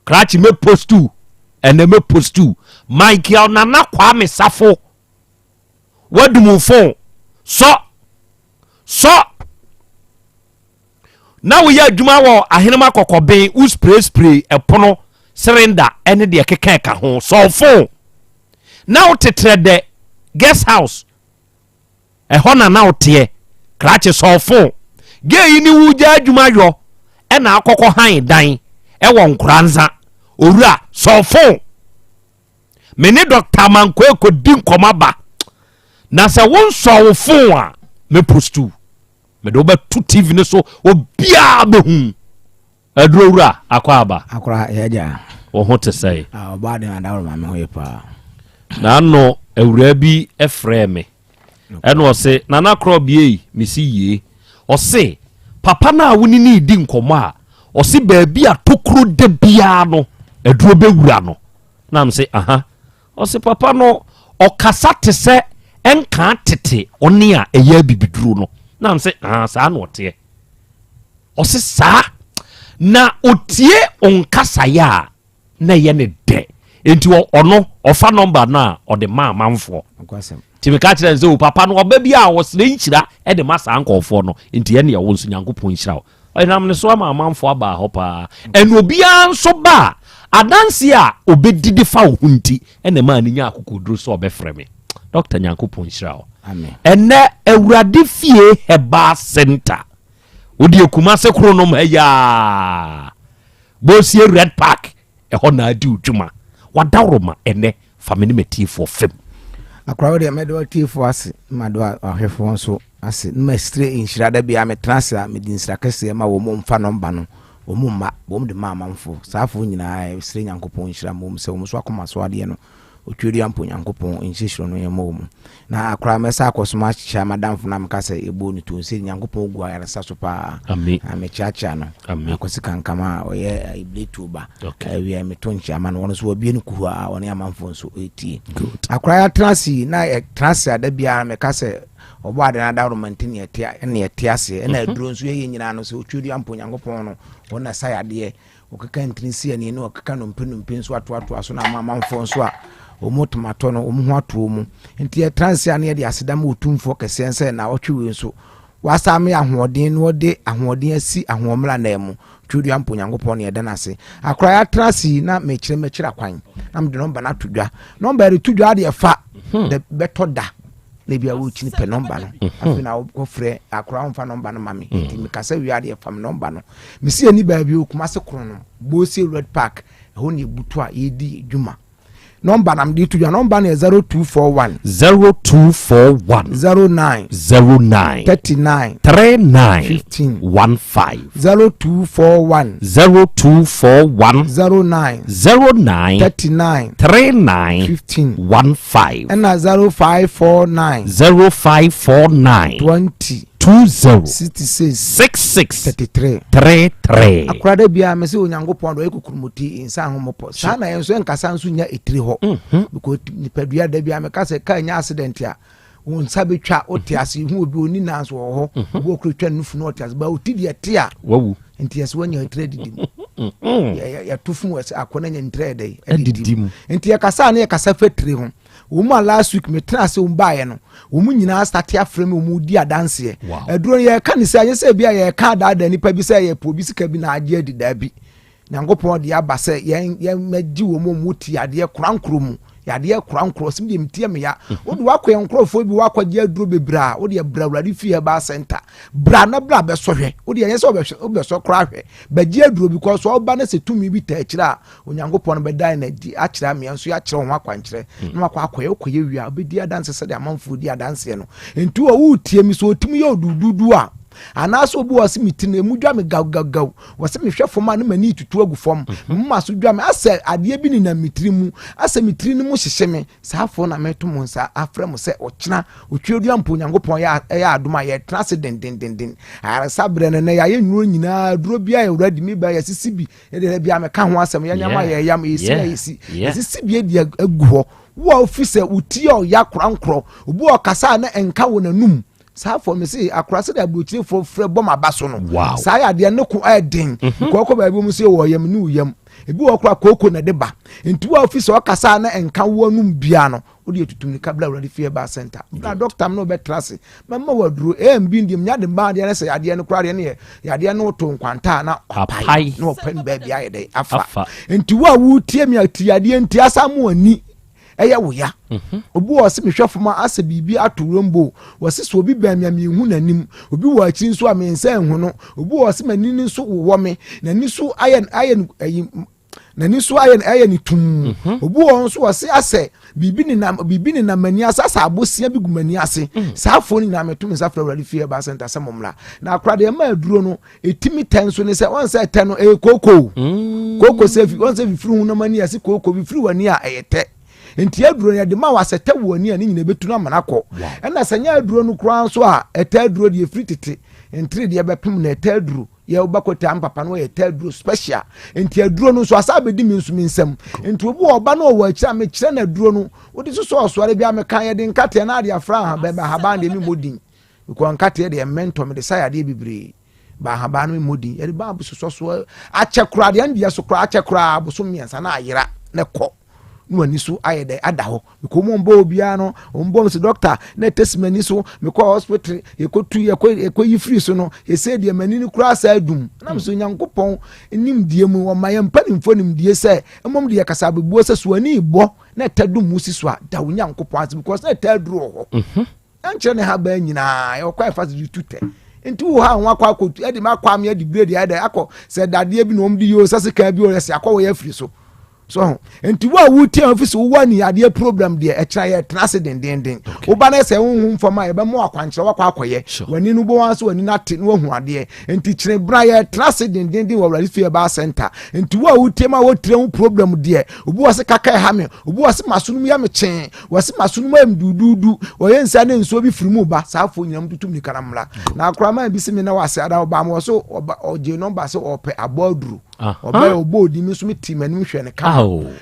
Krakye mɛ postu ɛnɛ mɛ postu Michael Nana Kwame Safo wadum phone sɔ sɔ na woyɛ adwuma wɔ ahenema kɔkɔben wo spray spray ɛpono cylinder ɛne deɛ keka ɛka ho sɔ phone na wotetrɛ dɛ guest house ɛhɔ na na woteɛ krakye sɔ phone gay yi ne wogya adwuma yɔ ɛna akɔkɔ han dan ɛwɔ nkoranza owura sɔ phone me ne Dr. Manko ekɔdi nkɔmɔ aba na sɛ wonsɔ wo phone a me postu mede wobɛto TV no so obiaa bɛhu. Aduro wura akɔ aba. Akora yɛ agya. Wo ho te sɛe? Ah, ɔbaa den adaworo ma me ho yɛ paa. N'ano awuraa bi frɛɛ me ɛna ɔse Nana Korɔ biei mesi yie. Ɔse papa no a wo ne no redi nkɔmmɔ a ɔse baabi a tokuro da biara no aduro bɛwura no. Na mese aha. Ɔse papa no ɔkasa te sɛ ɛnkaa tete ɔne a ɛyɛ abibiduro no. Na mse ah saa na ɔteɛ. Ɔse saa na ɔtie nkasaeɛ a na ɛyɛ ne dɛ nti ɔno ɔfa nɔmba no a ɔde ma amanfoɔ. Nti meka kyerɛ no sɛ o papa no ɔba bi a ɔsrɛ nhyira de ma saa nkɔɔfoɔ no nti ɛne ɛwo nso Nyankopɔn nhyira wo. Ɛnam ne so ama amanfoɔ abaa hɔ paa. Ɛna obiara nso ba a adanseɛ a ɔbɛdi de fa wo ho nti ɛna ɛmaa no nya akokoduro sɛ ɔbɛfrɛ me. Dɔkta Nyankopɔn nhyira wo. Ɛnɛ Awurade Fie Herbal Center wodeɛ Kumase Kronom ha yi aa Bosie Red Park ɛhɔ na adi wo dwuma. W'adaworoma ɛnɛ fa me ne m'atiefoɔ fam. Akora wo deɛ mɛda w'atiefoɔ ase na mada w'ahwɛfoɔ nso ase na masire nhyira da biara metena ase a mede nhyira kɛseɛ ma wɔn mfa nɔmba no wɔn mma wɔn de ma amanfoɔ saafoɔ nyinaa srɛ Nyankopɔn nhyira ma wɔn sɛ wɔn nso akoma so adeɛ no Otwedeɛ mpo Nyankopɔn nhyehye no mmɔ mu. Na koraa mɛsa akɔ so makyea m'adamfo no a meka sɛ yɛbɔɔ no tuo no sɛ Nyankopɔn gu ayaresa so paa. Amen. Na mekyeakyea no. Amen. Akwasi Kankam a ɔyɛ Ibletuo ba. Okay. Awia meto nkyea ma no. Ɔno nso wabue no kuhu a ɔne amanfoɔ nso ɛretie. Good. Akora yɛatena ase yi na yɛtena ase a da biara meka sɛ ɔbɔ ade no adaworoma nti na yɛte na yɛte aseɛ. Ɛna aduro nso yɛyɛ nyinaa no sɛ Otwedeɛ mpo Nyankopɔn no ɔno na ɛsa yadeɛ. Wɔkeka ntini si ani na wɔkeka nnompe nnompe nso atoatoa so na ama amanfoɔ nso a wɔn tomatɔ no wɔn ho ato wɔn. Nti yɛtra nse a na yɛde aseda ma Otumfoɔ kɛseɛ sɛ naawɔtwe wei nso wasa ama yɛ ahoɔden na ɔde ahoɔden asi ahoɔmmra nan mu. Tweredua mpo Onyankopɔn na yɛda no ase. Akora yɛatra ase yi na mekyerɛ mɛkyerɛ akwan na mede nɔmba no ato dwa. Nɔmba yɛde to dwa adeɛ fa da bɛtɔ da. na ebi a wokyini pɛ nɔmba no mhm. afei na wokɔfrɛ akora womfa nɔmba no ma me mhm. nti mekasa wie adeɛ fam nɔmba no mesi ani baabi o Kumase koro no Bose Red Park ɛhɔ ne ebutu a yɛdi dwuma nɔmba na mede to dwa nɔmba no yɛ 0241 0241 09 09 39 39 15 15 0241 0241 09 09 39 39 15 15 ɛna 0549 0549 20 20 66 66 33 33. Akora da biara mese Onyankopɔn dɔ yɛ kokuromoti nsa ahomopɔ saa na yɛn nso yɛnkasa nso nya etiri hɔ mhm. because nipadua da biara meka sɛ kaa nya accident a wo nsa bɛtwa wote mhm. ase hu obi ɔni nan so wɔ hɔ mhm. obi ɔkura twa nufu no ɔte ase ba ɔti deɛ te a wawu nti yɛsɛ wanya ntira adidi mu yɛto funu wɔ sɛ akɔ no anya ntira ɛdɛ adidi mu nti yɛkasa ne yɛkasa fa tiri ho wɔn mu a last week metena ase wɔn baeɛ no wɔn mu nyinaa sate afrɛ mi wɔn di adanseɛ aduro no yɛka ne sɛ anyɛ sɛ ebi a yɛka adaadaa nipa bi sɛ yɛpɛ obi sika bi na agye adi daa bi Nyankopɔn de aba sɛ yɛn yɛn mɛgye wɔn a wɔn ti yadeɛ korankorɔ mu yadeɛ korankorɔ sɛ deɛ metie me ya mhm. wode wakɔ yɛn nkorɔfoɔ bi wakɔgye aduro bebree a wode bra awurade fie herbal center bra na bra bɛsɔ hwɛ wode ɛnyɛ sɛ wobɛsɔ koraa hwɛ bɛgye aduro bi kɔ so ɔba no sɛ tumi bi taa akyire a onyankopɔn no bɛdan no adi akyerɛ ameɛ nso yɛakyerɛ ho akwankyerɛ mm. na wakɔ akɔyɛ wokɔyɛ wie a wobɛdi adanse sɛdeɛ amanfoɔ di adanseɛ no nti wɔ woretie mi sɛ ɔtumi yɛ odududu a anaasɛ obi wɔ se me ti no ɛmu dwa me gawgawgaw wɔ sɛ mehwɛ fam a ne m'ani tutu agu fam mhm. me moma so dwa me asɛ adeɛ bi nenam me tiri mu asɛ me tiri no mu hyehye me saa afoɔ na meto mo nsa afrɛ mo sɛ ɔkyena otweadua mpo onyankopɔn yɛ adom a yɛtena ase dendendenden ayaresa berɛ no nɛ yɛayɛ nnuro nyinaa duro biara yɛwura di me ba yɛsisi bi yɛde bia meka ho asɛm yɛnyama yɛyam yɛsi na yɛsi yɛsisi bi adi agu hɔ wo a wofi sɛ wo ti a ɔya korankorɔ obi a ɔkasa a na ɛnka wɔ n'anum saa fɔ me se akora sɛdeɛ aburokyirefoɔ frɛ bɔ m'aba so no saa yɛ adeɛ ne ko ɛyɛ den mhm. kɔkɔ baabi mu sɛ wɔ yam ne wo yam ebi wɔ kora kooko na ɛde ba nti wo a ofi sɛ ɔkasa na nka wo anum bia no wode atutum ne kabla awurade fie ba center bra dɔkta no bɛtra ase mɛma waduro amb deɛ nya de mmaa deɛ ne sɛ yadeɛ no koraa deɛ ne yɛ yadeɛ no to nkwanta na ɔpae na ɔpɛ no baabi ayɛ dɛ afa nti wo a wotie mi a ti yadeɛ nti asa mo ani ɛyɛ wo ya mhm. obi wɔ ɔse mehwɛ fam a asɛ biribi ato rainbow wɔse sɛ obi bɛn me a menhu n'anim obi wɔ akyiri nso a mensa nhu no obi wɔ ɔse m'ani no nso wowɔ me n'ani so ayɛ ayɛ no ayi n'ani so ayɛ ayɛ ne tum mhm. obi wɔ nso wɔse asɛ biribi nenam biribi nenam m'ani ase asɛ abosia bi gu m'ani ase mm. saa afo no nyinaa meto me nsa frɛ awurade fie ɛba sɛnta sɛ mo mmra na akora deɛ ɛma aduro no Etimi tɛ nso ne sɛ wɔn sɛ tɛ no ɛyɛ kooko mm. kooko sɛ fi wɔn sɛ fifiri ho nam ani ɛsi kooko fifiri wɔ ani a ɛyɛ tɛ nti aduro no yɛde ma wɔ asɛ tɛ wɔ ani a ne nyina ebetu no amana kɔ ɛna sɛ nyɛ aduro no koraa nso a ɛtɛ aduro deɛ efiri tete ntiri deɛ bɛpem na ɛtɛ aduro yɛ wobɛkɔ taa mpapa no yɛ tɛ aduro special nti aduro no nso asa abɛdi mi nso mi nsam nti obi wɔ ɔba no ɔwɔ akyire a mekyerɛ no aduro no wode soso ɔsoare bi a meka yɛde nkateɛ na ade afra aha bɛbɛ ahaban deɛ mi mmɔ din. Because nkateɛ deɛ mmɛntɔ mede sa yadeɛ bebree. Ba ahaban no mmɔ din. Yɛde ba abososɔ so akyɛ koraa deɛ ɛndeɛ so koraa akyɛ koraa abosom mmiɛnsa na ayera na kɔ. Na w'ani so ayɛ dɛ ada hɔ. Mekɔ mu ɔmbɔ obiara no ɔmbɔ m sɛ dɔkta na ɛtɛsi m'ani so mekɔ hospital yɛkɔtu yɛkɔ yɛkɔyi firi so no yɛsɛ deɛ m'ani no koraa saa adum. Nam so Nyankopɔn nimdeɛ mu ɔma yɛn mpanimfoɔ nimdeɛ sɛ mmom deɛ kasa abɛbuo sɛ so ani bɔ na ɛta dum mu si so a da wo Nyankopɔn ase because na ɛta aduru wɔ hɔ. Mhm. Ɛnkyerɛ ne ha baa nyinaa ɛwɔ kwan fa so de tu tɛ. Nti wo ha ho akɔ akɔtu ɛde ma akɔ ame adi bere deɛ ɛdɛ akɔ sɛ dadeɛ bi na wɔn de yi o sɛ sekan bi o ɛsɛ akɔ wɔ yɛ afiri so. So ho nti wo a wotie a wofi so wowɔ ani adeɛ problem deɛ ɛkyerɛ yɛ tena ase dendenden. Woba no sɛ honhom fam a yɛbɛma akwankyerɛ wakɔ akɔyɛ. W'ani no bɔ wɔn so w'ani no ate na wahu adeɛ. Nti kyerɛ bra yɛ tena ase dendenden wɔ Awurade fie ɛbaa center. Nti wo a wotie ma wotire ho problem deɛ obi wɔ se kaka ɛha me obi wɔ se maso no mu yɛ me kyee wɔ se maso no mu ayɛ me duuduudu wɔyɛ nsa ne nsuo bi firi mu ba saa afo nyinam tutum nika na mmra na akora man bi se me na wase ada ɔba mo wɔ so ɔba ɔgye nɔmba sɛ ɔpɛ abɔ aduro ɔbɛyɛ ɔbɔ odi mi nso mi ti m'anim hwɛ ne kama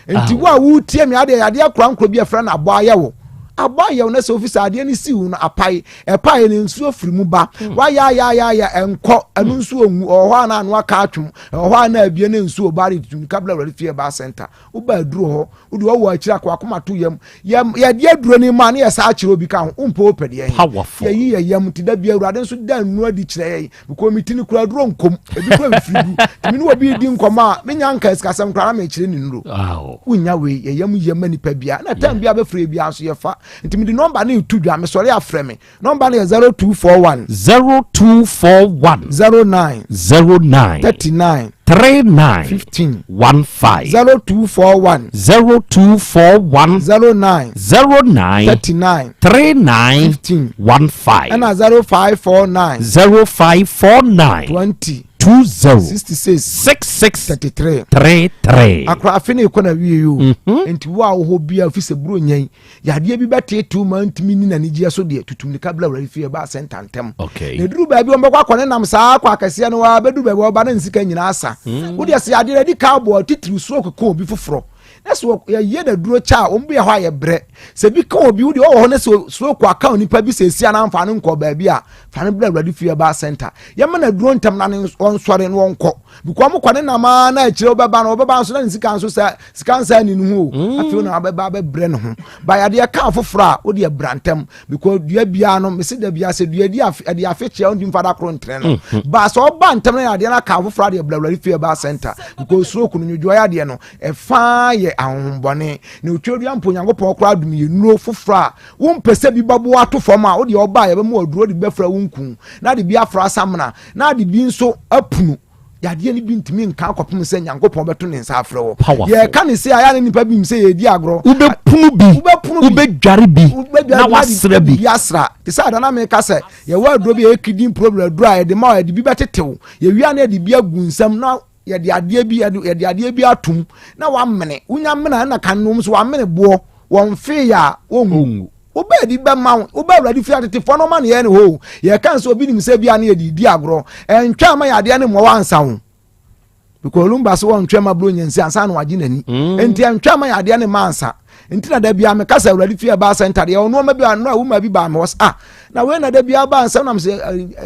nti wo a wotie mi adeɛ adeɛ akora nkoro bi afra na abɔ ayɛ wo abɔ ayɛ wo na sɛ ofisi adeɛ no si wo no apae ɛpae no nsuo firi mu ba hmm. wayɛ ayɛ ayɛ ayɛ ɛnkɔ ɛno hmm. nsuo ngu ɔwɔ hɔ a na ano aka atwom ɛwɔ hɔ a na abie ne nsuo ba de tutum kabla awurade fie ba center woba aduro hɔ wode ɔwɔ akyiri akɔ akoma to yam yɛde aduro no ma ne yɛ saa kyerɛ obi ka ho wompɛ wopɛ deɛ yɛyi yɛ yam nti da bi awurade nso da nnuro adi kyerɛ yɛn because me ti no kura aduro nkom ebi kura mfiri gu nti me ne obi di nkɔmɔ a menya nka sikasɛm koraa na mekyerɛ ne nnuro wonya wei yɛ yam yam ma nipa bia na tam bia bɛfrɛ bia nso yɛfa nti mede nɔmba no reto dwa mesɔre afrɛ me nɔmba no yɛ 0241 0241 09 09 39 39 15 15 0241 0241 09 09 39 39 15 15 ɛna 0549 0549 20 20 66 66 33 33 akora afe ne kɔ na wie yi o nti wo a wo hɔ bia fi sɛ buro nyɛn yadeɛ bi bɛteetew ma ntumi ni n'anigyeɛ so deɛ tutum ne kabla awurade fie ɛbaa sɛnta ntɛm okay. na ɛduru baabi wɔn bɛkɔ akɔ ne nam saa akɔ akɛseɛ no waa bɛduru baabi wɔba ne nsika nyinaa asa hmm. wodeɛ sɛ yadeɛ no adi ka aboɔ titiriw soro kɔkɔ obi foforɔ na sɛ yɛyɛ na duro kyɛ a wɔn bi yɛ hɔ a yɛbrɛ sɛ bi ka obi wodeɛ ɔwɔ hɔ ne sɛ soro kɔ aka onipa bi sɛ esi anamfa no nkɔ baabi a fa no brɛ awurade fie ɛbaa sɛnta yɛma na duro ntɛm na ne ɔnsɔre no ɔnkɔ because wɔn kɔ ne nam ara na akyire wɔbɛba no wɔbɛba nso na ne sika nso sɛ sika nsa ni ne ho o mm. afei na abɛba abɛbrɛ ne ho bayadeɛ kaa foforɔ a wode abira ntɛm because dua biara no mesi da biara sɛ dua di afe ɛde afe kyea ɔntumi fa da koro ntere no mm-hmm. ba sɛ ɔba ntɛm na yadeɛ no aka foforɔ adeɛ bla wura fie ba center because stroke no nwodwoa yadeɛ no ɛfa yɛ ahohombɔne na otwa dua mpo nyankopɔn koraa dum yɛ nnuro foforɔ a wompɛ sɛ bi bɛbo ato fam a wode ɔba a yɛbɛma aduro de bɛfra wo nku na de bi afra samena na de bi nso apunu yadeɛ no bi ntumi nka akɔpem sɛ nyankopɔn bɛto ne nsa afrɛ wɔ yɛka ne se ayɛ ne nipa bi sɛ yɛdi agorɔ wobɛpunu bi wobɛpunu bi wobɛdware bi na wasra bi bi asra te sɛ adana meka sɛ yɛwɔ aduro bi yɛ kidney problem aduro a yɛde ma yɛde bi bɛtetew yɛwia na yɛde bi agu nsam na yɛde adeɛ bi yɛde adeɛ bi atum na wamene wonya mena na kan nom so wamene boɔ wɔn fee a wɔnwu Wobɛ adi bɛma wo, wobɛ Awurade firi atetefoɔ no ɔma ne yɛ ne hɔ o. Yɛka sɛ obi nim sɛ bia ne yɛde di agorɔ. Ɛntwa ma yɛ adeɛ ne mmoa wansa wo. Because Olumba so wɔntwa ma buro nyansi ansa na wagye n'ani. Nti ɛntwa ma yɛ adeɛ ne mma ansa. Nti na da bia meka sɛ Awurade fie ɛbaa center deɛ ɔnoɔma bi a nnora woma bi baa me hɔ ah na wei na da bia ba nsɛm nam sɛ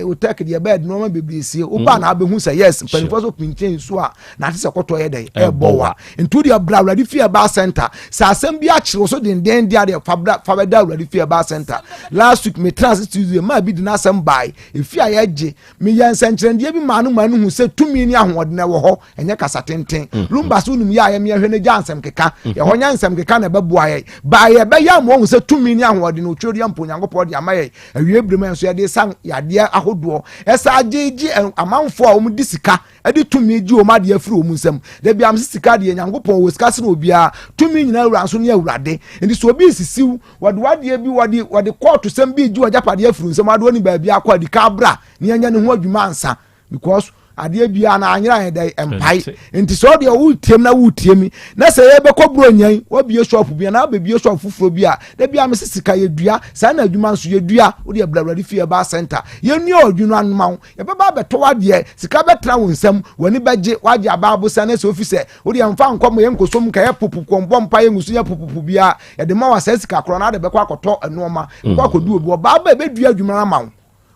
otek deɛ bɛɛ nnoɔma bebree sie wobaa na abɛhu sɛ yes mpanimfoɔ so pinkyɛn nsuo a na ate sɛ kɔtɔ yɛ dɛn ɛbɔ wa nti wodeɛ bra awurade fie ɛbaa center sɛ asɛm bi akyere wo so dendenden adeɛ fa bra fa bɛda awurade fie ɛbaa center last week metra ase tuesday maa bi de n'asɛm bae efi a yɛgye meyɛ nsɛnkyerɛndeɛ bi maa no maa no hu sɛ tumi ne ahoɔden ɛwɔ hɔ ɛnyɛ kasa tenten mm. lumba so wonim yɛ a yɛmeɛ hwɛ no gya nsɛm keka mm. yɛhɔ nyɛ nsɛm keka na ɛbɛboa yɛ baa yɛbɛyɛ ama ɔhu sɛ tumi ne ahoɔden otwerɛdeɛ mpo onyankopɔn de ama yɛ awie berɛ mu nso yɛde sa yadeɛ ahodoɔ ɛsa agyegye amanfoɔ a wɔn di sika de tumi gye wɔn adeɛ firi wɔn nsam. Da biara mese sika deɛ Nyankopɔn wɔ sika sene obiara, tumi nyinaa wura nso ne Awurade. Nti sɛ obi resisiw, wɔde wadeɛ bi, wɔde wɔde kɔɔto sɛm bi regye w'agyapadeɛ afiri nsam, ade wɔne baabi akɔ adi ka bra na yɛnyɛ ne ho adwuma ansa because adeɛ biara na anyera yɛn dɛ mpae. Nti sɛ ɔdeɛ woretie na woretie mi na sɛ yɛbɛkɔ buro nyɛn wabie shop bi anaa wabɛbie shop foforɔ bi a da biara mese sika yɛdua saa na adwuma nso yɛdua wodeɛ bra Awurade fie ɛbaa center yɛnua ɔdwunu anoma wo Yɛbɛba abɛtɔ w'adeɛ, sika bɛtena wo nsam, w'ani bɛgye, w'agye aba abosan na sɛ ofi sɛ, wodeɛ mfa nkɔ ma yɛnkɔsɔ mu nka yɛ pupupu, ɔmbɔ mpa yɛ ngusu nyɛ pupupu biara, yɛde ma wo a saa sika korɔ no ade bɛkɔ akɔtɔ nnoɔma, bɛkɔ akɔdu obi hɔ, baa ba ɛbɛdua adwuma no ama wo.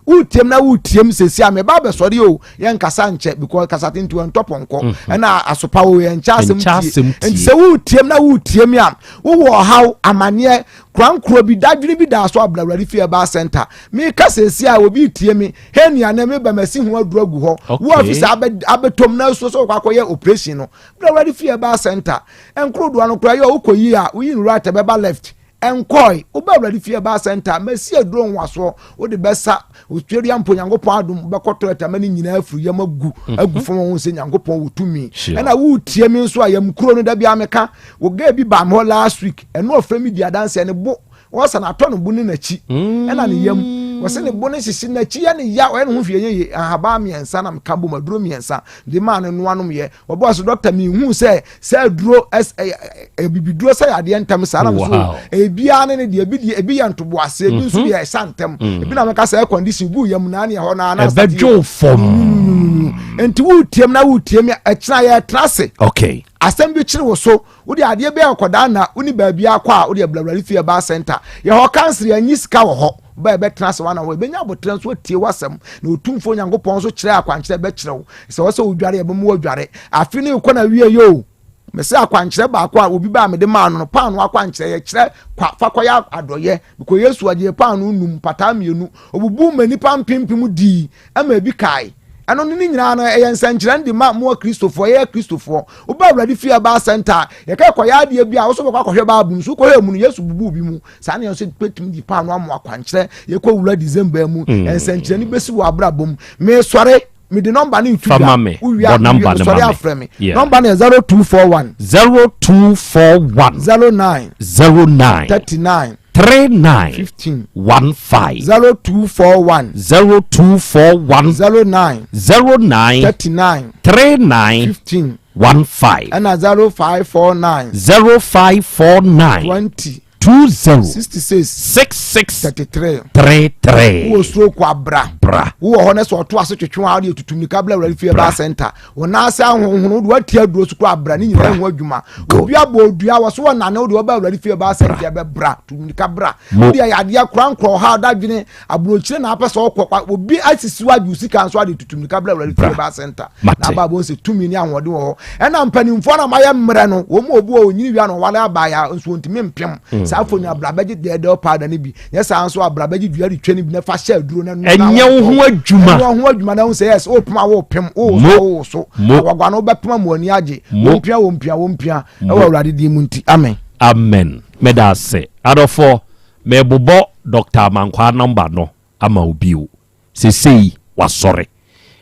Wotiem na wotiem sɛsi a meba abɛsɔre o, yɛnkasa nkyɛ because kasa tenten wɔntɔ pɔnkɔ mhm. ɛna asopa wo yɛnkyɛ asɛm tie. Nti sɛ wotiem na wotiem a wowɔ ɔhaw amanneɛ korankorɔ bi dadwene bi daa so abra Awurade fie ɛbaa center. Meka sɛsi a obi tie me hɛ nua meba masi ho aduru agu hɔ. Wo afi sɛ abɛtɔm na asuo sɛ wɔkɔ akɔyɛ operation no bra Awurade fie ɛbaa center. Nkorodoa no koraa yɛ wokɔ yi a woyi no right ɛbɛba left. Ɛnkɔe, woba Awurade fie ɛbaa center, masi aduro nwasoɔ, wode bɛsa, otuadua mpo Nyankopɔn adom, wobɛkɔ toilet ama ne nyinaa afiri yam agu, mhm. agu fam ho sɛ Nyankopɔn wɔ tumi. Ɛna wotie me nso a yam kuro no da biara meka, wo girl bi baa me hɔ last week, ɛno ɔfrɛ me di adanseɛ ne bo, wɔsa na atɔ ne bo ne n'akyi, ɛna ne yam, wɔsɛ ne bo ne hyehye n'akyi yɛ ne ya, ɔyɛ ne ho hwee yɛ yie, ahabaa mmiɛnsa na meka bom aduro mmiɛnsa de maa no noa nom yɛ. Wɔbɔɔ so dɔkta mi hu sɛ sɛ aduro ɛyɛ bibiduro sɛ yadeɛ ntɛm saa na so ebiara ne ne deɛ ebi deɛ ebi yɛ ntoboase ebi nso deɛ ɛsa ntɛm mm. ebi na mɛka sɛ air condition gu yam na ne ɛhɔ na na ɛbɛdwo fam mm. nti wotiem na wotiem ɛkyena yɛ ɛtena ase okay asɛm bi kyerɛ wo so wode adeɛ bi a kɔdaa na wone baabi akɔ a wode abrawurade fie ɛbaa center yɛ hɔ kansere anyi sika wɔ hɔ ba ɛbɛtena ase wana hɔ ɛbɛnya abotrɛ nso atie w'asɛm na Otumfoɔ Nyankopɔn nso kyerɛ akwankyerɛ bɛkyerɛ wo sɛ wɔ sɛ wodware ɛbɛmu wadware afe no rekɔ na wie yɛ o mese akwankyerɛ baako a obi baa mede maa no no paano akwankyerɛ yɛkyerɛ kwa fa kɔyɛ adɔyɛ bikɔ Yesu agyee paano num mpataa mmienu obubu ma nipa mpempem dii ɛma ebi kae ɛno no ne nyinaa no ɛyɛ nsɛnkyerɛnne de ma mo akristofoɔ yɛyɛ akristofoɔ woba awurade fie ɛbaa sɛnta a yɛka kɔyɛ adeɛ bi a wo so bɛkɔ akɔhwɛ baabu mu so wokɔhwɛ mu no yesu bubuu bi mu saa ne yɛn nso bɛtumi de paano ama akwankyerɛ yɛkɔ wura december mu mm. nsɛnkyerɛnne bɛsi wɔ abrabɔ mu mesɔre mede nɔmba no ntu dwa wowia mesɔre afrɛ me nɔmba no yɛ 0241 0241 09 09 39 39 15 15 0241 0241 09 09 39 39 15 15 ɛna 0549 0549 20 20 66 66 33 33 wowɔ stroke a bra bra wowɔ hɔ no sɛ ɔto ase twetwe a wode atutu mmirika bla awurade fie baa center wo nan ase ahonhono wode wati aduro so kora bra ne nyinaa ho adwuma obi abɔ odua wɔ so wɔnane wode wɔba awurade fie baa center bɛbra tu mmirika bra wode ayɛ adeɛ kora nkorɔ ɔha ɔdadwene aburokyire na apɛ sɛ ɔkɔ kwa obi asisi wa agye sika nso ade tutu mirika bla awurade fie ba center na aba abɔ sɛ tumi ne ahoɔden wɔ hɔ ɛna mpanimfoɔ na mayɛ mmerɛ no wɔn mu obi wɔ onyini wia na ɔwale abaaya nso wɔntumi mpem mm. saa afɔ ni abira bɛgye dɛɛdɛw paada no bi nyɛ saa nso abira bɛgye dua de twɛ no bi na fa hyɛ aduro na ɛnyɛ wo ho adwuma ɛnyɛ wo ho adwuma na ho sɛ yes o pem a wo pem o so o so awagwa no wobɛpem ama ani agye wɔn pia wɔn pia wɔn pia ɛwɔ awurade din mu nti amen. Amen meda ase adɔfoɔ. Merebobɔ Dɔkta Amankwaa nɔmba no ama wo bio. Seesei wasɔre.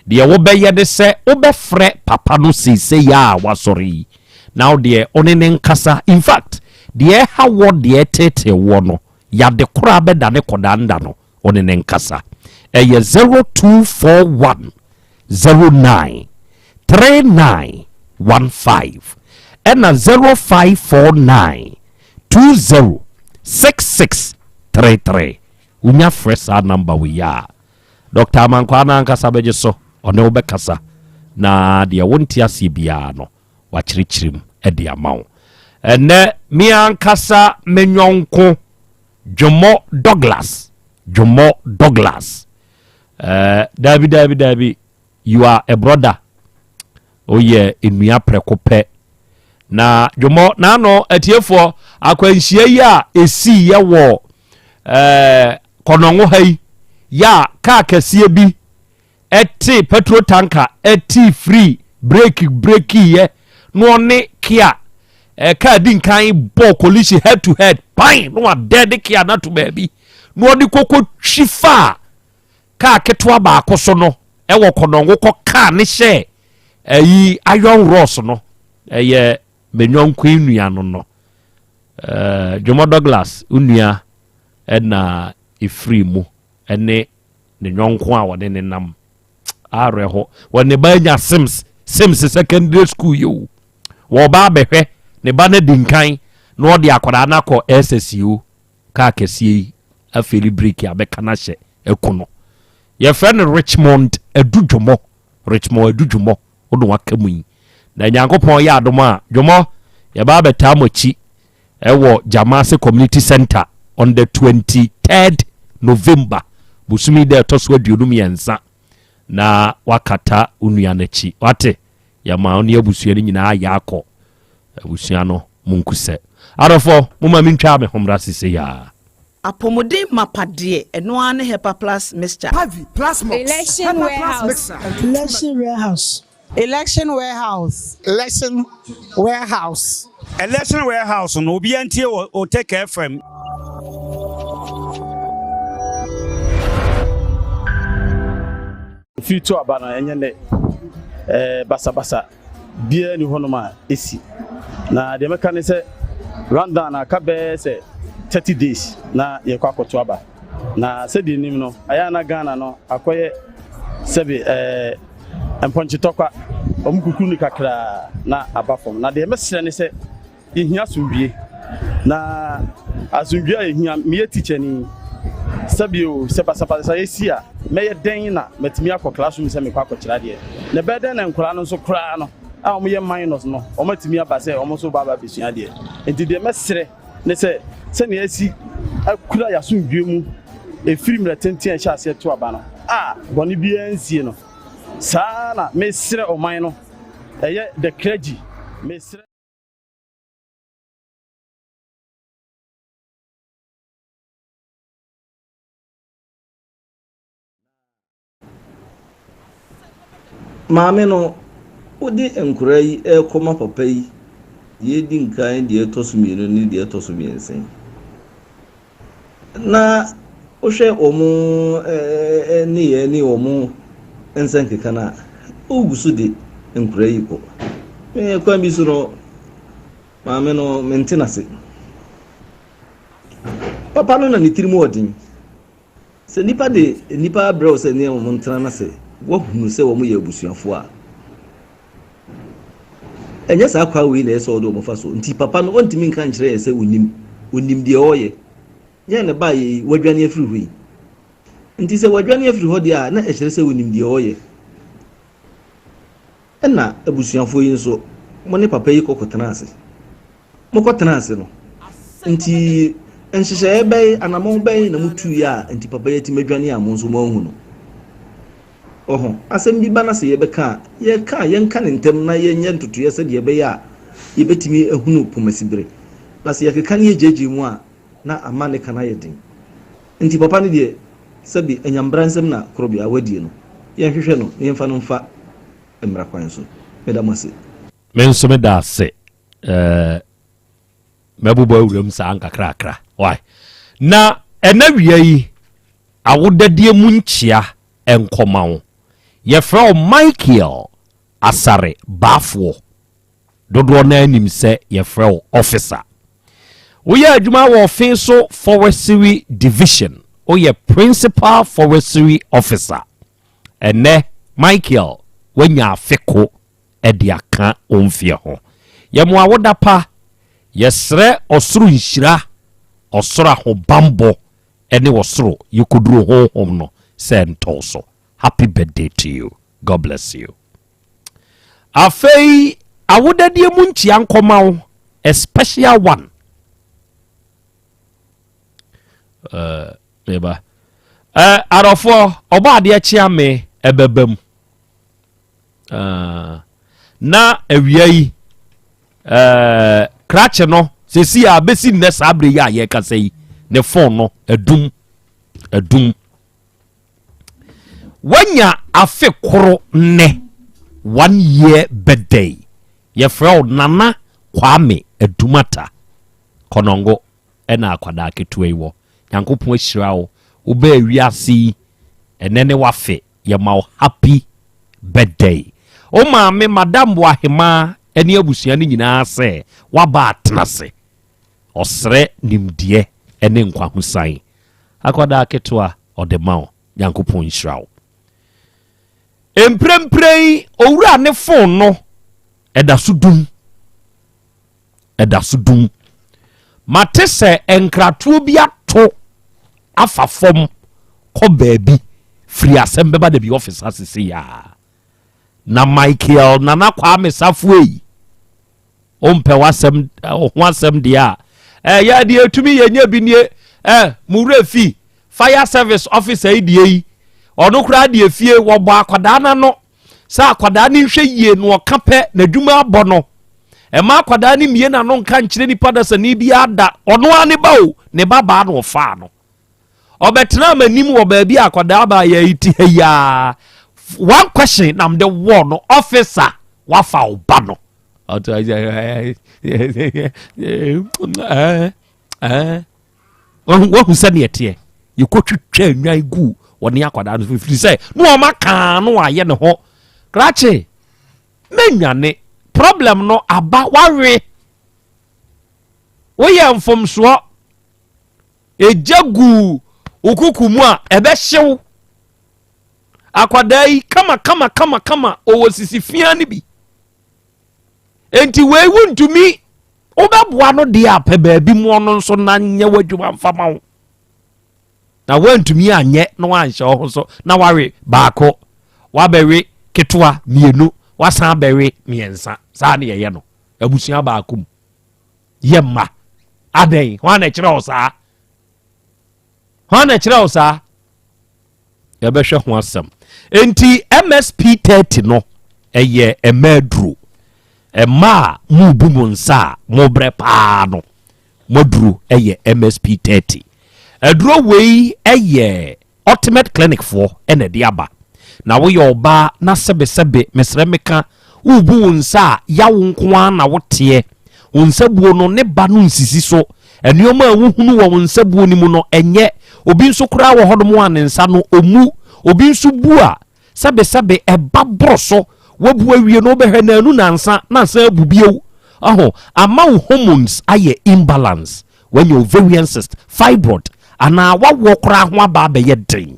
Deɛ wobɛyɛ ne sɛ wobɛfrɛ papa no seesei a wasɔre yi, na wo deɛ wo ne no nkasa. In fact, deɛ ɛha woɔ, deɛ ɛteetee woɔ no, yade koraa bɛdane kɔdaanna no, wo ne no nkasa. Ɛyɛ 0241 09 39 15 ɛna 0549 20 66 33. Wonya frɛ saa number wei a, Doctor Amankwaa no ankasa bɛgye so, ɔne wo bɛkasa na deɛ wonte aseɛ biara no, wakyerɛkyerɛ mu de ama wo. Ɛnɛ me ankasa me nyɔnko Dwommɔ Douglas, Dwommɔ Douglas. Eh, daabi, daabi, daabi. You are a brother. Woyɛ nnua prɛko pɛ. Na dwomɔ n'ano atiefoɔ akwanhyia yi a ɛsii yɛ wɔ eh, kɔnɔngo ha yi yɛ a kaa kɛseɛ bi ɛte petrol tanker ɛte firi breki breki yɛ na ɔne kia eh, kaa di nkan bɔ collision head to head pan na wadɛde kia no ato baabi na ɔde koko twi faa kaa ketewa baako so no ɛwɔ kɔnɔngo kɔ kaa ne hyɛ ɛyi iron rods no ɛyɛ me nyɔnko nua no no ɛɛ Dwomɔ Douglas nua ɛna efiri mu ɛne ne nyɔnko a wɔne ne nam awerɛho wɔ ne ba anya Sims Sims secondary school yi o wɔba abɛhwɛ ne ba no di nkan na ɔde akwadaa no akɔ SSU Kaa kɛseɛ yi afeeli breki abɛka no ahyɛ aku no. Yɛfrɛ no Richmond Adu Dwomɔ. Richmond Adu Dwomɔ wo na waka mu yi. Na Nyankopɔn yɛ adom a, Dwomɔ, yɛba abɛtaa mo akyi ɛwɔ Gyamase Community Center on the 23rd November. Bosome da ɛtɔ so 23 na wakata wo nua no akyi. Wate? Yɛma wo ne abusua no nyinaa yɛ akɔ. Abusua no monkusɛ. Adɔfoɔ, momma mentwa me ho mmra sesei ara. Apɔmuden mapa deɛ, ɛno ara ne Hepa Plus Mixture. Pavi, Plasmox, Election Hepa Plus Warehouse. Mixer. Election Warehouse. Election Warehouse. Election Warehouse. Election Warehouse no obiara ntie wɔ Otec FM. Firi to aba no ɛnyɛ nnɛ. Ɛɛ basabasa biara ni hɔnom a ɛsi. Na deɛ mɛka ne sɛ rundown aka bɛyɛ sɛ 30 days na yɛkɔ akɔto aba. Na sɛdeɛ nim no, ayɛ a na Ghana no akɔyɛ sɛbe ɛɛ mpɔnkye-tɔkwa, wɔn kukuru no kakraa na aba fam. Na deɛ mɛsrɛ ne sɛ yɛhia asomdwie. Na asomdwie a yɛhia, meyɛ tikyani, sɛbe o, sɛ basabasayɛ si a, mɛyɛ dɛn na matumi akɔ classroom sɛ mekɔ akɔkyerɛ adeɛ? Na ɛbɛyɛ dɛn na nkwadaa no nso koraa no a wɔyɛ minors no, wɔatumi aba sɛ wɔn nso reba aba abɛsua adeɛ? Nti deɛ mɛsrɛ ne sɛ, sɛnea yɛasi akura yɛn asomdwoe mu ɛfiri mmerɛ tenten a yɛhyɛɛ aseɛ to aba no a bɔne biara nsie no, saa ara na mesrɛ ɔman no, ɛyɛ the clergy, mesrɛ. Maame no, wode nkwadaa yi rekɔma papa yi, deɛ ɛdi nkan, deɛ ɛtɔ so mmienu ne deɛ ɛtɔ so mmiɛnsa yi, na wohwɛ wɔn nneyɛɛ ne wɔn nsɛnkeka no a, wogu so de nkwadaa yi kɔ. Me kwan bi so no, maame no, mente n'ase. Papa no na ne tirim wɔ den. Sɛ nnipa de nnipa abrɛ wo sɛ ne wɔn ntena na sɛ woahunu sɛ wɔyɛ abusuafoɔ a, ɛnyɛ saa kwan wei na ɛyɛ sɛ ɔde wɔn fa so. Nti papa no ɔntumi nka nkyerɛ yɛn sɛ ɔnim. Ɔnim deɛ ɔreyɛ. Yɛn na ɛbaeɛ yi, wadwane afiri hɔ yi. Nti sɛ wadwane afiri hɔ deɛ a, na ɛkyerɛ sɛ ɔnim deɛ ɔreyɛ. Ɛna abusuafoɔ yi nso, mo ne papa yi kɔ kɔtena ase. Mokɔtenaa ase no, nti nhyehyɛeɛ bɛn, anammɔn bɛn na motuiɛ a nti papa yi atumi adwane a mo nso moanhu no? Ɔho, asɛm bi ba na sɛ yɛbɛka a, yɛka a, yɛnka no ntɛm na yɛnyɛ ntotoeɛ sɛdeɛ ɛbɛyɛ a yɛbɛtumi ahunu pomasibere. Na sɛ yɛkeka na yɛgyaagyaa mu a, na ama ne ka no ayɛ den. Nti papa no deɛ, sɛbe anyambra nsɛm na korɔbea wadie no, yɛnhwehwɛ no na yɛmfa no mfa mmara kwan so. Meda mo ase. Me nso meda ase. Eh, mɛbobɔ awuram saa nkakrakra. Why? Na ɛna wia yi, awodadeɛ mu nkyea nkɔma wo. Yɛfrɛ wo Michael Asare Baafoɔ. Dodoɔ no anim sɛ yɛfrɛ wo officer. Woyɛ adwuma wɔ ɔfe so Forestry Division. Woyɛ Principal Forestry Officer. Ɛnɛ, Michael, woanya afe ko de aka wo mfeɛ ho. Yɛ mo awoda pa. Yɛsrɛ ɔsoro nhyira, ɔsoro ahobanbɔ ne ɔsoro yɛkɔduro honhom no sɛ ɛntɔ wo so. Happy birthday to you. God bless you. Afei awodadie mu nkyia nkɔma wo, a special one. Uh, meba. Uh, adɔfoɔ, ɔbɔ adeɛ kyea me ɛbɛba mu. Ah, na awia yi eh, krakye no sɛsi a bɛsi nnɛ saa berɛ yi a yɛkasa yi ne fon no adum adum wanya afe koro nnɛ one year birthday yɛfrɛ wo nana kwame adumata kɔnɔngo ɛna akwadaa ketewa yi wɔ nyankopɔn ahyira wo wobɛɛ wiase yi ɛnɛ ne wafe Yɛma wo happy birthday. Wo maame Madam Boahemaa ne abusua no nyinaa sɛ woaba atena ase. Ɔsrɛ nimdeɛ ne nkwahosan. Akwadaa ketewa ɔde ma wo. Nyankopɔn nhyira wo. Mprempren owura ne fon no ɛda so dum. Ɛda so dum. Mate sɛ nkratoɔ bi ato afa fam kɔ baabi firi asɛm bɛba da bi ɔfis ha sese yaa. Na Michael Nana Kwame Safo yi, wompɛ w'asɛm ho asɛm deɛ a, ɛyɛ deɛ ɛtumi yɛnyɛ bi nie, ɛ mo werɛ fi. Fire service officer yi deɛ yi, ɔno koraa deɛ fie wɔbɔ akwadaa no ano sɛ akwadaa no nhwɛ yie na ɔka pɛ n'adwuma abɔ no. Ɛma akwadaa no mmie n'ano nka nkyerɛ nipa dasani biara da. Ɔno ara ne ba o, ne ba baa na ɔfaa no. Ɔbɛtena m'anim wɔ baabi a akwadaa baa yɛ yi ti ha yi ara. One question na mede wɔɔ no, officer, wafa wo ba no. Ɔtɔ ɛɛ wahu sɛdeɛ ɛteɛ yɛkɔtwitwa nnwan gu wɔne akwadaa no firi sɛ na wɔma kaa no ayɛ ne ho krakye mɛnwane problem no aba wawe woyɛ mfomsoɔ ɛgya gu wo kuku mu a ɛbɛhyew akwadaa yi kama kama kama kama ɔwɔ sisi fia no bi Enti wei wontumi wobɛboa no deɛ a pɛ baabi mu ɔno nso na nyɛ w'adwuma mfa ma wo na woantumi anyɛ na woanhyɛ wo ho so na wawe baako wabɛwe ketewa mmienu wasan abɛwe mmiɛnsa saa ne yɛyɛ no abusua baako mu yɛ mma adɛn hwan na ɛkyerɛ wo saa hwan na ɛkyerɛ wo saa Yɛbɛhwɛ ho asɛm. Enti MSP 30 no, ɛyɛ mmaa aduro. Mmaa a morebu mo nsa a mobrɛ paa no, mo aduro yɛ MSP 30. Aduro wei yɛ Ultimate Clinic foɔ na ɛde aba. Na woyɛ ɔbaa na sɛbesɛbe, mesrɛ meka, Worebu wo nsa a, yaw nko ara na woteɛ. Wo nsabuo no, ne ba no nsisi so. Nneɛma a wohunu wɔ wo nsabuo no mu no, ɛnyɛ. Obi nso koraa wɔ hɔnom a ne nsa no, ɔmmu. Obi nso bu a, sɛbesɛbe, ɛba boro so. Wabu awie no, wobɛhwɛ naanu nansa, na asan abu bio. Ɔho, ama wo hormones ayɛ imbalance. Woanya ovarian cyst, fibroid, anaa w'awoɔ koraa ho aba abɛyɛ den.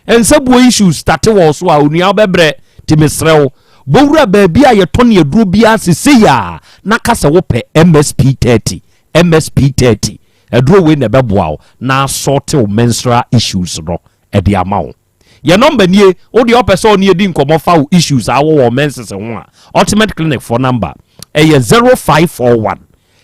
Nsabuo issues starte wɔ wo so a onua wobɛbrɛ nti mesrɛ wo bɔ wura baabi a yɛtɔn aduro biara sesei a na ka sɛ wopɛ MSP 30 MSP 30 aduro wei na ɛbɛboa wo na asɔɔte wo menstrual issues no ɛde ama wo. Yɛ nɔmba nie wo deɛ wopɛ sɛ ɔne yɛdi nkɔmmɔ fa wo issues a wowɔ wɔ menses ho a Ultimate Clinic foɔ nɔmba ɛyɛ 0541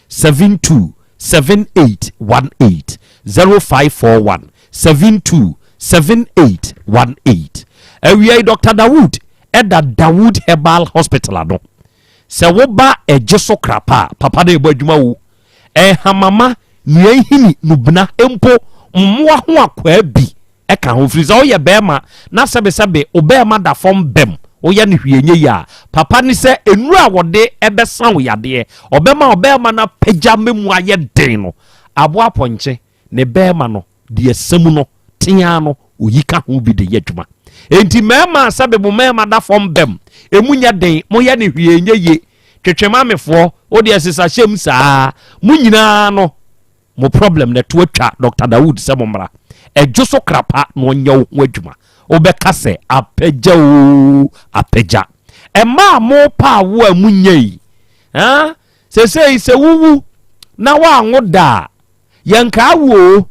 72 78 18 0541 72 78 18 Awia yi Dr. Dawood ɛda Dawood Herbal Hospital ano. Sɛ woba ɛgye so krapa a, papa no ɛbɔ adwuma wo. Ɛhamama, nnua nhini, nubena, mpo mmoa ho akwaa bi ka ho firi sɛ woyɛ bɛrima na sɛbesɛbe wo bɛrima da fam bɛm woyɛ no hwee nyɛ yie a, papa ne sɛ nnuro a wɔde bɛsa wo yadeɛ, ɔbɛma wo bɛrima no apagya ma mu ayɛ den no, aboa apɔnkye ne bɛrima no deɛ ɛsɛ mu no teaa no oyi ka ho bi de yɛ adwuma. Enti mmarima a sɛbe mo mmarima da fam bɛm, emu nyɛ den, moyɛ no hwee nyɛ yie, twetwe mamefoɔ, wodeɛ sesa hyɛm saa, mo nyinaa no, Mo problem no ɛto atwa Doctor Dawood sɛ mo mmra ɛdwo so krapa na ɔnyɛ wo ho adwuma wobɛka sɛ apagya oo apagya ɛma a mo pa awo a mo nya yi ah sesei sɛ wowu na woanwo da a yɛnkaa wo oo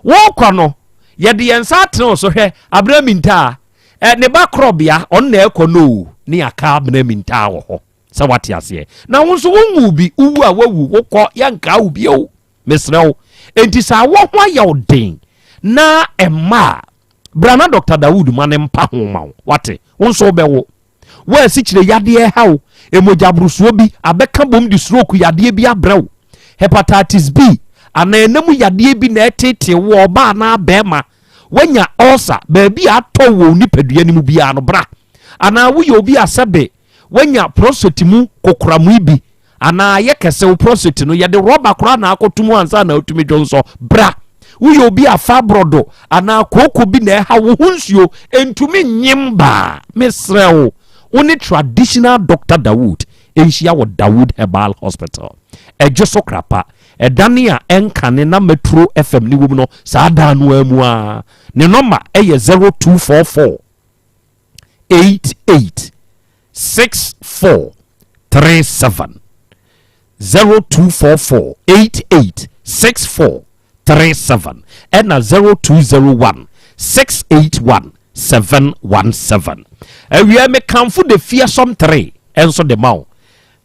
wokɔ no yɛde yɛn nsa atene wo so hwɛ abena mintaa ɛ ne ba korɔbea ɔno na ɛkɔ no oo ne yɛaka abena mintaa wɔ hɔ Sɛ wate aseɛ. Na wo nso wonwuu bi, wowu a woawu, wokɔ, yɛnkaa wo bio. Mesrɛ wo. Enti sɛ awɔ ho ayɛ wo den na ɛmma a, bra na Dɔkta Dawood ma no mpa ho ma wo. Wate? Wo nso wobɛwo. Wo a asikyire yadeɛ reha wo, mogyaborosoɔ bi abɛka bom de stroke yadeɛ bi abrɛ wo, hepatitis B anaa ɛna mu yadeɛ bi na ɛreteetee wo, ɔbaa anaa barima, woanya ulcer, baabi a atɔ wɔ wo nipadua no mu biara no, bra. Anaa woyɛ obi a sɛbe Woanya prostate mu kokoram yi bi anaa ayɛ kɛse, wo prostate no, yɛde rɔba koraa na akɔto mu ansa na atumi dwonsɔ. Bra! Woyɛ obi a fabrodo anaa kooko bi na ɛha wo ho nsuo, ɛntumi nyem baa. Mesrɛ wo, wo ne traditional Doctor Dawood nhyia wɔ Dawood Herbal Hospital, Ɛdwo so Krapa, ɛdane a ɛnkane na Metro FM no wom no, saa dan no ara mu ara. Ne nɔma yɛ 0244. 88 64 37 0244 88 64 37 ɛna 0201 681 717. Awia mekamfo the fearsome 3 ɛnso de ma wo.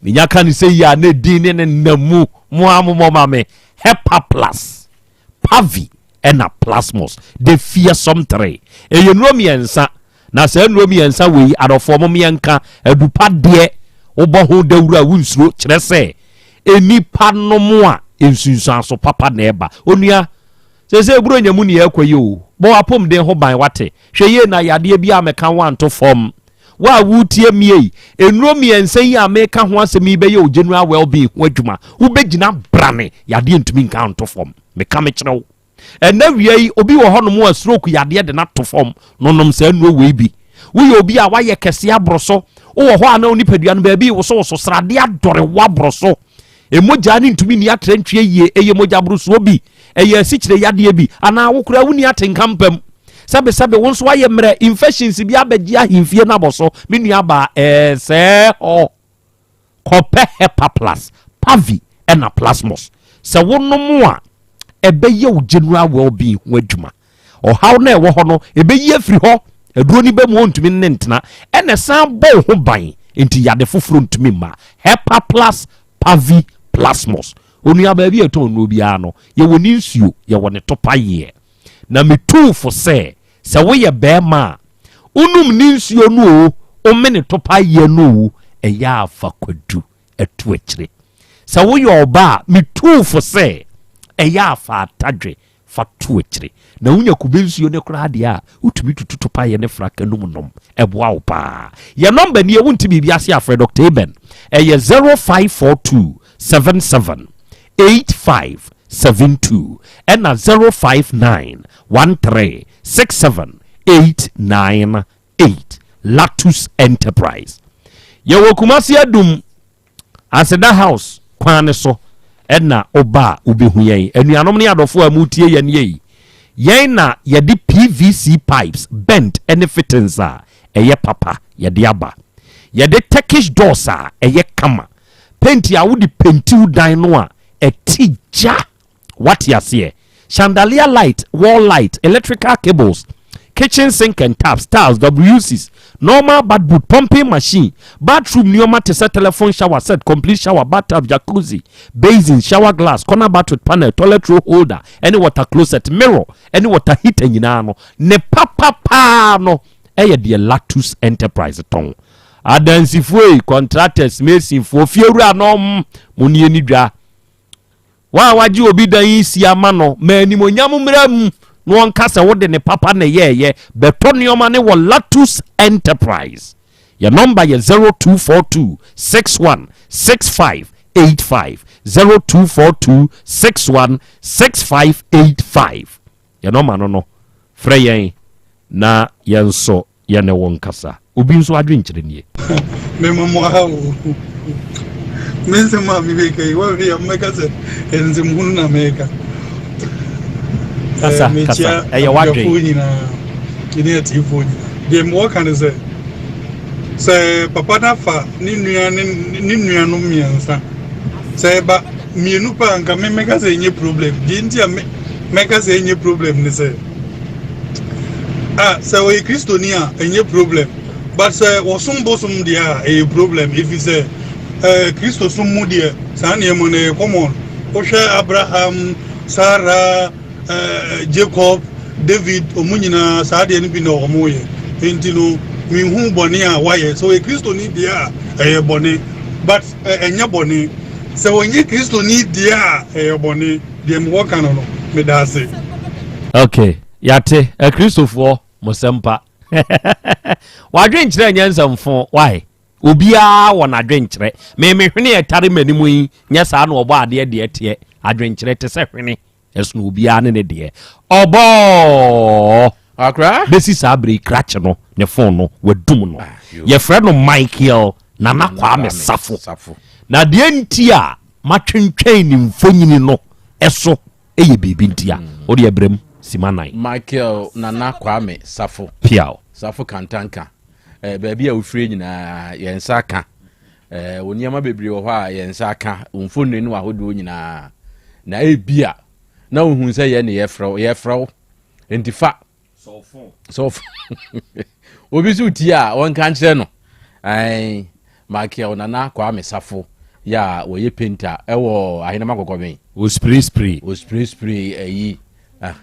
Menya ka ne sɛ yi a na edin ne ne nna mu mo a momɔ ma me Hepa Plus Pavi. ɛna Plasmos, the fearsome 3. Ɛyɛ nnuro mmiɛnsa, na saa nnuro mmiɛnsa wei, adɔfoɔ mom yɛnka, adupa deɛ wobɔ ho dawuro a wonsuro, kyerɛ sɛ nnipa nom a nsunsuanso papa na ɛba. Onua, seesei Buronya mu ne yɛrekɔ yi o, bɔ w'apɔmuden ho ban wate, hwɛ yie na yadeɛ bi ammɛka wo anto fam. Wo a woretie me ei, nnuro mmiɛnsa yi a mereka ho asɛm yi bɛyɛ wo general well-being ho adwuma. Wobɛgyina brane, yadeɛ ntumi nka wo nto fam. Meka mekyerɛ wo. Ɛnnɛ awia yi, obi wɔ hɔnom a stroke yadeɛ de no ato fam na ɔnom saa nnuro wei bi. Woyɛ obi a woayɛ kɛseɛ aboro so, wowɔ hɔ a na wo nipadua no baabi rewosowoso, sradeɛ adɔre wo aboro so, mogya no ntumi nni atrantwie yie, ɛyɛ mogya borosoɔ bi, ɛyɛ asikyire yadeɛ bi, anaa wo koraa wonni atenka mpa mu. Sɛbesɛbe wo nso woayɛ mmerɛ, infections bi abɛgye ahemfie no abɔ so, me nuabaa, ɛsɛɛ hɔ. Kɔpɛ Hepaplus, Pavi ɛna Plasmos. Sɛ wonom a, ɛbɛyɛ wo general well-being ho adwuma. Ɔhaw no a ɛwɔ hɔ no, ɛbɛyi afiri hɔ. Aduro no ba mu ɔntumi ne ntena, ɛna ɛsan bɔ wo ho ban, nti yade foforɔ ntumi mma. Hepaplus, Pavi, Plasmos. Onua baabi a ɛtɔn nnuro biara no, yɛwɔ ne nsuo, yɛwɔ ne topayeɛ. Na metuu fo sɛ, sɛ woyɛ barima a, wonom ne nsuo no o, womene topayeɛ no o, ɛyɛ a fa kwadu to akyire. Sɛ woyɛ ɔbaa a, metuu fo sɛ, ɛyɛ a fa atadwe fa to akyire. Na wonya kube nsuo no koraa deɛ a, wotumi tutu topaeɛ ne fraka no mu nom. Ɛboa wo paa. Yɛn nɔmba nie, wonte biribi ase a, frɛ Dɔkta Eben. Ɛyɛ 0542 77 8572 ɛna 059 13 67 898. Latus Enterprise. Yɛwɔ Kumasi Adum Aseda House kwan no so na woba a wobɛhu yɛn. Anuanom ne adɔfoɔ a motie yɛn yei, yɛn na yɛde PVC pipes, bent ne fittings a ɛyɛ papa yɛde aba. Yɛde Turkish doors a ɛyɛ kama, penti a wode penti wo dan no a ɛte gya. Wate aseɛ? Chandelier light, wall light, electrical cables, kitchen sink and taps, tiles, WCs, normal bath boot, pumping machine, bathroom nneɛma te sɛ telephone shower set, complete shower, bathtub, jacuzzi, basin, shower glass, corner bath with panel, toilet roll holder, ɛne water closet, mirror, ɛne water heater nyinaa no, ne papa paa no ɛyɛ deɛ Latus Enterprise tɔn. Adansifoɔ yi, contractors, masonfoɔ, fiewura nom, mo nie ni dwa. Wo a woagye obi dan yi si ama no, ma animuonyam mmra mu na ɔnka sɛ wode ne papa na ɛyɛeɛ. Bɛtɔ nneɛma no wɔ Latus Enterprise. Yɛn nɔmba yɛ 0242 61 65 85, 0242 61 65 85. Yɛn nɔma no no, frɛ yɛn na yɛn nso yɛne wo nkasa. Obi nso adwenkyerɛ nie. Mema mo aha o. Me nsɛm a mebɛka yi, wɔhwɛ yɛ mɛka sɛ nsɛmhunu na meka. Kasa, kasa, ɛyɛ w'adwen. Mekyia nyinaa, ne atiefoɔ nyinaa. Deɛ mewɔ ka ne sɛ, sɛ papa no afa ne nua ne ne nuanom mmiɛnsa, sɛ ɛba mmienu pɛ a nka me mɛka sɛ ɛnyɛ problem. Deɛ nti a mɛka sɛ ɛnyɛ problem ne sɛ, Ah, sɛ ɔyɛ Kristoni a, ɛnyɛ problem. But sɛ wɔsom bosom deɛ a, ɛyɛ problem. Ɛfiri sɛ, eh, Kristosom mu deɛ, saa nneɛma no ɛyɛ common. Wohwɛ Abraham, Sarah, eh, Jacob, David, wɔn nyinaa saa deɛ no bi na wɔyɛ. Enti no, menhu bɔne a wayɛ. Sɛ ɔyɛ Kristoni deɛ a, ɛyɛ bɔne. But eh, ɛnyɛ bɔne. Sɛ ɔnyɛ Kristoni deɛ a, ɛyɛ bɔne. Deɛ mewɔ ka no no, meda ase. Ok, yɛate. Akristofoɔ, mo sɛmpa. W'adwenkyerɛ nyɛ nsɛmfo, why? Obiara wɔ n'adwenkyerɛ. Me me hwene a ɛtare m'anim yi, nyɛ saa na ɔbɔ adeɛ deɛ teɛ. Adwenkyerɛ te sɛ hwene, ɛsono obiara ne ne deɛ. Ɔbɔɔ! Akra? Bɛsi saa berɛ yi, krakye no, ne fon no, wadum no. Yɛfrɛ no Michael Nana Kwame Safo. Na deɛ nti a matwentwɛn ne mfonini no so yɛ biribi nti a, wo deɛ brɛ mu sima nan. Michael Nana Kwame Safo. Piaw. Safo Kantanka. Eh, baabi a wofire nyinaa yɛn nsa aka. Eh, wo nneɛma bebree wɔ hɔ a yɛn nsa aka, wo mfonini no ahodoɔ nyinaa. Na ebia na wohu sɛ yɛn ne yɛfrɛ wo, yɛfrɛ wo. Enti fa sɔfo obi so tie a wɔnka nkyerɛ no ɛn Michael Nana Kwame Safo yɛ a wɔyɛ painter ɛwɔ Ahenema Kɔkɔbɛn. Ospray spray. Ospray spray ɛyi. Ah.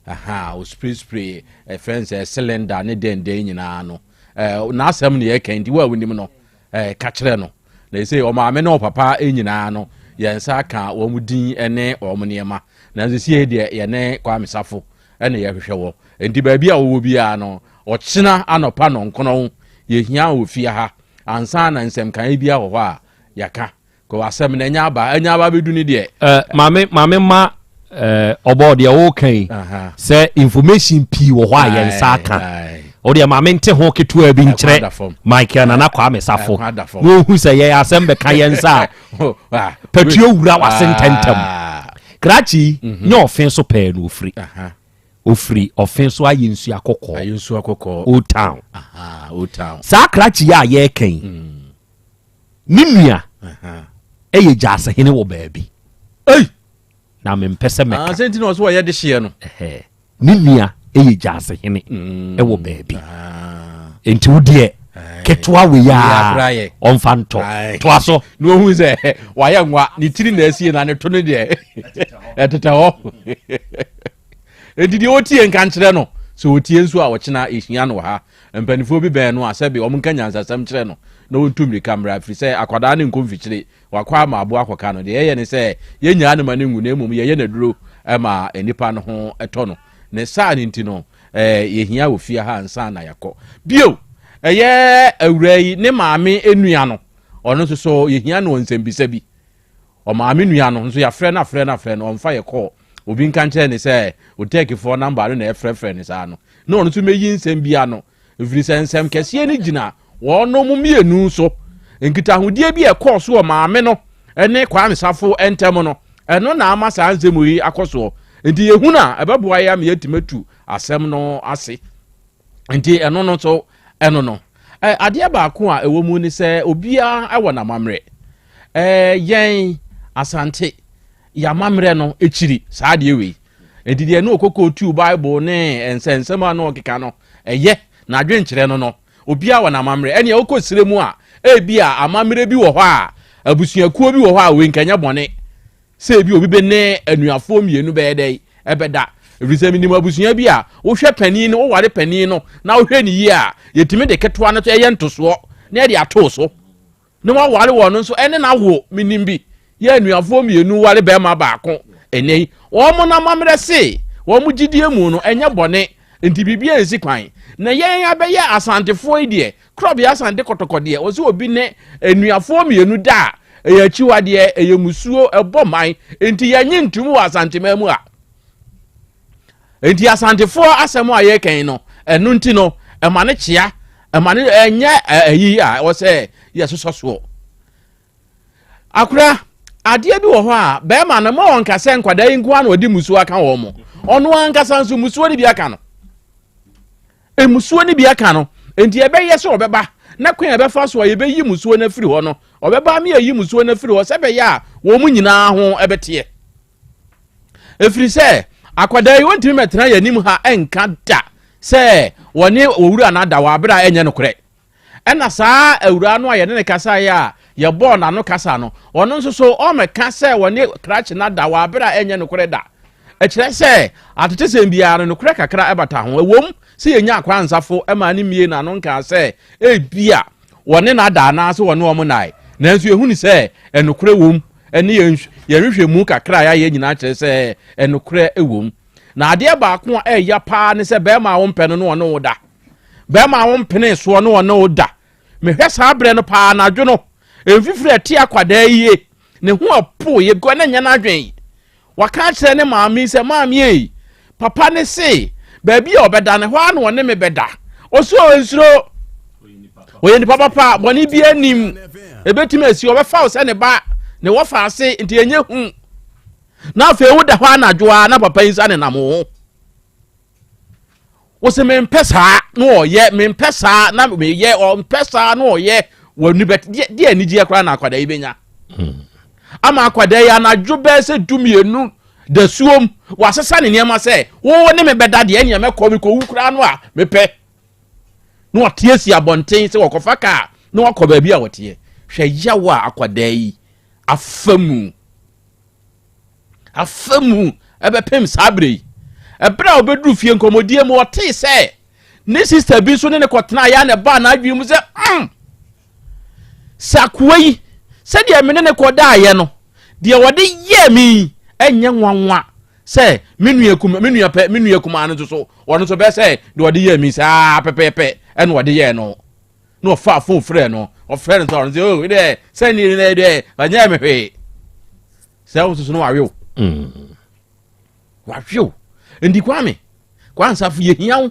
Aha, ɔspray spray ɛfrɛ no sɛ cylinder ne dɛndɛn nyinaa no. N'asɛm ne yɛka nti wo a wonim no ka kyerɛ no. Na ɛsɛ ɔmaame ne ɔpapa nyinaa no yɛn nsa aka wɔn din ne wɔn nneɛma. Nanso sie deɛ yɛne Kwame Safo ɛna yɛhwehwɛ wɔ. Nti baabi a wɔwɔ biara no ɔkyena anɔpa nɔnkron yɛhia wɔ fie ha ansa na nsɛmkaeɛ biara wɔ hɔ a yɛaka. Kɔ asɛm no ɛnyɛ aba ɛnyɛ aba bɛdu ne deɛ. Uh, maame maame ma uh, ɔbɔ deɛ woka yi sɛ information pii wɔ hɔ a yɛn nsa aka wodeɛ maame nte ho ketewa bi nkyerɛ Michael Nana Kwame Safo na ɔhu sɛ yɛn asɛm bɛka yɛn nsa a ah, patuo wura wase ntɛntɛm ah. krakye mhm. nyɛ ɔfe so pɛɛ na ɔfiri ɔfiri ɔfe so ayɛ nsu akɔkɔɔ old town saa krakye yi a yɛreka yi mm. Ne nua yɛ gyaasehene wɔ baabi. Ei! Na mempɛ sɛ mɛka. Ah, sɛ nti na ɔsɛ wɔyɛ de hyeɛ no. Ne nua yɛ gyaasehene mm. wɔ baabi. Ah. Nti wo deɛ ketewa wei a ɔmfa ntɔ toa so. Na ohun sɛ wayɛ nwa ne tiri na asie na ne to no deɛ ɛtetɛ hɔ. Enti deɛ ɔtie nka nkyerɛ no, sɛ ɔtie nso a ɔkyena yɛhia no wɔ ha. Mpanimfoɔ bi bɛn no a sɛbe wɔn nka nyansasɛm kyerɛ no na ɔntu mmirika mmra, ɛfiri sɛ akwadaa no nkɔ mfikyire, wakɔ ama aboa akɔka no. Deɛ yɛyɛ ne sɛ yɛnnyaa no ma no nwu na mmom yɛyɛ no aduro ma nnipa no ho tɔ no. Ne saa no nti no, yɛhia wɔ fie ha ansa na yɛakɔ. Bio, ɛyɛ awuraa yi ne maame nua no, ɔno nso so yɛhia no wɔ nsɛmbisa bi. Ɔmaame nua no nso yɛafrɛ no afrɛ no afrɛ no ɔmfa yɛ kɔɔ. Obi nka nkyerɛ ne sɛ Otɛkifoɔ namba no na ɛfrɛfrɛ no saa no na ɔno nso mɛyi nsɛm bi ano ɛfiri sɛ nsɛm kɛseɛ no gyina wɔnom mmienu so. Nkitahodie bi a ɛkɔɔ so wɔ maame no ne Kwame Safo ntam no ɛno na ama saa nsɛm yi akɔ soɔ. Nti yɛhunu a ɛbɛboa yɛ ama yɛatumi atu asɛm no ase. Nti ɛno no nso ɛno no. Adeɛ baako a ɛwɔ mu ne sɛ obiara wɔ n'amammerɛ. Yɛn Asante yɛamammerɛ no kyiri saa adeɛ wei. Nti deɛ ne ɔkɔkɔ tu Bible ne nsɛnsɛm a na ɔkeka no ɛyɛ n'adwenkyerɛ no no. Obiara wɔ n'amammerɛ. Ɛnea wokɔ serɛ mu a ebi a amammerɛ bi wɔ hɔ a abusuakuo bi wɔ hɔ a wei nkɛnyɛ bɔne. Sɛ ebi obi bɛ ne anuafoɔ mmienu bɛyɛ dɛ ɛbɛda. Ɛfiri sɛ menim abusua bi a wohwɛ panin no woware panin no na wohwɛ ne yie a yɛtumi de ketewa no ɛyɛ ntosoɔ na yɛde ato so na waware wɔn no nso ɛne no awo. Menim bi yɛ anuafoɔ mmienu ware bɛrima baako ɛnɛ yi wɔn no amammerɛ se wɔn gyidie mu no ɛnyɛ bɔne nti biribi ansi kwan na yɛn abɛyɛ asantefoɔ yi deɛ Korɔbea Asante Kɔtɔkɔ deɛ wɔsɛ obi ne anuafoɔ mmienu da a ɛyɛ akyiwadeɛ ɛyɛ musuo ɛbɔ man nti yɛnye ntum wɔ Asanteman mu a nti Asantefoɔ asɛm a yɛkɛn no ɛno nti no ɛma no kyea ɛma no ɛnyɛ ɛyi a ɛwɔ sɛ yɛsosɔ soɔ Akora, adeɛ bi wɔ hɔ a bɛrima no ma ɔnka sɛ nkwadaa yi nko ara na ɔde mmusuo aka wɔn mo. Ɔno ankasa nso mmusuo no bi aka no. Mmusuo no bi aka no. Nti ɛbɛyɛ sɛ ɔbɛba na kwan a ɛbɛfa so a yɛbɛyi mmusuo no afiri hɔ no, ɔbɛba ama yɛayi mmusuo no afiri hɔ sɛ ɛbɛyɛ a wɔn nyinaa ho ɛbɛteɛ. Ɛfiri sɛ akwadaa yi wɔntumi mɛtena yɛn anim ha ɛnka da sɛ wɔne owura no ada wɔ abere a ɛnyɛ nokorɛ. Ɛna saa awuraa no a yɛne no kasaeɛ a yɛbɔɔ n'ano kasa no, ɔno nso so ɔmmɛka sɛ wɔne krakye no ada wɔ abere a ɛnyɛ nokorɛ da. Ɛkyerɛ sɛ atetesɛm biara no, nokorɛ kakra bata ho. Ɛwom sɛ yɛnyaa Kwansafo maa no mmiee n'ano nkaa sɛ ebia wɔne no ada anaasɛ wɔne wɔn nnae, nanso yɛhunu sɛ nokorɛ wom, ɛne yɛn nhwehwɛmu kakra a yɛayɛ nyinaa kyerɛ sɛ nokorɛ wom. Na adeɛ baako a ɛyɛ paa ne sɛ bɛrima a wompɛ no na ɔne wo da. Bɛrima a wompenee soɔ ne ɔne wo da. Mehwɛ saa berɛ no paa anadwo no, mfifiri a ɛte akwadaa yie, ne ho apoeɛ because na nyɛ n'adwene. Waka akyerɛ ne maame yi sɛ, maame ei, papa ne se, baabi a ɔbɛda no, ɛhɔ ara na ɔne me bɛda. Ɔsi o, nsuro. Ɔyɛ nipa papa, bɔne bi anim. Ɛbɛtumi asi, ɔbɛfa wo sɛ ne ba, ne wɔfa ase, nti ɛnyɛ hu. Na afei woda hɔ anadwo a na papa yi nsa nenam wo ho. Wose mempɛ saa na ɔyɛ, mempɛ saa na meyɛ, ɔmpɛ saa na ɔyɛ. W'ani bɛ deɛ deɛ anigyeɛ koraa na akwadaa yi bɛnya. Hmm. Ama akwadaa yi anadwo bɛyɛ sɛ dumienu dasuom wasesa ne nneɛma sɛ wo ne me bɛda deɛ ɛnea mɛkɔ mekɔwu koraa no a mepɛ. Na wate asi abɔnten sɛ wɔkɔfa kaa na wakɔ baabi a wɔteɛ. Hwɛ yaw a akwadaa yi afa mu. afa mu ɛbɛpem saa berɛ yi. Ɛberɛ a ɔbɛduru fie nkɔmmɔdie mu, ɔtee sɛ ne sista bi nso ne ne kɔtena yɛ a na ɛbaa n'adwene mu sɛ, mm, sɛ akoa yi, sɛdeɛ me ne ne kɔdaeɛ no, deɛ wɔde yɛɛ me yi, ɛnyɛ nwanwa sɛ me nua kuma me nua pɛ me nua kumaa no nso so ɔno nso bɛyɛ sɛ deɛ ɔde yɛɛ me saa pɛpɛɛpɛ ɛna ɔde yɛɛ no na ɔfaa fon frɛɛ no ɔfrɛ no sɛ ɔno sɛ oh deɛ sɛ ne ne deɛ ɔnyɛɛ me hwee sɛ wo nso so no wawe wo mm. wawe wo nti kwame kwansafo yɛhia wo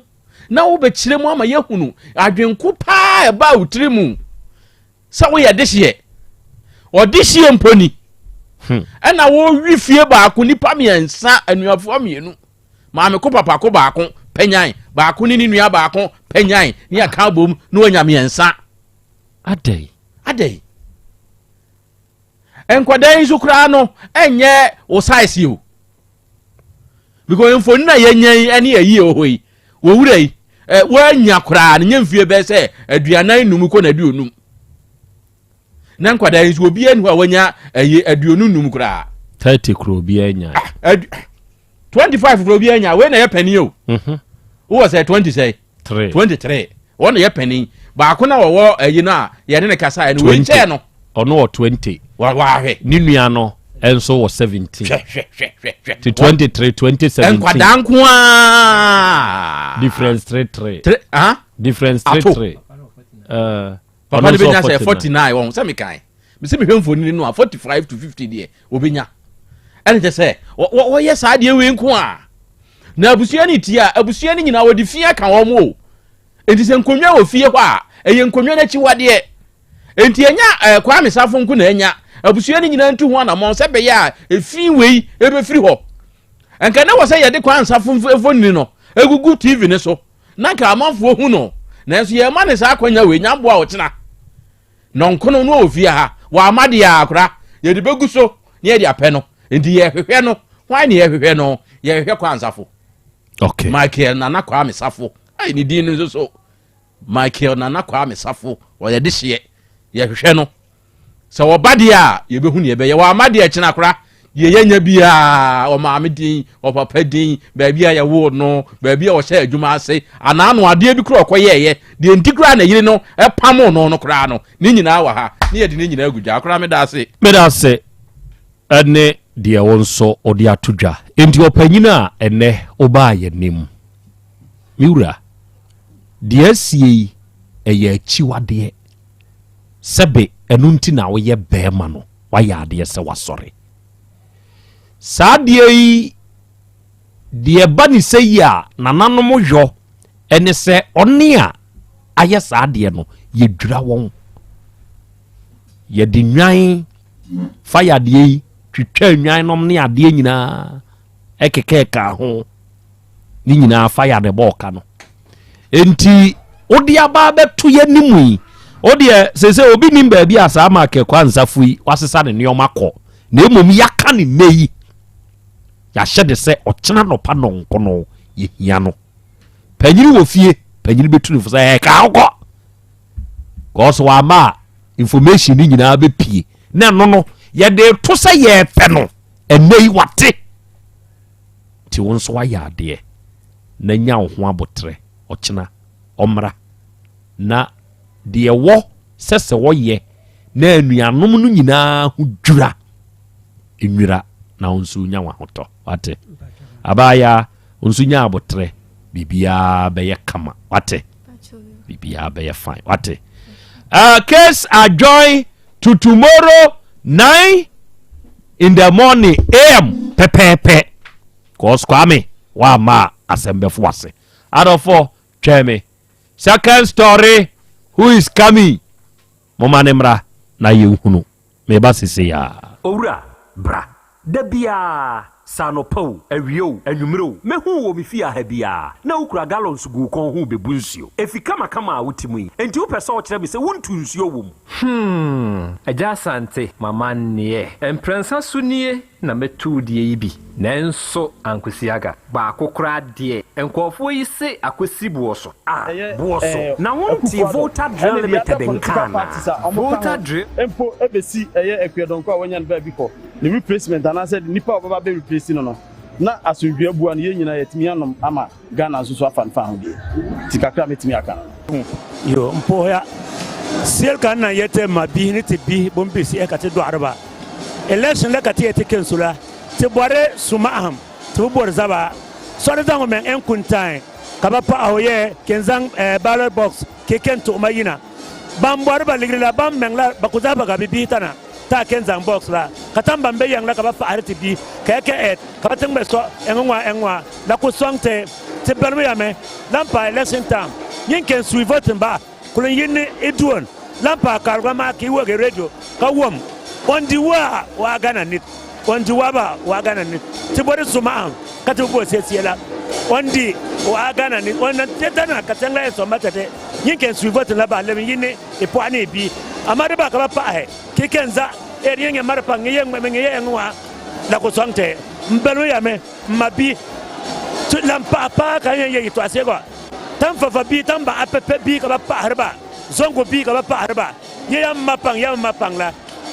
na wobɛkyerɛ mu ama yɛhunu adwenko paa ɛbaa wo tiri mu sɛ woyɛ dehyeɛ ɔdehyeɛ mpo ni hmm. ɛna wɔwi fie baako nipa mmiɛnsa anuafoɔ mmienu maame ko papa ko baako panyan baako ne ne nua baako panyan ne aka abom na wanya mmiɛnsa adɛn adɛn nkwadaa yi nso koraa no ɛnyɛ wo size o because mfoni na yɛnya yi ɛne ayi ɛwɔ hɔ yi wɔwura yi ɛ wɔanya koraa no nyɛ mfie bɛyɛ sɛ 45 kɔ na 50 na nkwadaa yi nso obiara ni hɔ a wɔanya ɛyɛ 25 koraa. 30 kuro obiara nya. Ah, 25 kuro obiara nya wei na yɛ panin o. Mhm. Wowɔ sɛ 20 sɛ. 23 wɔn na yɛ panin baako na wɔwɔ ɛyi no a yɛne ne kasa yɛ no wei nkyɛn no. Ɔno wɔ 20. Wahwɛ. Ne nua no nso wɔ 17. Hwɛ hwɛ hwɛ hwɛ hwɛ. Ti 23 2017. Nkwadaa nko aa. Difference 3 3. 3 ah. Difference 3 3. Uh, Papa no bɛnya sɛ 49 wɔn sɛ mekan. Mesɛ mehwɛ mfonini no a 45 to 50 deɛ wɔbɛnya. Ɛne kyɛ sɛ wɔyɛ saa deɛ wei nko a. Na abusua no tie a abusua no nyinaa wɔde fi aka wɔn o. Enti sɛ nkonnwa wɔ fie hɔ a ɛyɛ nkonnwa no akyiwadeɛ. Enti ɛnyɛ eh, Kwame Safo nko na anya. Abusua no nyinaa ntu ho anammɔn sɛ ɛbɛyɛ a efi wei ebefiri hɔ. Nka na wɔ sɛ yɛde Kwame Safo mfonini no egugu TV no so na nka amanfoɔ hu no. Nanso yɛmma no saa akwanya wei, nya mmoa ɔkyena. Nɔnkono no wɔ fie ha, wɔama deɛ akora, yɛde bɛgu so na yɛde apɛ no. Enti yɛhwehwɛ no, hwan ne yɛhwehwɛ no? Yɛhwehwɛ Kwame Safo. Okay. Michael Nana Kwame Safo. Ai, ne din no nso so. Michael Nana Kwame Safo, ɔyɛ dehyeɛ. Yɛhwehwɛ no. Sɛ ɔba deɛ a, yɛbɛhu deɛ yɛbɛyɛ. Wamma deɛ kyena kora, deɛ yɛnya biara, ɔmaame din, ɔpapa din, baabi a yɛwoo no, baabi a ɔhyɛ adwuma ase, anaa no adeɛ bi kora ɔkɔyɛɛyɛ, deɛ nti koraa na yere no pamoo no no koraa no, ne nyinaa wɔ ha. Ne yɛde ne nyinaa agu dwa. Koraa meda ase. Meda ase ne deɛ wo nso wode ato dwa. Enti ɔpanyin a ɛnnɛ wobaa yɛn anim. Me wura, deɛ asie yi, ɛyɛ akyiwadeɛ. Sɛbe ɛno nti na woyɛ barima no, woayɛ adeɛ sɛ wasɔre. Saa adeɛ yi, deɛ ɛba ne sɛ yi a nananom yɔ ɛne sɛ ɔne a ayɛ saa adeɛ no, yɛdwira wɔn. Yɛde nnwan fa yɛ adeɛ yi, twitwa nnwan nom ne adeɛ nyinaa ɛkekɛɛka ho. ne nyinaa fa yɛ adebɔ ɔka no nti wode aba abɛto yɛ anim yi wodeɛ sese obi nim baabi a saa mark kwansafo yi wasesa ne nneɛma kɔ na mmom yɛaka ne nnɛ yi yɛahyɛ de sɛ ɔkyena nɔpa nɔnkono yɛhia no panyini wɔ fie panyini bɛtu ne fo sɛ ɛka wokɔ kɔɔso wama a information no nyinaa bɛpie na ɛno no yɛde to sɛ yɛpɛ no ɛnnɛ yi wate Nti wo nso wayɛ adeɛ na nya wo ho aboterɛ ɔkyena ɔmmra na deɛ ɛwɔ sɛ sɛ wɔyɛ na anuanom no nyinaa ho dwira nwira na wo nso nya w'ahotɔ wate abaayaa wo nso nya aboterɛ biribiara bɛyɛ kama wate biribiara bɛyɛ fine wate uh, case adjoin to tomorrow 9 in the morning am pɛpɛɛpɛ cause Kwame wamma a asɛm bɛfo ase adɔfoɔ twɛn me second story who is coming moma ne mmra na yɛnhunu meba sesei a. Owura, bra. Da biara, sɛ anɔpa o, awia o, anwummere o, mɛhu wo wɔ me fie ha biara, na wokura gallons gu wo kɔn ho rebebu nsuo. Efi kamakama a wote mu yi, enti wopɛ sɛ wokyerɛ me sɛ wontu nsuo wɔ mu? Hmm, Agya Asante, m'amanneɛ. Mprɛnsa so nie na mɛtu wo deɛ yi bi, nanso ankosi aga. Baako koraa deɛ, nkurɔfoɔ yi se akɔsi boɔ so. Ah, Ɛyɛ boɔ so. ɛɛ Na wontee Akufo Addo Volta Drill ɛne the Limited other nka political parties a anaa? wɔka Volta ho Drill. mpo bɛsi ɛyɛ Akua Donkor a wanya no baabi kɔ ne replacement anaasɛ nipa a ɔbɛba abɛ replace no no. na asomdwoeɛ abua no yɛn nyinaa yɛatumi anom ama Ghana nso so afa ne fahodie. Nti kakra a mɛtumi aka no no. Yo, n puhiya seli ka n na yɛti ma bihi ni ti bihi bɔn bisi ka ti dɔɣiriba election la ka ti yɛ ti kensu la ti bɔri suma'ahim ti bi bɔri zaba sɔri zaŋ o mɛŋ en kun taai ka ba paɣa o yɛ ken zaŋ ballot box ki ken tuɣima yina ban bɔri ba ligiri la ban mɛŋ la ba ku zahi ba ka bi bihi tana ti a ken zaŋ box la ka tam ban be yɛŋ la ka ba paɣiri ti bia ka ya kɛ ɛt ka ba ti ŋmɛ sɔ ɛŋ ŋwa ɛŋ ŋwa la ku sɔŋ ti ti balimi ya mi lan paai election time nyin ken sui voting ba kuli n yi ni i duon lan paai kaariga maa ka i wegi radio ka wom o n di waa waa gana nit o n di waa ba waa gana nit ti bɔri suma'am ka ti bi bo sesie la o n di waa gana nit o n na tana ka tɛŋ la yɛn sɔŋ ba tɛtɛ nyin ken sui voting la ba lem yi ni i pɔɣa ni i bia amaa di ba ka ba paɣahi Ki ken za er ye ŋe mari pa ŋe ye ŋmɛ ŋe ye eŋ wa la ku sɔŋ te n bɛlimi ya mi n ma bi ti lan paɣa paa ka n yɛn ye yɛtɔɣa seego tan fafa bii tan ba apepe bii ka ba paɣahiri ba zongo bii ka ba paɣahiri ba ye ya m ma paŋ ya m ma paŋ la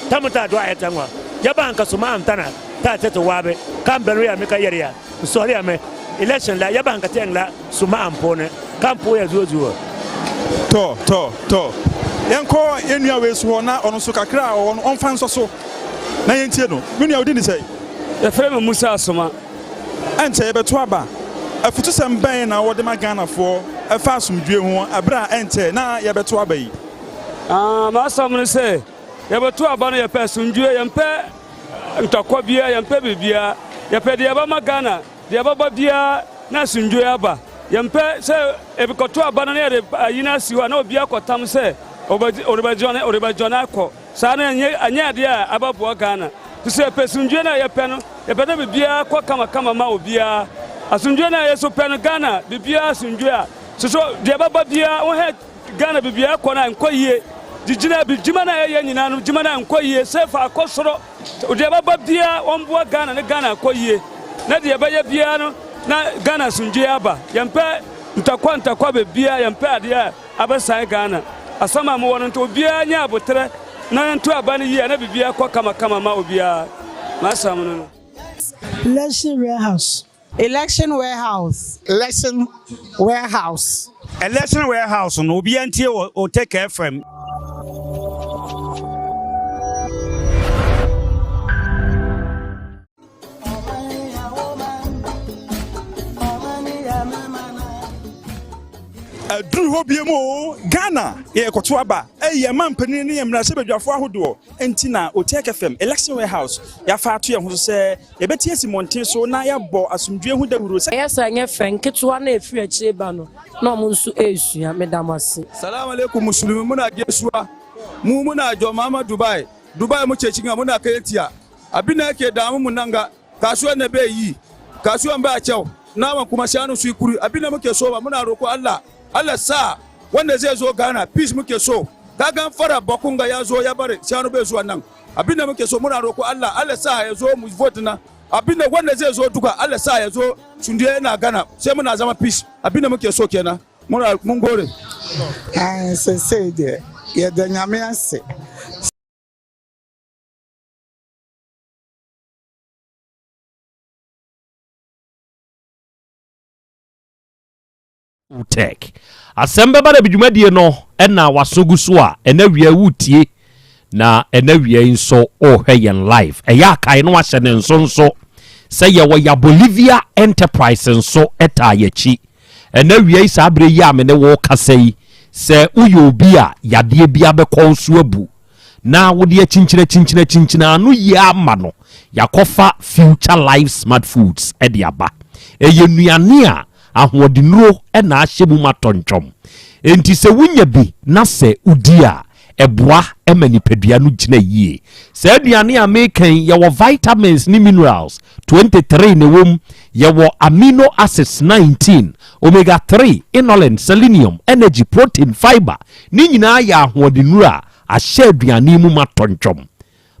ta mi ti a dɔɣi ya ta ŋɔ ya baŋ ka suma'am tana ti a ti ti waabi ka n bɛlimi ya mi ka yɛri ya n sɔhiri ya mi election la ya baŋ ka ti eŋ la suma'am puuni ka n puhi ya zuo zuo. Tɔ, tɔ, tɔ. Yɛnkɔ yɛn nua wei so hɔ na ɔno nso kakra a ɔwɔ no ɔmfa nsɔ so na yɛntie no. Me nua, wo din de sɛn? Yɛfrɛ me Musa Asoma. Ɛnkyɛ yɛbɛto aba. Afutusɛm bɛn na wode ma Ghanafoɔ ɛfa asomdwoeɛ ho ɛberɛ a ɛnkyɛ na yɛbɛto aba yi? Ah, m'asɛm ne sɛ, yɛbɛto aba no yɛpɛ asomdwoeɛ, yɛmpɛ ntɔkwa biara, yɛmpɛ biribiara. Yɛpɛ deɛ ɛbɛma Ghana Deɛ ɛbɛba biara na asomdwoeɛ aba. Yɛmpɛ sɛ yɛbɛkɔto aba no na yɛde ayi no asi hɔ a na obiara kɔtam sɛ ɔrebɛdwane ɔrebɛdwane akɔ. Saa no ɛnyɛ ɛnyɛ adeɛ a ɛbɛboa Ghana. Nti sɛ yɛpɛ asomdwoeɛ no a yɛpɛ no, yɛpɛ sɛ biribiara kɔ kamakama ma obiara. Asomdwoeɛ no a yɛ nso pɛ no, Ghana biribiara asomdwoeɛ a, soso deɛ ɛbɛba biara wohɛ Ghana biribiara kɔ no a ɛnkɔ yie. Gyigyina bi dwuma no a yɛyɛ nyinaa no dwuma no a ɛnkɔ yie. Sefa akɔ soro. Deɛ ɛbɛba biara wɔmboa Ghana ne Ghana akɔ yie na deɛ ɛbɛyɛ biara no na Ghana asomdwoeɛ aba. Yɛmpɛ ntɔkwa ntɔkwa baabiara, yɛmpɛ adeɛ a abɛsan Ghana. Asɛm a mowɔ no nti obiara nyɛ aboterɛ na yɛnto aba no yie a na biribiara kɔ kamakama ma obiara. M'asɛm no no. Election warehouse. Election warehouse. Election warehouse. Election warehouse no obiara ntie wɔ Oteke FM. Aduru hɔ biom oo, Ghana yɛrekɔto aba, ɛyi yɛn mampanin ne yɛn mmarahyɛbadwafoɔ ahodoɔ nti na Otec FM, Election Warehouse, yɛafa ato yɛn ho so sɛ Yɛbɛte asi mmɔnten so na yɛabɔ asomdwoeɛ ho dawuro sɛ. Ɛyɛ sɛ ɛnyɛ fɛ, nketewa no a ɛfiri akyire ba no, na wɔn nso resua. Meda mo ase. Salaam alaikum musulmi muna gaisuwa mu muna John Mahama Dubai Dubai muke cikin muna kayantiya abin da yake damu mu nan ga kasuwan na bai yi kasuwan ba kyau naman kuma shanu su yi kuri abin da muke so ba muna roko Allah Allah sa wanda zai zo Ghana peace muke so kagan fara bakunga ya zo ya bari shanu bai zuwa nan abin da muke so muna roko Allah Allah sa ya zo mu vote na abin da wanda zai zo duka Allah sa ya zo sundiya yana Ghana sai muna zama peace abin da muke so kenan muna mun gore. Ae sesei deɛ yɛda Nyame ase. Tech. Asɛm bɛba da bi dwumadie no na waso gu so a ɛna wia wotie na ɛna wia yi nso ɔrehwɛ yɛn live. Ɛyɛ akae no ahyɛ ne nso nso sɛ yɛwɔ ya Bolivia Enterprise nso ɛtaa yɛkyi. Ɛna wia yi saa berɛ yi a me ne wo kasa yi sɛ woyɛ obi a yadeɛ bi abɛkɔ wo so abu na wode akyinkyini akyinkyini akyinkyini ano yie ama no, yɛakɔfa Future Life Smart Foods de aba. Ɛyɛ nnuane a ahoɔdennuro na ahyɛ mu ma tɔntwɔm. Enti sɛ wonya bi na sɛ wodi a, ɛboa ma nipadua no gyina yie. Saa aduane a meka yi, yɛwɔ vitamins ne minerals 23 na ɛwɔ mu, yɛwɔ amino acids 19, omega 3, inulin, selenium, energy, protein, fiber, Ne nyinaa yɛ ahoɔdennuru a ahyɛ aduane mu ma tɔntwɔm.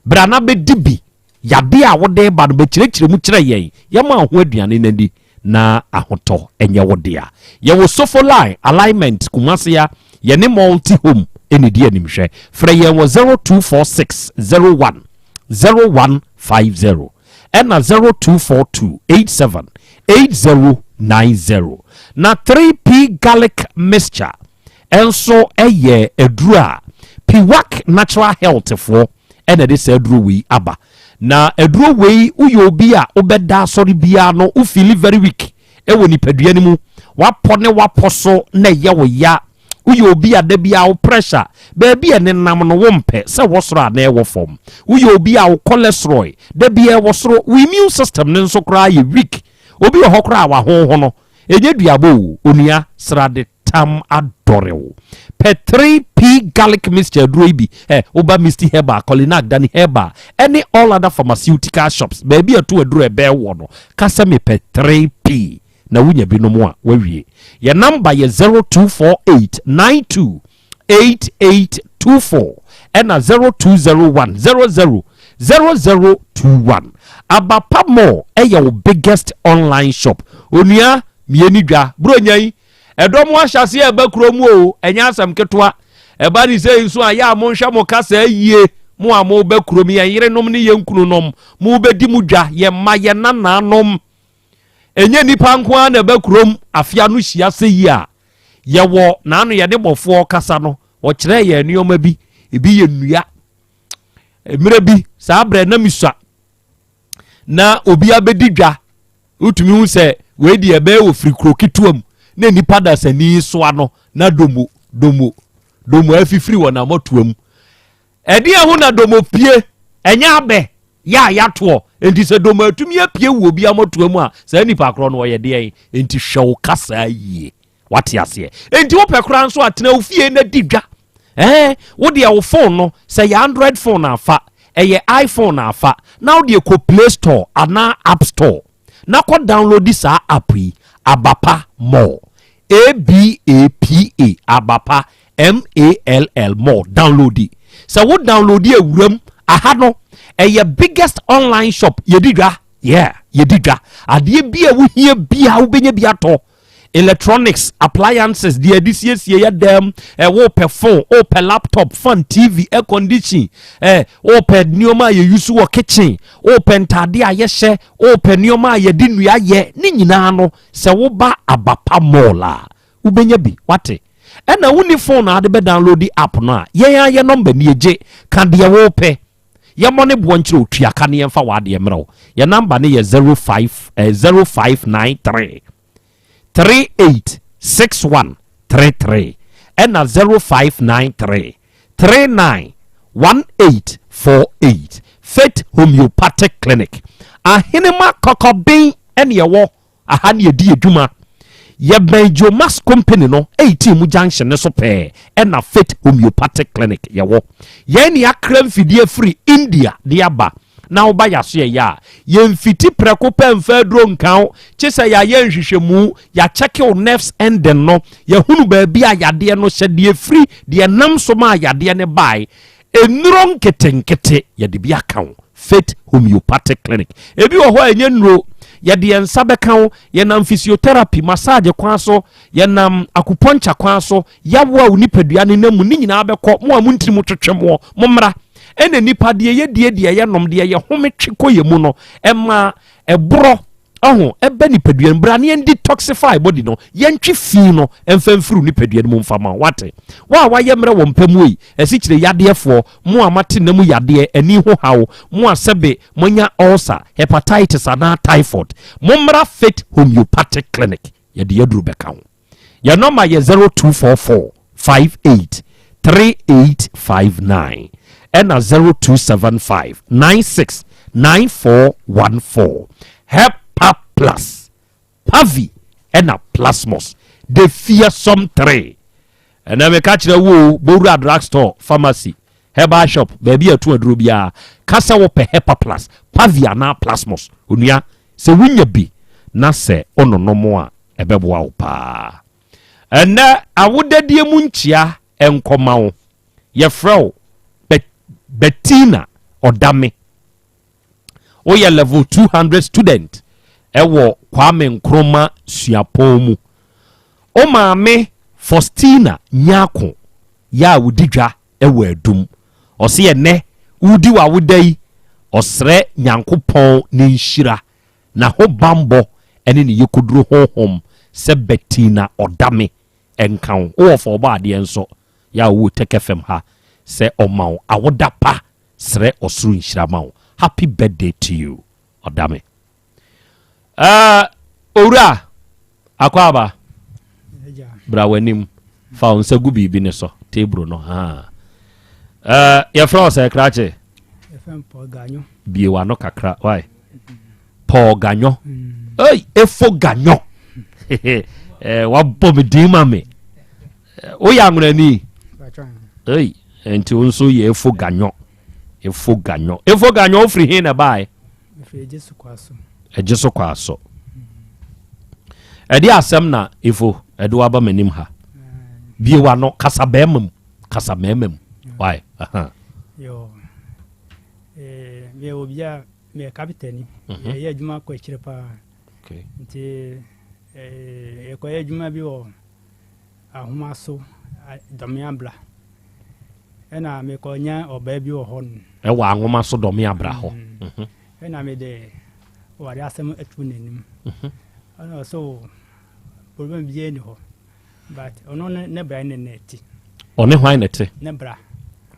Bra na bɛdi bi. Yadeɛ a wode reba no, bɛkyerɛkyerɛ mu kyerɛ yɛn. Yɛma wo ho aduane no ani na ahotɔ nyɛ wo dea. Yɛwɔ Sofoline Alignment, Kumasi a yɛne Multi Home na ɛdi animhwɛ. Frɛ yɛn wɔ 0246 01 0150. ɛna 0242 87 8090. Na 3P garlic mixture nso yɛ aduro a Piwak Natural Health foɔ ɛna ɛde saa aduro wei aba. Na aduro wei woyɛ obi a wobɛda asɔre biara no wo feeli very weak ɛwɔ nipadua no mu, wapɔ ne wapɔ so na ɛyɛ wo ya, woyɛ obi a da biara wo pressure baabi a ɛnenam no wompɛ sɛ wɔ soro anaa ɛwɔ fam, woyɛ obi a wo cholesterol da biara ɛwɔ soro, wo immune system no nso koraa yɛ weak, obi wɔ hɔ koraa a wahonho no ɛnyɛ duabɔ o, onua srade tam adɔre wo. Pɛ 3P garlic mixture aduro yi bi ɛ, woba Misty Herbal, Colinac, Dani Herbal ɛne all other pharmaceutical shops baabi a ɛto aduro ɛbɛn wɔ no, ka sɛ mepɛ 3P na wonya binom a wawie. Yɛ namba yɛ 0248 92 8824 ɛna 0201 00 0021. Abapa Mall ɛyɛ wo biggest online shop. Onua mieni dwa buronya yi ɛdɔm ahyɛ aseɛ ɛba kuro mu o, ɛnyɛ asɛm ketewa. Ɛba ne sɛ nso a yɛ a monhwɛ mo kasa yie, mo a mobɛ kurom, yɛn yerenom ne yɛn kununom, mobɛdi mo dwa, yɛn mma, yɛn nananom. Ɛnyɛ nnipa nko ara na ɛba kurom afea no hyia sɛ yi a yɛwɔ n'ano yɛne bɔfoɔ kasa no, ɔkyerɛ yɛn nneɛma bi, ebi yɛ nnua. Mmerɛ bi saa berɛ na mesua na obi abɛdi dwa, wotumi hu sɛ wei deɛ ɛbɛyɛ wɔ firi kuro ketewa mu na nnipa dasani soa no na domo domo domo afifiri wɔ n'amɔtoa mu. Ɛdeɛ ho na domo pie, ɛnyɛ abɛ yɛ a yɛatoɔ. Enti sɛ domo atumi apue wɔ obi amɔtoa mu a, saa nipa korɔ no ɔyɛ deɛn? Enti hwɛ wo kasaa yie. Wate aseɛ? Enti wopɛ koraa nso a, tena wo fie na di dwa. Ɛɛ, wo deɛ wo phone no, sɛ yɛ Android phone a fa, ɛyɛ iPhone a fa, na wo deɛ kɔ Play Store anaa App Store na kɔ downloadi saa app yi, Abapa Mall. A-B-A-P-A, Abapa, M-A-L-L, Mall. Downloadi. Sɛ wo downloadi a wuram, aha no, ɛyɛ biggest online shop, yɛdi dwa, yeah, yɛdi dwa. Adeɛ bi a wohia biara wobɛnya bi atɔ. Electronics, appliances, deɛ yɛde siesie yɛ dɛm, ɛ wopɛ phone, wopɛ laptop, fan, TV, air condition, ɛ wopɛ nneɛma a yɛyi so wɔ kitchen, wopɛ ntaade a yɛhyɛ, wopɛ nneɛma a yɛde nnua yɛ, ne nyinaa no, sɛ woba Abapa Mall a, wobɛnya bi, wate? Ɛna wonni phone a ade bɛ download app no a, yɛn a yɛ number ni egye, ka deɛ wopɛ. Yɛmmɔ ne boɔ nkyerɛ otua ka ne yɛmfa w'adeɛ mmerɛ wo. Yɛ number ne yɛ 05 eh, 0593 386133 ɛna 0593 39 1848. Faith Homeopathic Clinic, Ahenema Kɔkɔben ɛne ɛwɔ aha ne yɛdi adwuma. Yɛbɛn Jomas Company no 18 mu junction ne so pɛɛ ɛna Faith Homeopathic Clinic yɛwɔ. Yɛn ne akra mfidie firi India de aba na woba yɛaso yɛyɛ a, yɛmfiti prɛko pɛ mfa aduro nka wo, kye sɛ yɛayɛ nhwehwɛmu, yɛakyɛke wo nerves ending no, yɛhunu baabi a yadeɛ no hyɛ, deɛ firi deɛ nam so ma yadeɛ no bae, nnuro nketenkete yɛde bi aka wo. Faith Homeopathic Clinic, ebi wɔ hɔ a ɛnyɛ nnuro, yɛde yɛn nsa bɛka wo, yɛnam physiotherapy, massage kwan so, yɛnam acupuncture kwan so, yawo a wo nipadua no nam mu ne nyinaa bɛkɔ. Mo a mo ntiri mu twetwe moɔ, mo mmra. Ɛna nipa deɛ yɛdie, deɛ yɛnom, deɛ yɛhome twe kɔ yɛ mu no, ɛma ɛborɔ ɔho ɛbɛ nipadua no. Bra ne yɛn detoxify body no, yɛntwe fi no ɛmfa mfiri nipadua no mu mfa ma wate. Wo a wayɛ mmerɛ wɔ mpa mu yi, asikyire yadeɛfoɔ, mo a mate na mu yadeɛ, ani ho haw, mo a sɛbe moanya ulcer, hepatitis anaa typhoid, mommra Faith Homeopathic Clinic, yɛde yɛduru bɛka ho. Yɛn nɔma yɛ 0244 58 3859 ɛna 0275 96 9414. Hepa Plus, Pavi ɛna Plasmos, the fearsome three. Ɛnna meka kyerɛ wo, bowura drug store, pharmacy, herbal shop, baabi a ɛto aduro biara, ka sɛ wopɛ Hepa Plus, Pavi anaa Plasmos. Onua, sɛ wonya bi na sɛ wononom a, ɛbɛboa wo paa. Ɛnɛ awodadie mu nkyia nkɔma wo. Yɛfrɛ wo Bettina Ɔdame, woyɛ level 200 student ɛwɔ Kwame Nkrumah Suapɔn mu. Wo maame Faustina Nyako yɛ a wodi dwa ɛwɔ Adum, ɔse ɛnɛ wodi w'awoda yi. Ɔsrɛ Nyankopɔn ne nhyira, n'ahobanbɔ ne ne yekoduro honhom sɛ Bettina Ɔdame nka wo. Wowɔ fa Ɔbɔadeɛ nso yɛ a wowɔ Tech FM ha sɛ ɔma wo awoda pa srɛ ɔsoro nhyira ma wo. Happy birthday to you Ɔdame. Eh, Owura Akwaaba, bra w'anim fa wo nsa gu biribi ne so table no ha. Eh, yɛfrɛ wo sɛ krakye? Bie w'ano kakra, why? Paul Ganyo. Mm. Hey, Efo Ganyo. eh, wabɔ me din ma me. Eh, woyɛ anwonani? Hey, nti wo nso yɛ Efo Ganyo. Efo Ganyo. Efo Ganyo wofiri he na ɛbaeɛ? Ɛgye so kɔ aso. Ɛde asɛm na Efo ɛde waba m'anim ha. Bie w'ano kasa bɛrima mu. Kasa mmarima mu. Why? Uh-huh. Yo. Eh, me obi a meyɛ kapitani. Mhm. Yɛyɛ adwuma kɔ akyire paa. Okay. Nti eh, yɛkɔyɛ adwuma bi wɔ ahoma so dɔme abra. Ɛna mekɔnya ɔbaa bi wɔ hɔ no. Ɛwɔ ahoma so dɔme abra hɔ. Mm. Mhm. Ɛna mede ware asɛm ato n'anim. Mhm. Ɛna ɔsɛ problem biara ni hɔ. But ɔno ne ne bra ne na ɛte. Ɔne hwan na ɛte? Ne bra.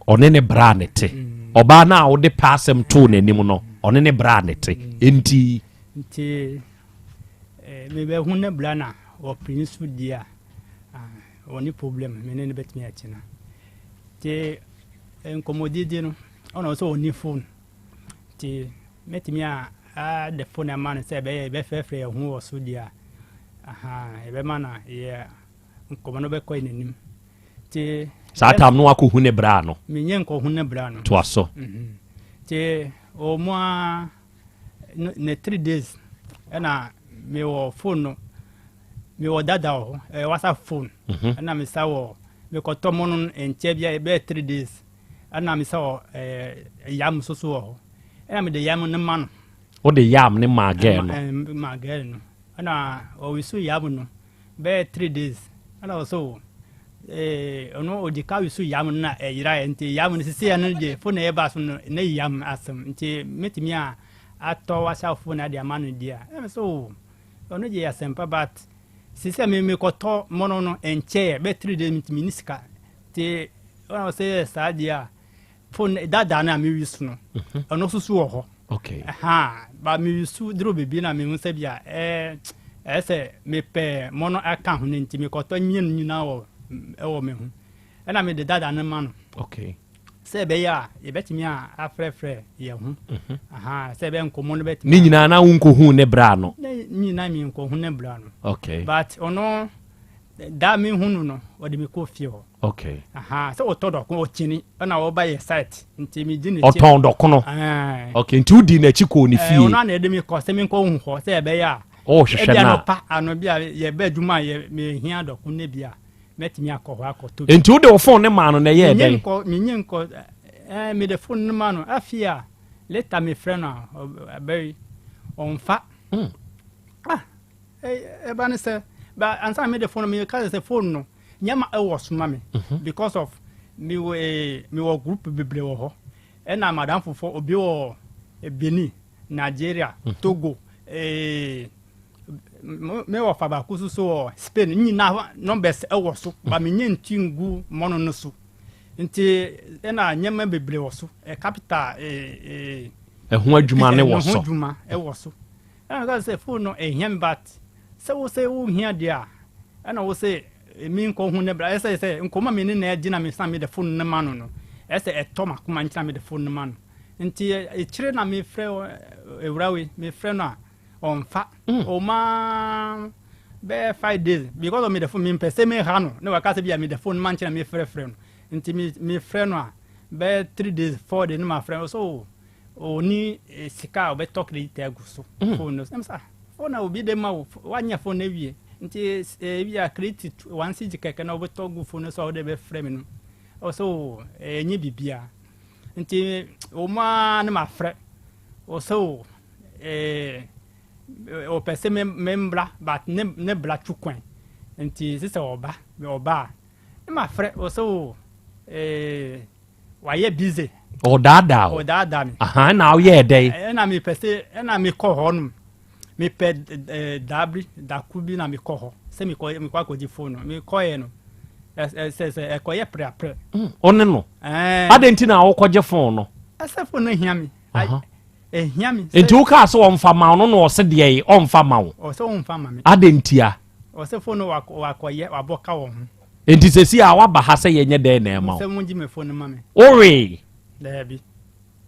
Ɔne ne bra na ɛte. Mm. Ɔbaa no a wode pɛ asɛm too n'anim no, ɔne ne bra na ɛte. Mm. Enti. Nti eh, mebɛhu ne bra na ɔpene so di a, ah, ɔne problem me ne no bɛtumi akyena. Nti eh, nkɔmmɔdidi no, ɔna ɔsɛ ɔni phone. Nti mɛtumi a ade phone ama no sɛ ɛbɛyɛ yɛbɛfrɛfrɛ yɛn ho wɔ so deɛ a, aha, yɛbɛma no yɛ nkɔmmɔ no bɛkɔ yɛn anim. Nti saa tam no wakɔhu ne bra no? Menyɛ nkɔhu ne bra no. Toa so. Mhm. Nti ɔmo a ne 3 days ɛna mewɔ phone no, mewɔ dada wɔ hɔ, ɛyɛ WhatsApp phone. Ɛna mesa wɔ mekɔtɔ mo no nkyɛ bi a ɛbɛyɛ 3 days. Ɛna mesa wɔ ɛɛ yam soso wɔ hɔ. Ɛna mede yam no ma no. Wode yam ne maa girl no? Ma girl no. Ɛna ɔwisu yam no bɛyɛ 3 days. Ɛna ɔsɛ ee ɔno ɔdi ka wisu yam no na ɛyera yɛ nti yam no sisi yɛ no deɛ phone na ɛba so no ne yam asɛm nti mɛtumi a atɔ WhatsApp phone ade ama no deɛ a ɛna sɛ o ɔno deɛ yɛ asɛmpa, but sisi a me mekɔtɔ mɔno no ɛnkyɛɛ bɛyɛ 3 days ntumi ne sika nti ɔna ɔsɛ yɛ saa deɛ a phone dada no a mewi so no ɔno nso so wɔ hɔ. Ɛha ba mewi so duro beebi na mehu sɛ bi a ɛɛ sɛ mepɛ mɔno aka ho no nti mekɔtɔ mmienu nyinaa wɔ ɛwɔ me ho ɛna mede dada no ma no. Sɛ ɛbɛyɛ a yɛbɛtumi a afrɛfrɛ yɛn ho. Aha, sɛ ɛbɛyɛ nkɔmmɔ no bɛtumi. Ne nyinaa na wonkɔhu ne bra no? Ne nyinaa mi nkɔhu ne bra no. But ɔno da mehu no no ɔde me kɔ fie hɔ. Aha, sɛ ɔtɔ dɔko ɔkyini ɛna ɔba yɛ site nti megye n'akyi. Ɔtɔn dɔkono? Okay, nti wodi n'akyi kɔɔ ne fie? Ɔno ana ɛde me kɔ sɛ menkɔ hu hɔ sɛ ɛbɛyɛ a ɔhwehwɛ ebi no a anɔpa ano bi a yɛbɛ adwuma a yɛ mehia dɔko ne bi a mɛtumi akɔ hɔ akɔtɔ bi. Nti wode wo phone ne maa no na ɛyɛɛ dɛn? Menyɛ nkɔ menyɛ nkɔ ɛɛ mede phone no ma no afei a later mefrɛ no a ɔbɛyi ɔmfa. Ah, ɛba ne sɛ ba ansa mede phone no meka sɛ phone no nyɛma ɛwɔ so ma me because of mewɔ mewɔ group bebree wɔ hɔ ɛna madam fofoɔ obi wɔ Benin, Nigeria, Togo, me wɔ fa baako so so wɔ Spain nyinaa numbers ɛwɔ so ba menyɛ nti ngu mɔno no so nti ɛna nneɛma bebree wɔ so capital ɛho adwuma ne wɔ so. Ɛho adwuma ɛwɔ so ɛna ka sɛ phone no ɛhia me, but sɛ wo sɛ wohia deɛ a ɛna wo sɛ mi nkɔ hu ne bra ɛsɛ sɛ nkɔmɔ mi ne na ɛgyina mi san mi de phone no ma no no ɛsɛ ɛtɔ ma koma nkyɛn mi de phone no ma no nti ekyire na mi frɛ ewura wei, mi frɛ no a ɔnfa ɔmaa bɛyɛ 5 days because of mi de phone mi mpɛ sɛ mi ha no ne waka sɛ bi a mi de phone ma nkyɛn na mi frɛ frɛ no nti mi frɛ no a bɛyɛ 3 days 4 days ne ma frɛ no so oni sika a ɔbɛtɔ credit agu so phone no ɛm sa phone a obi de ma wo wanyɛ phone no awie nti ebi a credit 1 cedi kɛkɛ na ɔbɛtɔ gu phone no so a ɔde bɛfrɛ mi no ɔsɛ o ɛnyɛ bibia nti wɔn a ne ma frɛ ɔsɛ o ɔpɛ sɛ me mbra but ne bra tu kwan nti sisɛ ɔba a ne ma frɛ ɔsɛ o wayɛ busy. Ɔdaadaa wo? Ɔdaadaa me. Aha, ɛna woyɛɛ dɛn? Ɛna mepɛ sɛ ɛna mekɔ hɔ nom. Mepɛ ɛɛ dabri dako bi na mekɔ hɔ sɛ mekɔ mekɔ akɔgye phone no. Mekɔɛ no ɛsɛ sɛ ɛkɔyɛ prɛaprɛ. Ɔne no? Ɛɛ. Adɛn nti na wokɔgye phone no? Ɛsɛ phone no hia me. Ɛhia me. Nti wokaa sɛ ɔmfa ma wo no na ɔse deɛ yi ɔmfa ma wo? Ɔsɛ ɔmfa ma me. Adɛn ntia? Ɔsɛ phone no wakɔyɛ wabɔ ka wɔ ho. Nti sɛsi a waba ha sɛ yɛnyɛ dɛn na ɛma wo? Sɛ mongye me phone no ma me. Wowee? Daabi.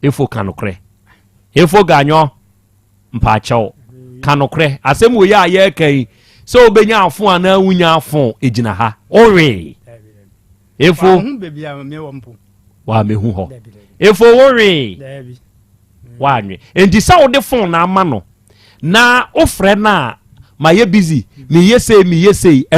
Efo ka nokorɛ. Efo ganyɔ mpaakyɛw ka nokorɛ. Asɛm wei a yɛreka yi sɛ wobɛnya afo anaa wonya afo egyina ha. Wowee? Efo. Wahu baabi a mewɔ mpo. Wamehu hɔ. Efo wowee? Daabi. Wanwe. Enti sɛ wode phone na ama no na wofrɛ no a mayɛ busy meyɛ sei meyɛ sei.